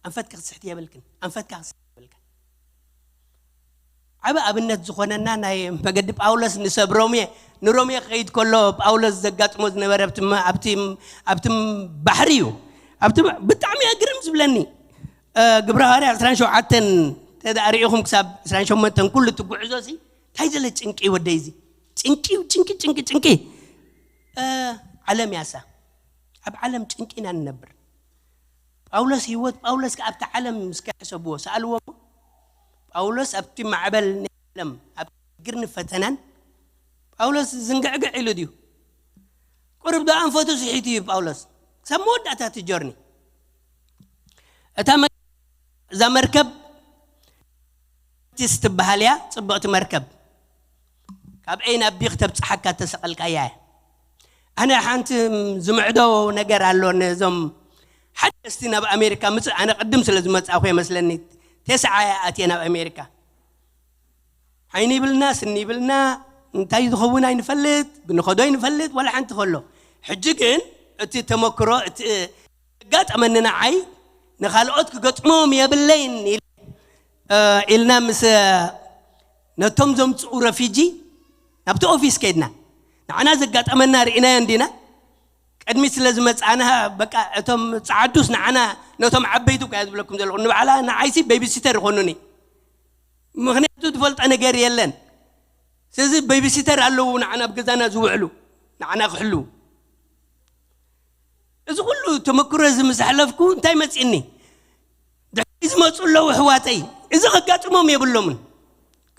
ኣንፈትካ ክትስሕት የብልክን። ኣንፈትካ ክትስሕት የብልካ። ዓቢ ኣብነት ዝኾነና ናይ መገዲ ጳውሎስ ንሰብ ሮሜ፣ ንሮሜ ክኸይድ ከሎ ጳውሎስ ዘጋጥሞ ዝነበረ ኣብቲ መ-፣ ኣብቲ፣ ኣብቲ ባሕሪ እዩ። ኣብቲ ባ-፣ ብጣዕሚ ኣግርም ዝብለኒ፣ እ፣ ግብረ ሃዋርያ ዕስራን ሸውዓተን ተዳእ ርኢኹም ክሳብ ዕስራን ሸሞንተን ኩሉ እቲ ጉዕዞ ሲ እንታይ ዘለ ጭንቂ ወደይ እዚ። ጭንቂ፣ ጭንቂ፣ ጭንቂ፣ ጭንቂ። እ፣ ዓለም ያሳ። ኣብ ዓለም ጭንቂ ኢና ንነብር። ጳውሎስ፣ ህይወት ጳውሎስ ከኣ ኣብታ ዓለም እስከ ሕሰብዎ፣ ሰኣልዎ እሞ፣ ጳውሎስ ኣብቲ ማዕበል ናይ ዓለም፣ ኣብ ችግርን ፈተናን፣ ጳውሎስ ዝንግዕግዕ ኢሉ ድዩ? ቁሩብ ዶ ኣንፈቱ ስሒቱ እዩ ጳውሎስ? ክሳብ መወዳእታ እቲ ጆርኒ። እታ መ-፣ እዛ መርከብ ቲስ ትበሃል እያ፣ ጽብቕቲ መርከብ። ካብ ኤ ናብ ቢ ክተብጽሓካ እተሰቐልካያ እያ። ኣነ ሓንቲ ዝምዕዶ ነገር ኣሎ፣ ነዞም ሓደስቲ ናብ ኣሜሪካ ምጽእ፣ ኣነ ቅድም ስለ ዝመጻእኹ እየ መስለኒ፣ ተስዓ እየ ኣትየ ናብ ኣሜሪካ። ዓይኒ ይብልና፣ ስኒ ይብልና፣ እንታይ ዝኸውን ኣይንፈልጥ፣ ብንኸዶ ኣይንፈልጥ፣ ዋላ ሓንቲ ከሎ። ሕጂ ግን እቲ ተመክሮ፣ እቲ ዘጋጠመኒ ንዓይ ንኻልኦት ክገጥሞም የብለይን ኢል-፣ እ፣ ኢልና ምስ፣ እ፣ ነቶም ዘምጽኡ ረፊጂ ናብቲ ኦፊስ ከይድና። ንዓና ዘጋጠመና ርኢናዮ እንዲና? ቅድሚት ስለ ዝመጻና፣ በቃ፣ እቶም ጸዓዱስ ንዓና፣ ነቶም ዓበይቲ እኳ እየ ዝብለኩም ዘለኹ፣ ንባዕላ ንዓይሲ ቤቢሲተር ይኾኑኒ። ምኽንያቱ ዝፈልጦ ነገር የለን። ስለዚ ቤቢሲተር ኣለዉ ንዓና ኣብ ገዛና ዝውዕሉ፣ ንዓና ክሕልዉ። እዚ ኩሉ ተመክሮ እዚ ምስ ኣሕለፍኩ እንታይ መጺእኒ? ድሕሪ ዝመጹ ኣለዉ ኣሕዋተይ፣ እዚ ከጋጥሞም የብሎምን።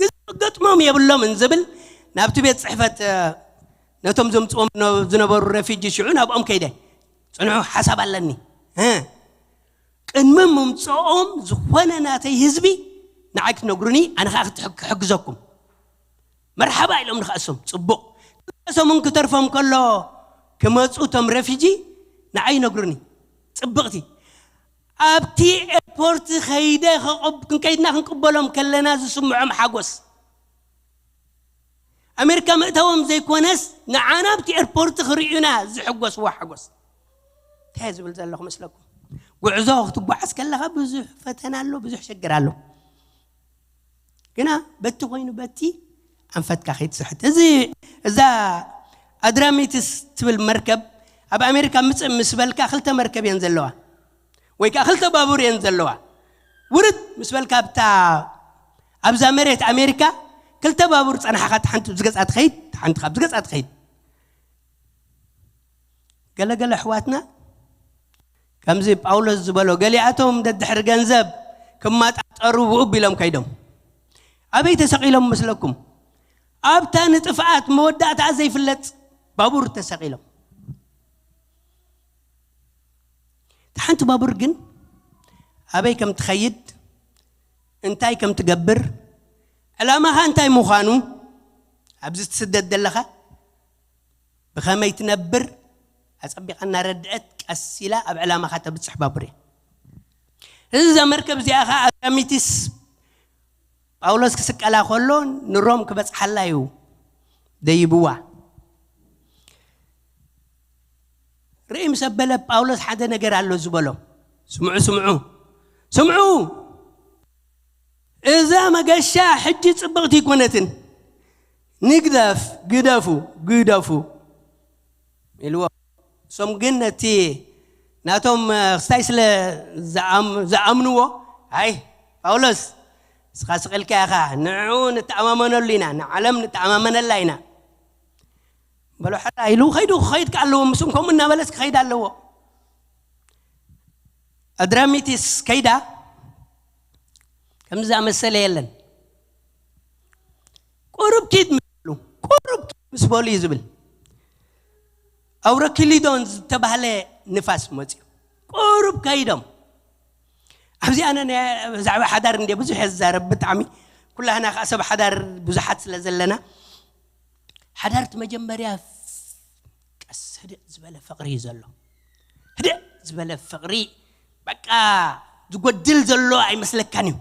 እዚ ከጋጥሞም የብሎምን ዝብል ናብቲ ቤት ጽሕፈት፣ እ፣ ነቶም ዘምጽኦም ነ-፣ ዝነበሩ ረፊጂ ሽዑ ናብኦም ከይደ። ጽንሑ፣ ሓሳብ ኣለኒ። እ፣ ቅድሚ ምምጽኦም ዝኾነ ናተይ ህዝቢ ንዓይ ክትነግሩኒ፣ ኣነ ኸኣ ክትሕ-፣ ክሕግዘኩም። መርሓባ ኢሎም ንኸእሶም፣ ጽቡቕ። ሰሙን ክተርፎም ከሎ ክመጹ እቶም ረፊጂ ንዓይ ይነግሩኒ። ጽብቕቲ። ኣብቲ ኤርፖርት ኸይደ ኸቐብ-፣ ክንከይድና ክንቅበሎም ከለና ዝስምዖም ሓጎስ። ኣሜሪካ ምእታዎም ዘይኮነስ፣ ንዓና ኣብቲ ኤርፖርት ክርእዩና ዝሕጎስዎ ሓጎስ። እንታይ እየ ዝብል ዘለኹ መስለኩም? ጉዕዞ ክትጓዓዝ ከለኻ ብዙሕ ፈተና ኣሎ፣ ብዙሕ ሽግር ኣሎ። ግና በቲ ኮይኑ በቲ ኣንፈትካ ከይትስሕት። እዚ፣ እዛ ኣድራሚትስ ትብል መርከብ ኣብ ኣሜሪካ ምጽእ ምስ በልካ ክልተ መርከብ እየን ዘለዋ። ወይ ከኣ ክልተ ባቡር እየን ዘለዋ። ውርድ ምስ በልካ ኣብታ፣ ኣብዛ መሬት ኣሜሪካ ክልተ ባቡር ጸናሕኻ፣ እታ ሓንቲ ብዝገጻ ትኸይድ፣ እታ ሓንቲ ካብ ዝገጻ ትኸይድ። ገለገለ ኣሕዋትና ከምዚ ጳውሎስ ዝበሎ፣ ገሊኣቶም ደድሕሪ ገንዘብ ክመጣጠሩ ብኡ ቢሎም ከይዶም። ኣበይ ተሰቒሎም መስለኩም? ኣብታ ንጥፍኣት መወዳእታ ዘይፍለጥ ባቡር ተሰቒሎም። እታ ሓንቲ ባቡር ግን ኣበይ ከም ትኸይድ፣ እንታይ ከም ትገብር፣ ዕላማኻ እንታይ ምዃኑ፣ ኣብዚ ትስደድ ዘለኻ ብኸመይ ትነብር ኣጸቢቓ እናረድአት ቀስ ኢላ ኣብ ዕላማኻ ተብጽሕ ባቡር እያ። እዚ እዛ መርከብ እዚኣ ኸኣ ኣድራሚቲስ ጳውሎስ ክስቀላ ከሎ ንሮም ክበጽሓላ እዩ ደይብዋ። ርእይ ምስ ኣበለ ጳውሎስ ሓደ ነገር ኣሎ ዝበሎ። ስምዑ፣ ስምዑ፣ ስምዑ! እዛ መገሻ ሕጂ ጽብቕቲ ኣይኮነትን። ንግደፍ፣ ግደፉ፣ ግደፉ ኢልዎ። እሶም ግን ነቲ ናቶም፣ እ፣ ክስታይ ስለ ዝኣም-፣ ዝኣምንዎ፣ ኣይ፣ ጳውሎስ፣ ንስኻ ስቕ ኢልካ ኢኻ፣ ንዕኡ ንተኣማመነሉ ኢና፣ ንዓለም ንተኣማመነላ ኢና። በሎ፣ ሕራይ ኢሉ ኸይዱ ክኸይድ ከኣ ኣለዎ፣ ምስኦም ከምኡ እናበለስ ክኸይድ ኣለዎ። ኣድራሚቲስ ከይዳ ከምዚ ዝኣመሰለ የለን። ቁሩብ ኪድ ምስ በሉ፣ ቁሩብ ኪድ ምስ በሉ እዩ ዝብል። ኣውረክሊዶን ዝተባህለ ንፋስ መፅዩ። ቁሩብ ከይዶም። ኣብዚ ኣነ ናይ ብዛዕባ ሓዳር እንደ ብዙሕ እየ ዝዛረብ፣ ብጣዕሚ ኩላህና ከዓ ሰብ ሓዳር ብዙሓት ስለ ዘለና። ሓዳር እቲ መጀመርያ ቀስ ህድእ ዝበለ ፍቕሪ እዩ ዘሎ። ህድእ ዝበለ ፍቕሪ፣ በቃ ዝጎድል ዘሎ ኣይመስለካን እዩ።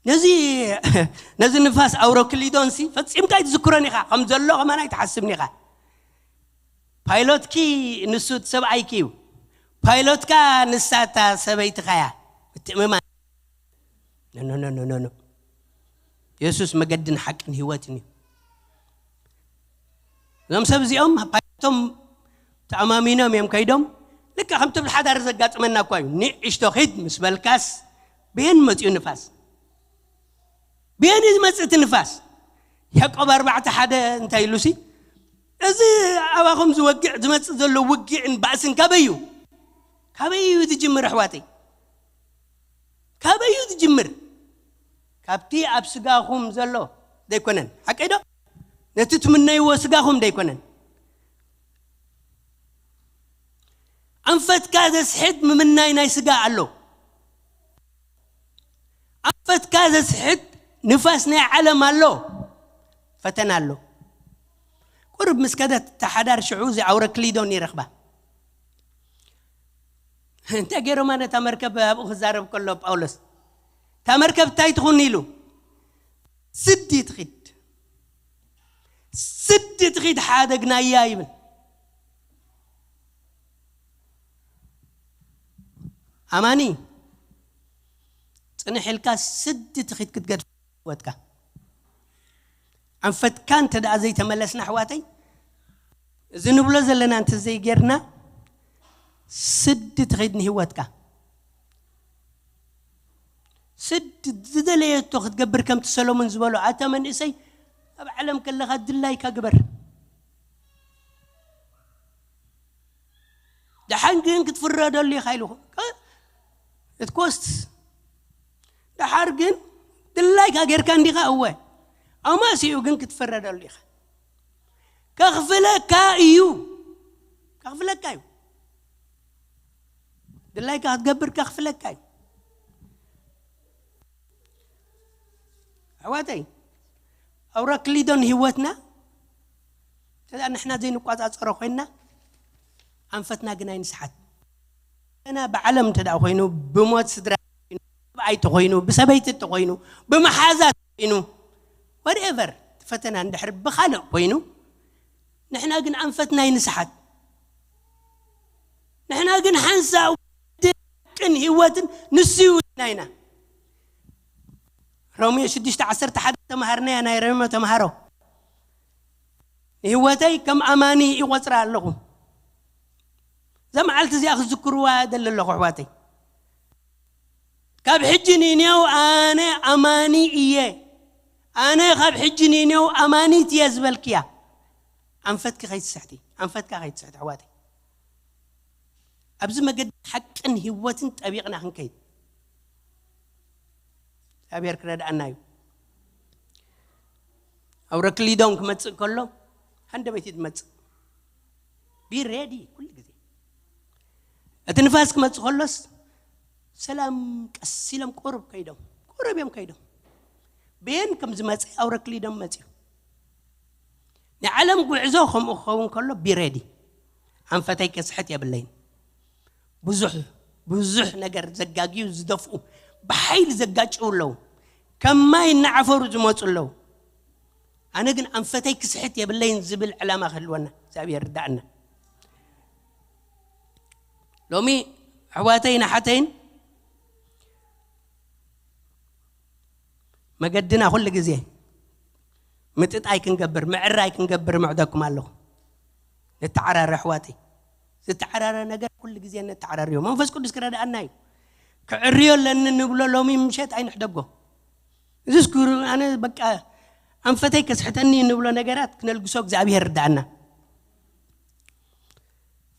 ነዚ ነዚ ንፋስ ኣውሮክሊዶንሲ ፈጺምካ ኣይትዝክሮን ኢኻ፣ ከም ዘሎ ከማን ኣይትሓስብን ኢኻ። ፓይሎትኪ ንሱ እቲ ሰብኣይኪ እዩ። ፓይሎትካ ንሳ እታ ሰበይትኻ እያ። ምትእምማን። ኖ፣ ኖ፣ ኖ፣ ኖ፣ ኖ። የሱስ መገድን ሓቅን ህይወትን እዩ። እዞም ሰብ እዚኦም ፓይሎቶም ተኣማሚኖም እዮም ከይዶም። ልክዕ ከምቲ ኣብ ሓዳር ዘጋጥመና እኳ እዩ። ንእሽቶ ኺድ ምስ በልካስ ብየን መፅኡ ንፋስ? ብየን እዩ ዝመፅእ እቲ ንፋስ? ያዕቆብ ኣርባዕተ ሓደ እንታይ ኢሉሲ? እዚ ኣባኹም ዝወግዕ ዝመፅእ ዘሎ ውግዕን ባእስን ካበይ እዩ? ካበይ እዩ ዝጅምር ኣሕዋተይ? ካበይ እዩ ዝጅምር? ካብቲ ኣብ ስጋኹም ዘሎ ዘይኮነን? ሓቀይ ዶ? ነቲ ትምነይዎ ስጋኹም ዘይኮነን? ኣንፈትካ ዘስሕት ምምናይ ናይ ስጋ ኣሎ። ኣንፈትካ ዘስሕት ንፋስ ናይ ዓለም ኣሎ። ፈተና ኣሎ። ቁርብ ምስ ከደት ተሓዳር ሽዑ እዚ ኣውረ ክሊዶን ይረኽባ። እንታይ ገይሮማ ነታ መርከብ ኣብኡ ክዛረብ ከሎ ጳውሎስ፣ እታ መርከብ እንታይ ትኹን ኢሉ፣ ስዲ ትኺድ፣ ስዲ ትኺድ ሓደግናያ ይብል። ኣማኒ ጽንሕ ኢልካ ስዲ ትኺድ ክትገድፍ ወትካ። ኣንፈትካ እንተ ደኣ ዘይተመለስና ኣሕዋተይ፣ እዚ ንብሎ ዘለና እንተ ዘይጌርና፣ ስዲ ትኺድ ንህይወትካ። ስዲ ዝደለየቶ ክትገብር ከምቲ ሰሎሞን ዝበሎ፣ ኣታ መንእሰይ ኣብ ዓለም ከለኻ ድላይካ ግበር። ደሓን ግን ክትፍረደሉ ኢኻ ኢሉ። It costs። ደሓር ግን ድላይካ ጌርካ እንዲኻ እወ። ኣማሲኡ ግን ክትፍረደሉ ኢኻ። ከኽፍለካ እዩ። ከኽፍለካ እዩ። ድላይካ ክትገብር ከኽፍለካ እዩ። ኣሕዋተይ፣ ኣውራ ክሊዶን ህይወትና እንተ ደኣ ንሕና ዘይንቋጻጸሮ ኮይንና፣ ኣንፈትና ግን ኣይንስሓት። ፈተና ብዓለም እንተ ደኣ ኮይኑ፣ ብሞት ስድራ ኮይኑ፣ ብኣይ ተኾይኑ፣ ብሰበይቲ ተኾይኑ፣ ብመሓዛ ተኾይኑ፣ whatever፣ እቲ ፈተና እንድሕር ብኻልእ ኮይኑ፣ ንሕና ግን ኣንፈትና ኣይንስሓት። ንሕና ግን ሓንሳእ ቅን ህይወትን ንሱ እዩ ኢልና ኢና። ሮሜ ሽዱሽተ ዓሰርተ ሓደ ተምሃርናያ፣ ናይ ሮሜ ተምሃሮ። ንህይወተይ ከም ኣማኒ ይቖጽራ ኣለኹ። እዛ መዓልቲ እዚኣ ክትዝክርዋ እደሊ ኣለኹ ኣሕዋተይ። ካብ ሕጂ ንኔው ኣነ ኣማኒ እየ፣ ኣነ ካብ ሕጂ ንኔው ኣማኒት እየ ዝበልክያ፣ ኣንፈትኪ ከይትስሕቲ፣ ኣንፈትካ ከይትስሕቲ ኣሕዋተይ። ኣብዚ መገዲ ሓቅን ህይወትን ጠቢቕና ክንከይድ እግዚኣብሔር ክረድኣና እዩ። ኣውረ ክሊዶን ክመጽእ ከሎ ሃንደበይቲ ትመጽእ። Be ready ኩሉ ግዜ። እቲ ንፋስ ክመጽእ ከሎስ ሰላም ቀስ ኢሎም ቁሩብ ከይዶም፣ ቁሩብ እዮም ከይዶም። በየን ከም ዝመጽእ ኣውረ ክሊዶን መጽዩ። ናይ ዓለም ጉዕዞ ከምኡ ክኸውን ከሎ be ready። ኣንፈተይ ከስሕት የብለይን። ብዙሕ፣ ብዙሕ ነገር ዘጋግዩ ዝደፍኡ፣ ብሓይሊ ዘጋጭው ኣለዉ። ከም ማይ እናዓፈሩ ዝመጹ ኣለዉ። ኣነ ግን ኣንፈተይ ክስሕት የብለይን ዝብል ዕላማ ክህልወና እግዚኣብሔር ርዳእና። ሎሚ ኣሕዋተይን ኣሓተይን መገድና ኩሉ ግዜ ምጥጣይ ክንገብር፣ ምዕራይ ክንገብር ምዕደኩም ኣለኹ። ንተዓራረ ኣሕዋተይ። ዝተዓራረ ነገር ኩሉ ግዜ ነተዓራርዮ። መንፈስ ቅዱስ ክረድኣና እዩ። ክዕርዮ ኣለኒ ንብሎ ሎሚ ምሸት ኣይንሕደጎ። እዚ ስኩሩ ኣነ በቃ ኣንፈተይ ከስሕተኒ ንብሎ ነገራት ክነልግሶ እግዚኣብሔር ርዳኣና።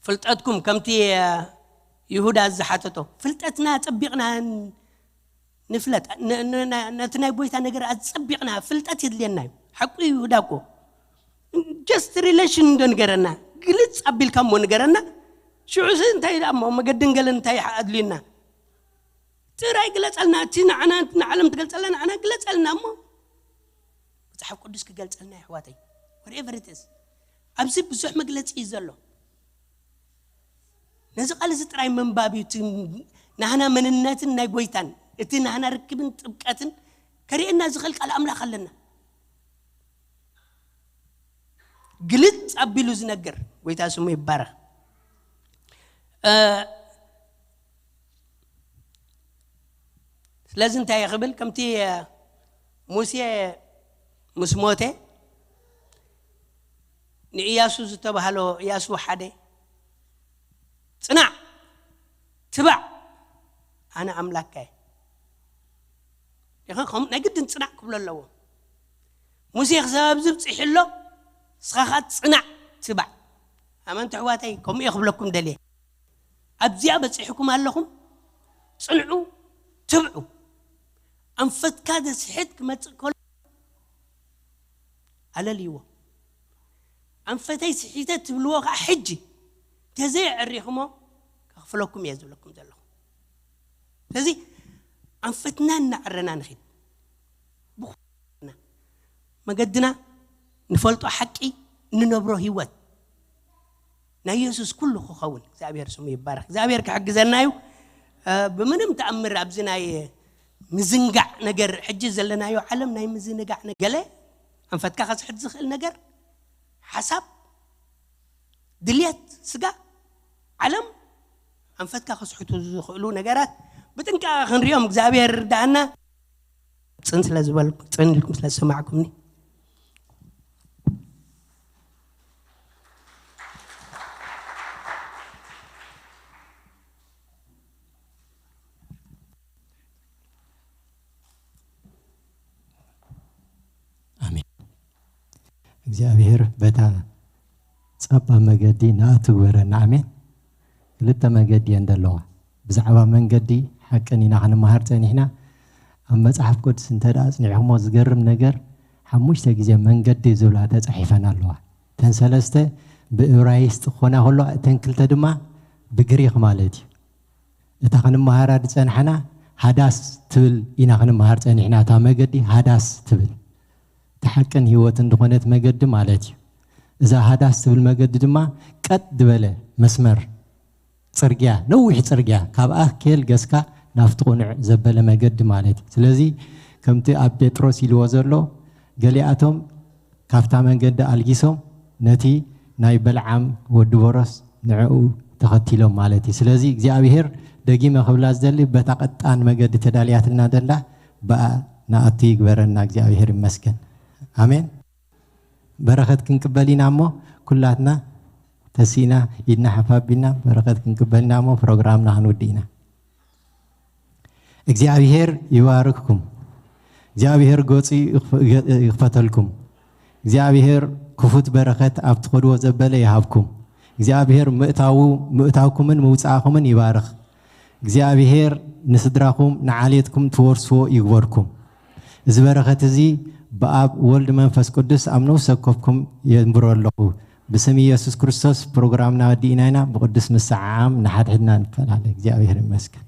ፍልጠትኩም ከምቲ፣ እ፣ ይሁዳ ዝሓተቶ፣ ፍልጠትና ኣጸቢቕና ንፍለጥ፣ ነ- ነ- ነ- ነቲ ናይ ጎይታ ነገር ኣጸቢቕና ፍልጠት የድልየና እዩ። ሓቁ እዩ። ይሁዳ እኮ just relation እንዶ ንገረና፣ ግልጽ ኣቢልካ እሞ ንገረና። ሽዑ ሲ እንታይ ደኣ እሞ መገድን ገለን እንታይ ኣድልዩና? ጥራይ ግለጸልና። እቲ ንዓና ንዓለም ትገልጸልና ንዓና ግለጸልና እሞ መጽሓፍ ቅዱስ ክገልጸልና፣ የሕዋተይ። Whatever it is፣ ኣብዚ ብዙሕ መግለጺ እዩ ዘሎ። ነዚ ቃል እዚ ጥራይ ምንባብ እዩ። እቲ ናህና መንነትን ናይ ጎይታን፣ እቲ ናህና ርክብን ጥብቀትን ከርእየና ዝኽእል ቃል ኣምላኽ ኣለና። ግልጽ ኣቢሉ ዝነግር ጎይታ ስሙ ይባረኽ። ስለዚ እንታይ ክብል፣ ከምቲ ሙሴ ምስ ሞተ ንእያሱ ዝተባህሎ፣ እያሱ ሓደ፣ ጽናዕ፣ ትባዕ፣ ኣነ ኣምላካ እየ። ይኸ ከም ናይ ግድን ጽናዕ ክብሎ ኣለዎ። ሙሴ ክሰብ ዝብጽሕ ኣሎ፣ ስኻ ኸኣ ጽናዕ፣ ትባዕ። ኣመንቲ ኣሕዋተይ፣ ከምኡ እየ ክብለኩም ደልየ። ኣብዚኣ በጺሕኩም ኣለኹም፣ ጽንዑ፣ ትብዑ። ኣንፈትካ ዘስሕት ክመጽእ ከሎ ኣለልይዎ። ኣንፈተይ ስሒተ ትብልዎ ከኣ ሕጂ ተዘይ ኣዕሪኹሞ ከኽፍለኩም እየ ዝብለኩም ዘለኹ። ስለዚ ኣንፈትና እናዕረና ንኺድ። ብኹልና መገድና ንፈልጦ ሓቂ እንነብሮ ህይወት ናይ የሱስ ኩሉ ክኸውን እግዚኣብሔር ስሙ ይባረክ። እግዚኣብሔር ክሕግዘና እዩ። እ፣ ብምንም ተኣምር ኣብዚ ናይ ምዝንጋዕ ነገር፣ ሕጂ ዘለናዮ ዓለም ናይ ምዝንጋዕ ነገ-፣ ገለ ኣንፈትካ ከስሕት ዝኽእል ነገር፣ ሓሳብ፣ ድልየት ስጋ፣ ዓለም ኣንፈትካ ከስሕቱ ዝኽእሉ ነገራት ብጥንቃቐ ክንሪኦም እግዚኣብሔር ርዳኣና። ጽን ስለ ዝበል-፣ ጽን ኢልኩም ስለ ዝሰማዕኩምኒ። ኣሜን። እግዚኣብሔር በታ ጸባብ መገዲ ንኣቱ ግበረና። ኣሜን። ክልተ መገዲ እየን ዘለዋ። ብዛዕባ መንገዲ ሓቅን ኢና ክንመሃር ጸኒሕና። ኣብ መጽሓፍ ቅዱስ እንተ ደኣ ኣጽኒዕኹሞ ዝገርም ነገር፣ ሓሙሽተ ግዜ መንገዲ ዝብላ ተጻሒፈን ኣለዋ። እተን ሰለስተ ብእብራይስጥ ክኾና ከለዋ፣ እተን ክልተ ድማ ብግሪኽ ማለት እዩ። እታ ክንመሃራ ዝጸንሓና ሃዳስ ትብል ኢና ክንመሃር ጸኒሕና። እታ መገዲ ሃዳስ ትብል፣ እታ ሓቅን ህይወትን ዝኾነት መገዲ ማለት እዩ። እዛ ሃዳስ ትብል መገዲ ድማ ቀጥ ዝበለ መስመር ጽርግያ፣ ነዊሕ ጽርግያ፣ ካብ ኣኬል ገስካ ናብቲ ቁኑዕ ዘበለ መገዲ ማለት እዩ። ስለዚ ከምቲ ኣብ ጴጥሮስ ኢልዎ ዘሎ፣ ገሊኣቶም ካብታ መንገዲ ኣልጊሶም ነቲ ናይ በልዓም ወዲ ቦሮስ ንዕኡ ተኸቲሎም ማለት እዩ። ስለዚ እግዚኣብሔር፣ ደጊመ ክብላ ዝደሊ፣ በታ ቀጣን መገዲ ተዳልያትልና ዘላ ብኣ ንኣቱ ይግበረና። እግዚኣብሔር ይመስገን። ኣሜን። በረኸት ክንቅበል ኢና እሞ ኩላትና ተሲእና ኢድና ሓፍ ኣቢልና በረኸት ክንቅበል ኢና እሞ ፕሮግራምና ክንውድእ ኢና። እግዚኣብሔር ይባርክኩም። እግዚኣብሔር ገጹ ይኽፈ-፣ ይኽፈተልኩም። እግዚኣብሔር ክፉት በረኸት ኣብ ትኸድዎ ዘበለ ይሃብኩም። እግዚኣብሔር ምእታዉ-፣ ምእታውኩምን ምውጻእኩምን ይባርኽ። እግዚኣብሔር ንስድራኹም ንዓሌትኩም ትወርስዎ ይግበርኩም። እዚ በረኸት እዚ ብኣብ ወልድ መንፈስ ቅዱስ ኣብ ነፍሲ ወከፍኩም የንብሮ ኣለኹ። ብስም ኢየሱስ ክርስቶስ ፕሮግራምና ወዲእና ኢና። ብቅዱስ ምሰዓዓም ንሓድሕድና ንፈላለ። እግዚኣብሔር ይመስገን።